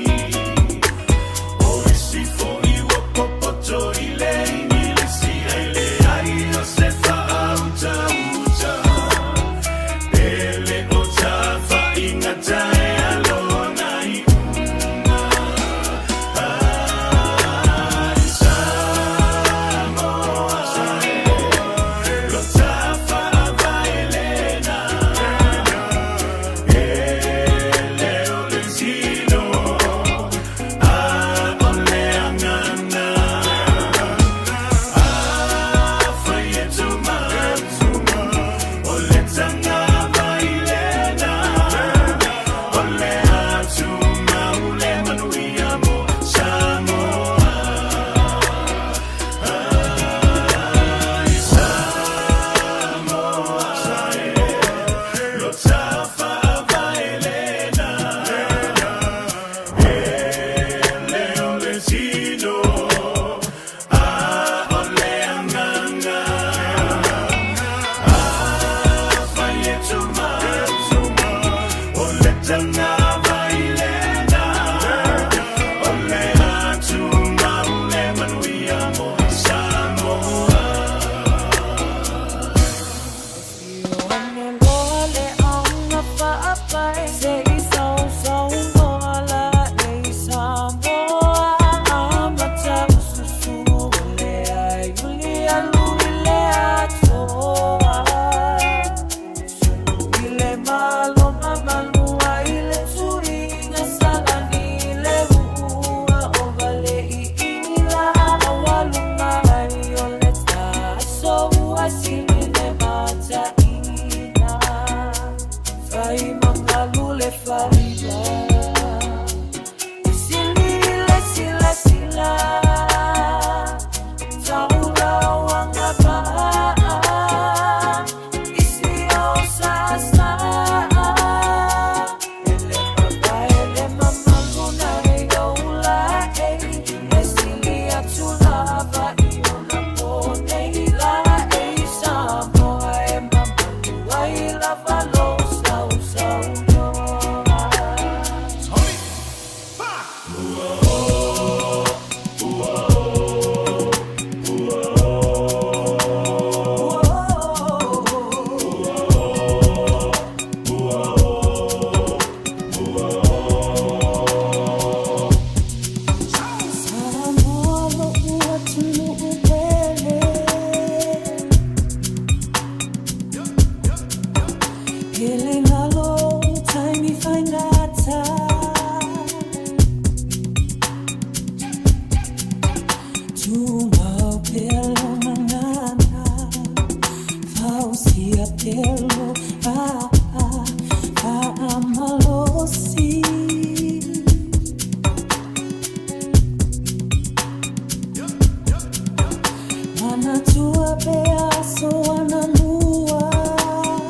S26: O isi foi ua popoto i le Igilisi ai leai o se faautauta. Pe le o tafaigata e alona iuga. Ai Samoa e, lo tafaavae lena. E le o le tino, a o le agaga. Afai e tumau, o le tagavai lena. O le a tumau le manuia mo Samoa. Ai Samoa e, lo tafaavae lena. E le o le tino, a o le agaga. Afai e tumau, o le tagavai lena. O le a tumau le manuia mo Samoa.
S6: Le aoga faapai se i sausaunoa la nei Samoa amata ususu o le ai uli alu i le atoa sulu i le malo mamalu ai le tuiga salani le uua o vale i ila awalu mai o le taso ua sili le mataina fai mamalu le faiva sili le silasila taulauaga paa isi o sasa ele papae le mamalu na i oula ei e sili atu lava i ona po nei la ei Samoa e mamalu ai lava lou sausaunoa. Samoa lo'u atunuu pele Hele lalo o taimi faigata Tumau pea lou gagana Fausia pea lou vaa Faamalosi Manatua pea aso anamua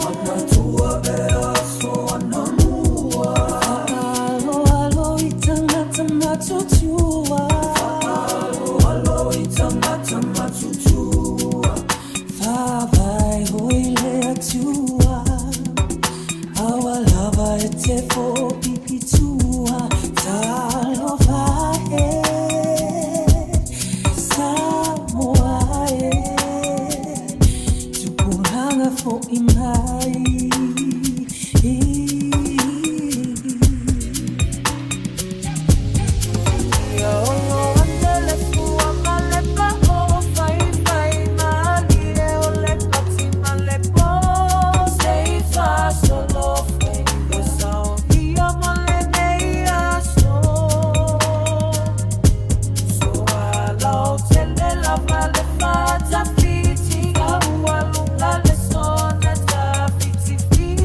S6: Manatua pea aso anamua Faaaloalo i tagata matutua Faaaloalo i tagata matutua Faavae hoi le Atua. te fōpipitua Talofa e Samoa e Tupulaga fo'i mai. Ia ono ane le fua ma le pao faifai malie o le pati ma le po sei fasolo fai o saogia mo lenei aso. So ala o tele lava le fatafiti ka ua luga le sona tafitifiti.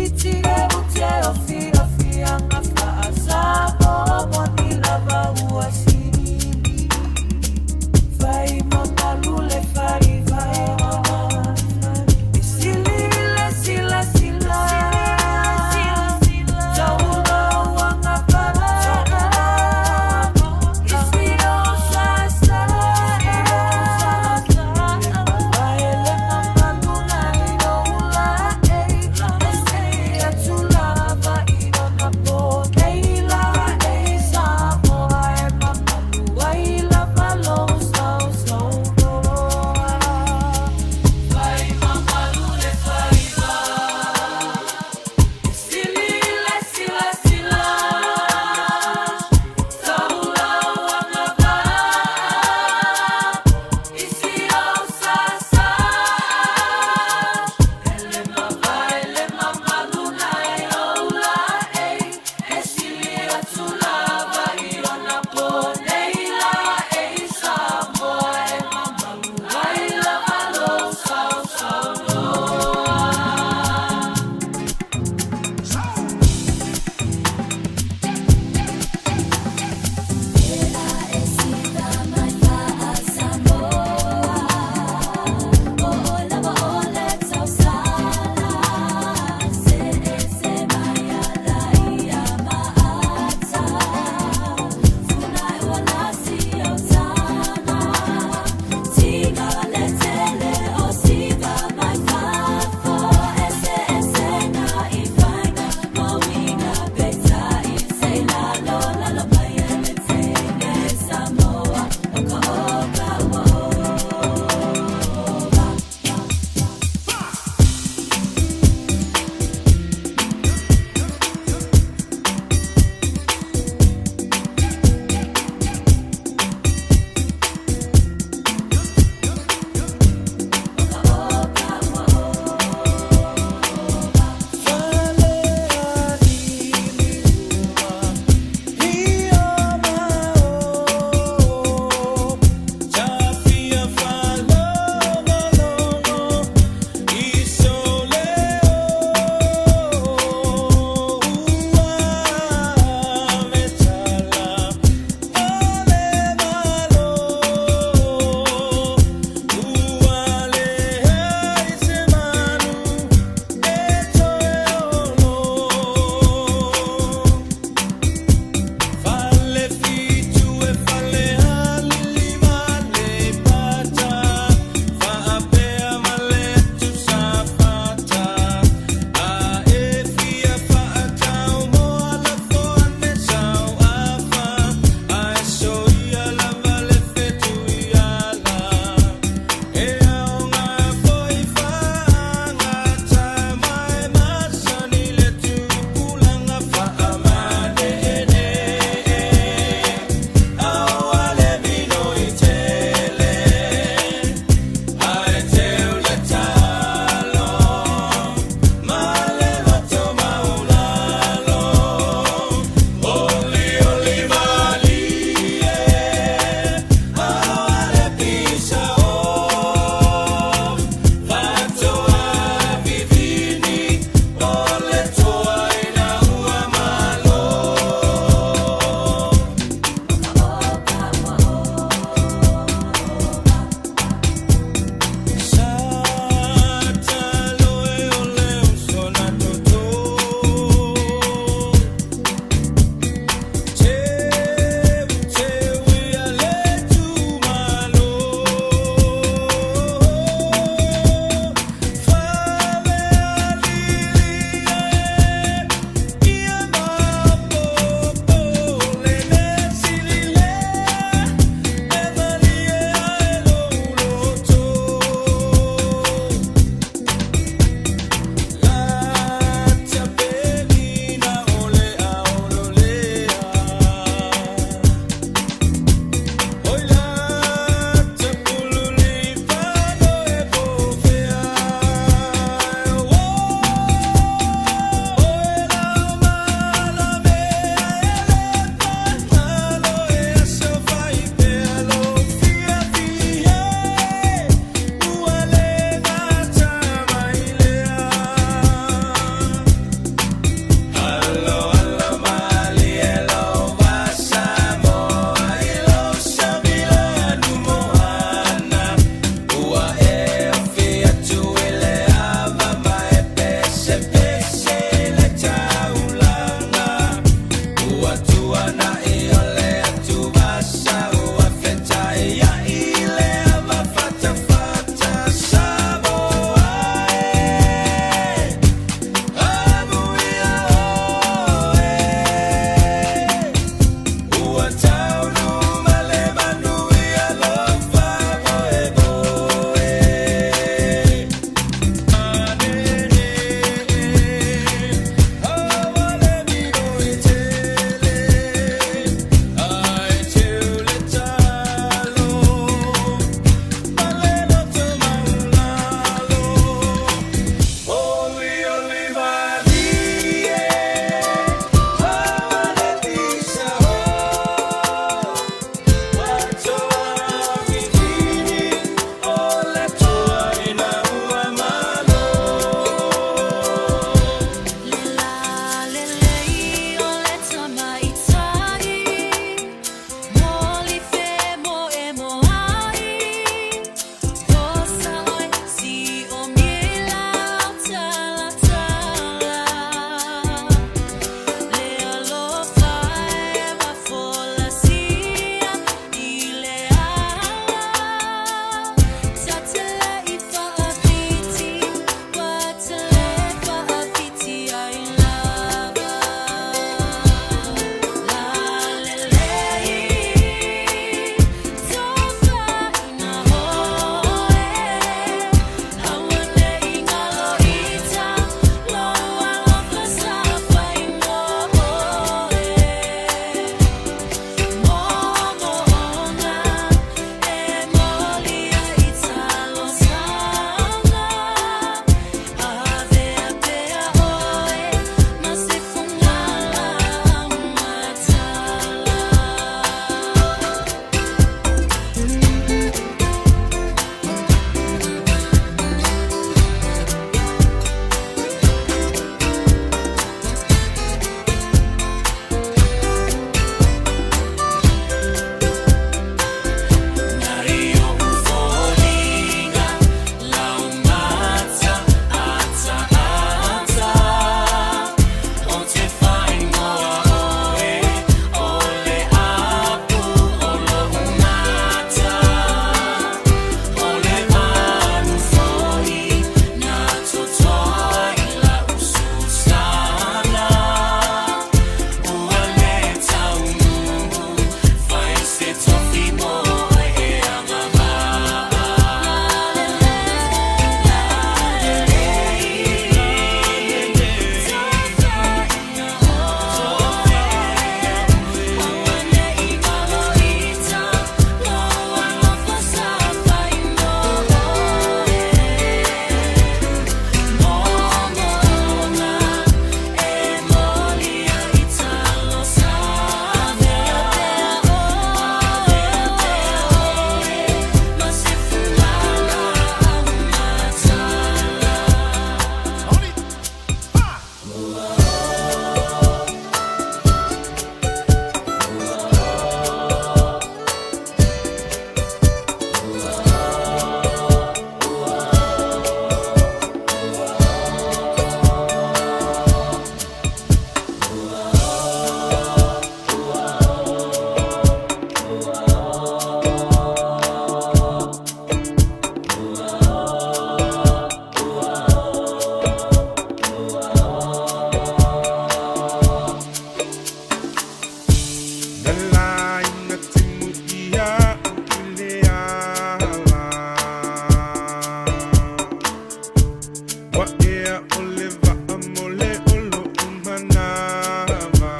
S26: le vaa mo le olo umanawa.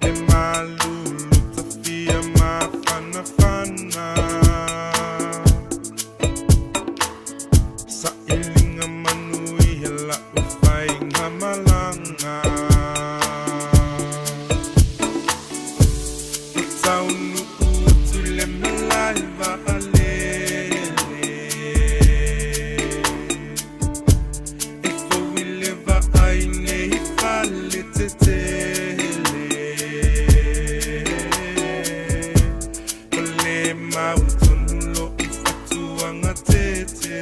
S26: E malulu tafia mafanafana. Sa ilinga manui he la ufai ngā malanga. O taunu utu le melai vaalele. E fau i le vaai nei fale tetele. O le mau tonu lo i fatuanga tete.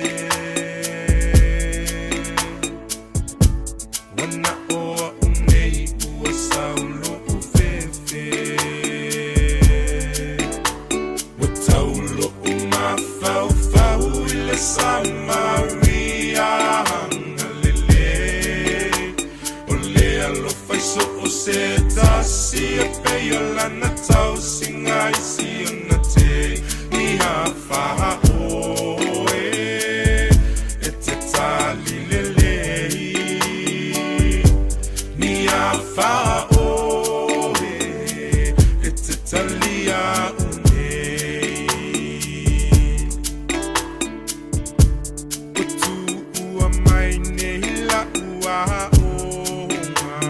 S26: Wana oa unei ua saulo u fefe. Ua taulo u mafaufau i le Samaria hangalele. O le alofa i so o se tasi e pei o lana tausiga i siona te i hafaoe. E te tali lelei ni afaoe e te talia unei. O tuua mai nei la ua onga.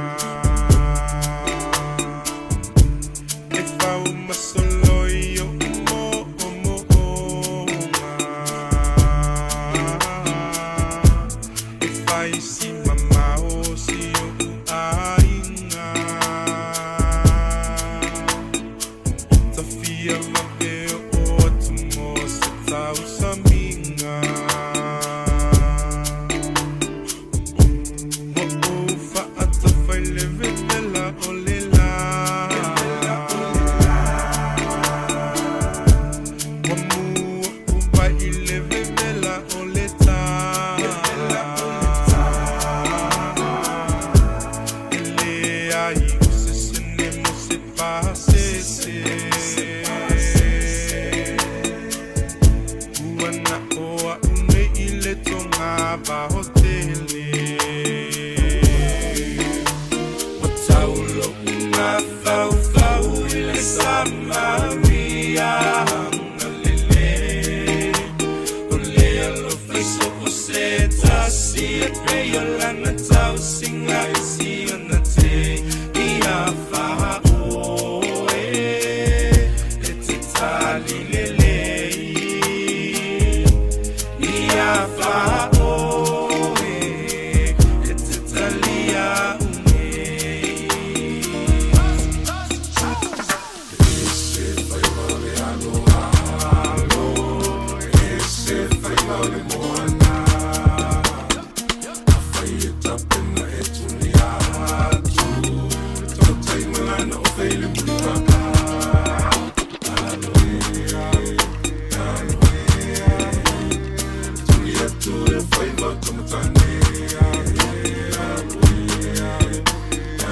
S26: E fau masoloi o mo o mo onga. E fai si mamao si o ainga. Tafia vave o atu mo se tau saminga. Wa o faatafai le vevela o le la. Wa mua upai i le vevela o le tā. E le ai o se sene mo se pasese. Ua na oa unei i le tonga vahotele. Wa taulo mafaufau i le Samaria hangalele. O le alofa i so o se tasi e pei o lana tausiga i siona te i afaoe. E te tali lelei ni afaoe e te talia unei. Se faiva o le moana. Afai e tapena e tuli atu. Tautai malana o feile mulipaka. Alo e, alo e. Tuli atu e faiva tomatane. Alo e,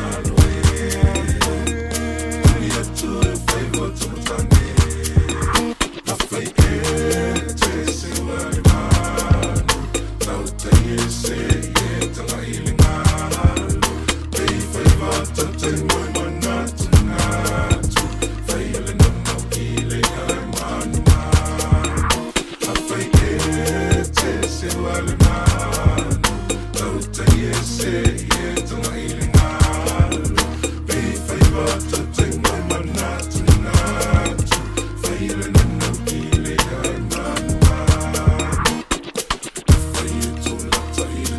S26: alo e. Tuli atu e faiva tomatane. Afai e te se wale manu. Tautai e se e tanga i le ngalo. Pei faiva tautai moi manatu natu. Fai ele na mauki le ai manu manu. Afai e te se wale manu. Tautai e se e tanga i le ngalo. Pei faiva tautai moi manatu natu. Fai ele na mauki le ai manu manu. Fai e tō lata i le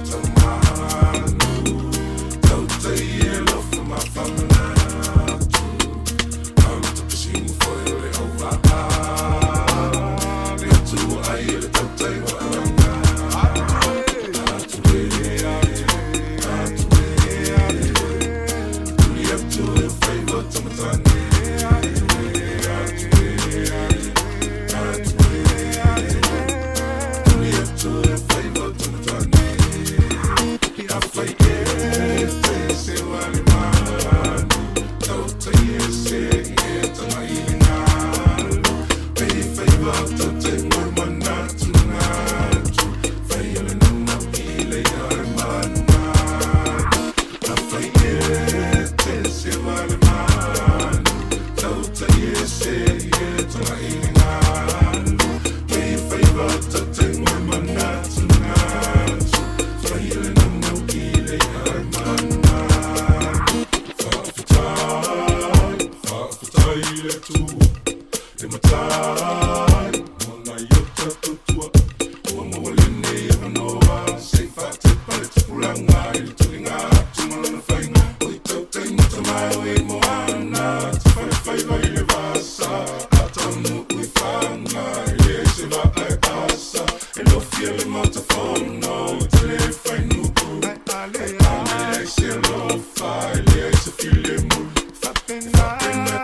S7: Maota fono i te le whainuku Ai a leai se alofa e leai se filemu E faapena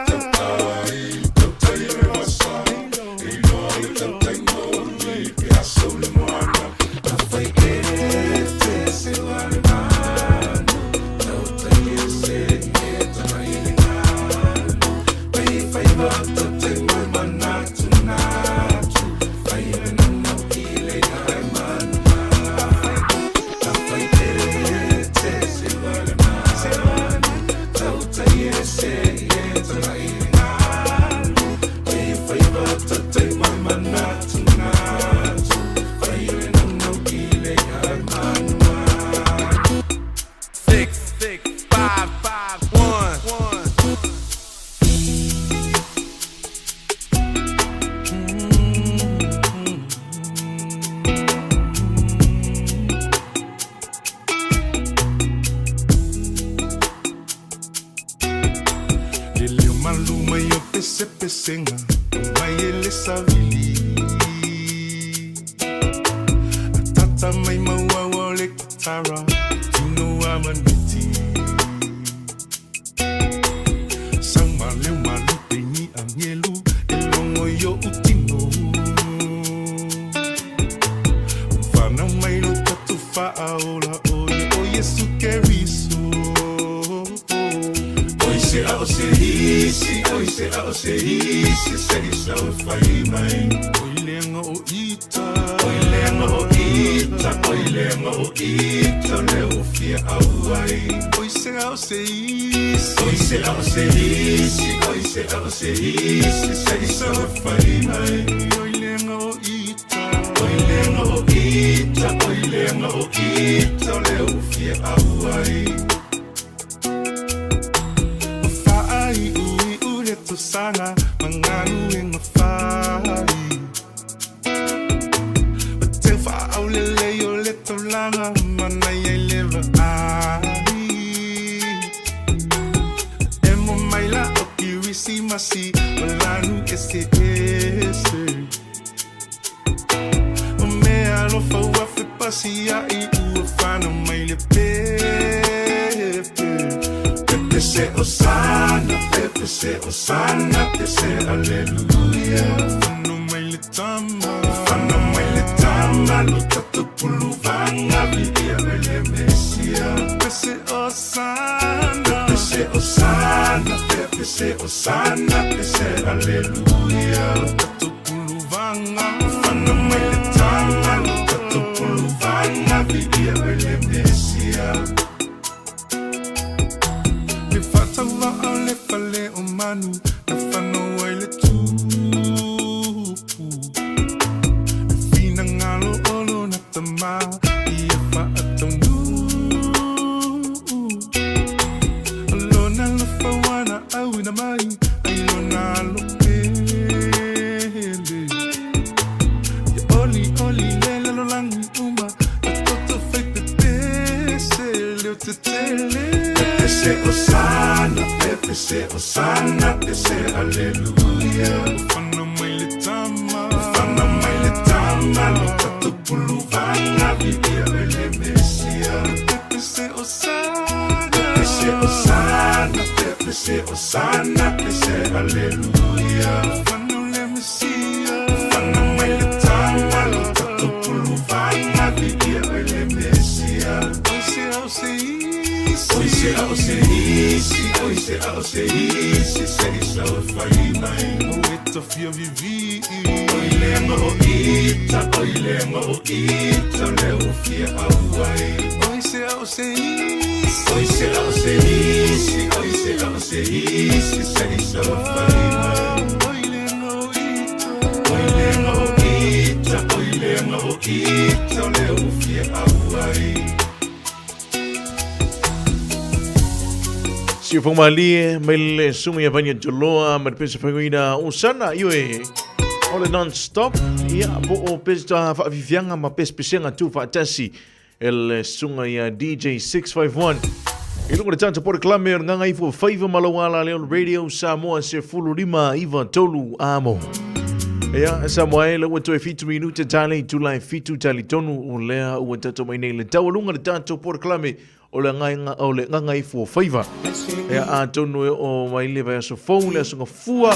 S7: tautai, tautai o le vasa E iloa le tautai moni pe aso le moana Afai e te seua le manu Tautai e se e tanga i le galu Pai faiva o tautai mo e manatu natu Fai le naunau i le ia e manu Afai e te seua le manu Tautai e se e tanga i le galu Pai faiva o tautai mo e manatu natu Fai le naunau i le ia e manu
S8: 6, 6, 5, 5, 1, 1.
S7: Le leo malu mai o pesepesenga o mai e le savili Atata mai maua o le kitara tino a maneti Sau maleu malu peini angelu e longo i o utino Whanau mai lo tatu whaaola o ia o Yesu Keriso Oi se a o se isi, oi se a o se isi, se i sa o whai mai. Oi lenga o ita, oi lenga o ita, oi lenga o ita, le o fia au ai. Oi se a o se isi, oi se a o se isi, oi se a o se isi, se i sa o whai mai. Oi lenga o ita, oi lenga o ita, oi lenga o ita, le o fia au ai. Whaai ui u le tosanga Manganu e ngā whai O te whaau le lei o le taulanga Mana ia i le vaai E mo mai la o Kirisimasi O lanu e se ese O mea alofa ua fepasi ai ua whana mai le pepe Pepe se osana, pepe se osana, pe se aleluia. Whano mai le tama, whano mai le tama, lo tatu puluvanga, vivia le Mesia. Pepe se osana, pepe se osana, pepe se osana, pe se aleluia. Lo tatu puluvanga, whano mai le tama, lo tatu puluvanga, vivia le Mesia. Le whataua au le fale o manu Na whanau ai le tupu Le whina ngalo olo na tama Ia whaataunu Alona lo whawana au ina mai Ai lona alo pele Ia oli oli le lalo langi uma Na toto whai pepese Leo te tele Pepe se osana, pepe se osana, pe se aleluia. Whana mai le tama, whana mai le tama, lo tatu puluvanga, vivia le Mesia. Pepe se osana, pepe se osana, pepe se osana, pe se aleluia. Whana le Mesia, whana mai le tama, lo tatu puluvanga, vivia le Mesia. Oi se au se isi, oi se au se isi, oi se au se isi, se i sa o whai mai. O e tawhia vivi, oi lenga o ita, oi lenga o ita, le o fia au ai. Oi se au se isi, oi se au se isi, oi se au se isi, se i sa o whai mai. Oi lenga o ita, oi lenga o ita, oi lenga o ita, le o fia au ai.
S3: Si o whamalie, mai le sunga ia vania toloa, ma te pesa whangoina o sana, io e o le non-stop, ia po o pesa whaafifianga ma pes pesenga tu whaatasi, e le sunga ia DJ 651. I lunga le tanta pore klame o nganga ifo whaiva malawala leo Radio Samoa se fulu lima iwa tolu amo. Ia, Samoa e, ua toe 7 minute tale i tula e 7 tali tonu o lea ua tatou mai nei le taualuga le tatou porokalame o le ngaiga o le gagaifo faiva. Ia, atonu e o mai le vaiaso fou le aso gafua.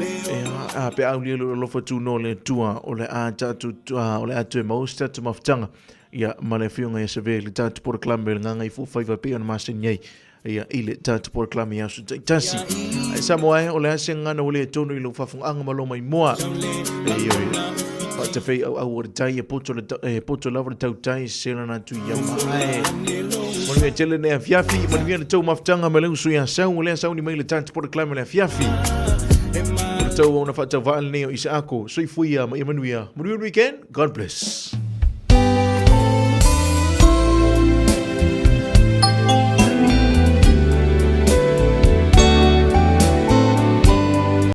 S3: Ia, a pe au lia le alofa tu no le tua o le a tatou o le a toe mau se tatou mafutaga. Ia, ma le afioga ia Seve le tatou porokalame o le gagaifo faiva pei ona masani ai. Ia, i le tatou porokalame i aso taitasi. Ai Samoa e, o le a se gagana ua le tonu i lou faafogaaga ma lou maimoa. Ioe, faatafei auau o le tai e poto, le, e poto lava le tautai se lana atu ia mae. Manuia tele nei afiafi, manuia le tou mafutaga ma le uso ia sau, o lea sauni mai le tatou porokalame le afiafi. O le tau ona faatauvaa lenei o Isaako, soifua ia ma ia manuia. Manuia le weekend, God bless.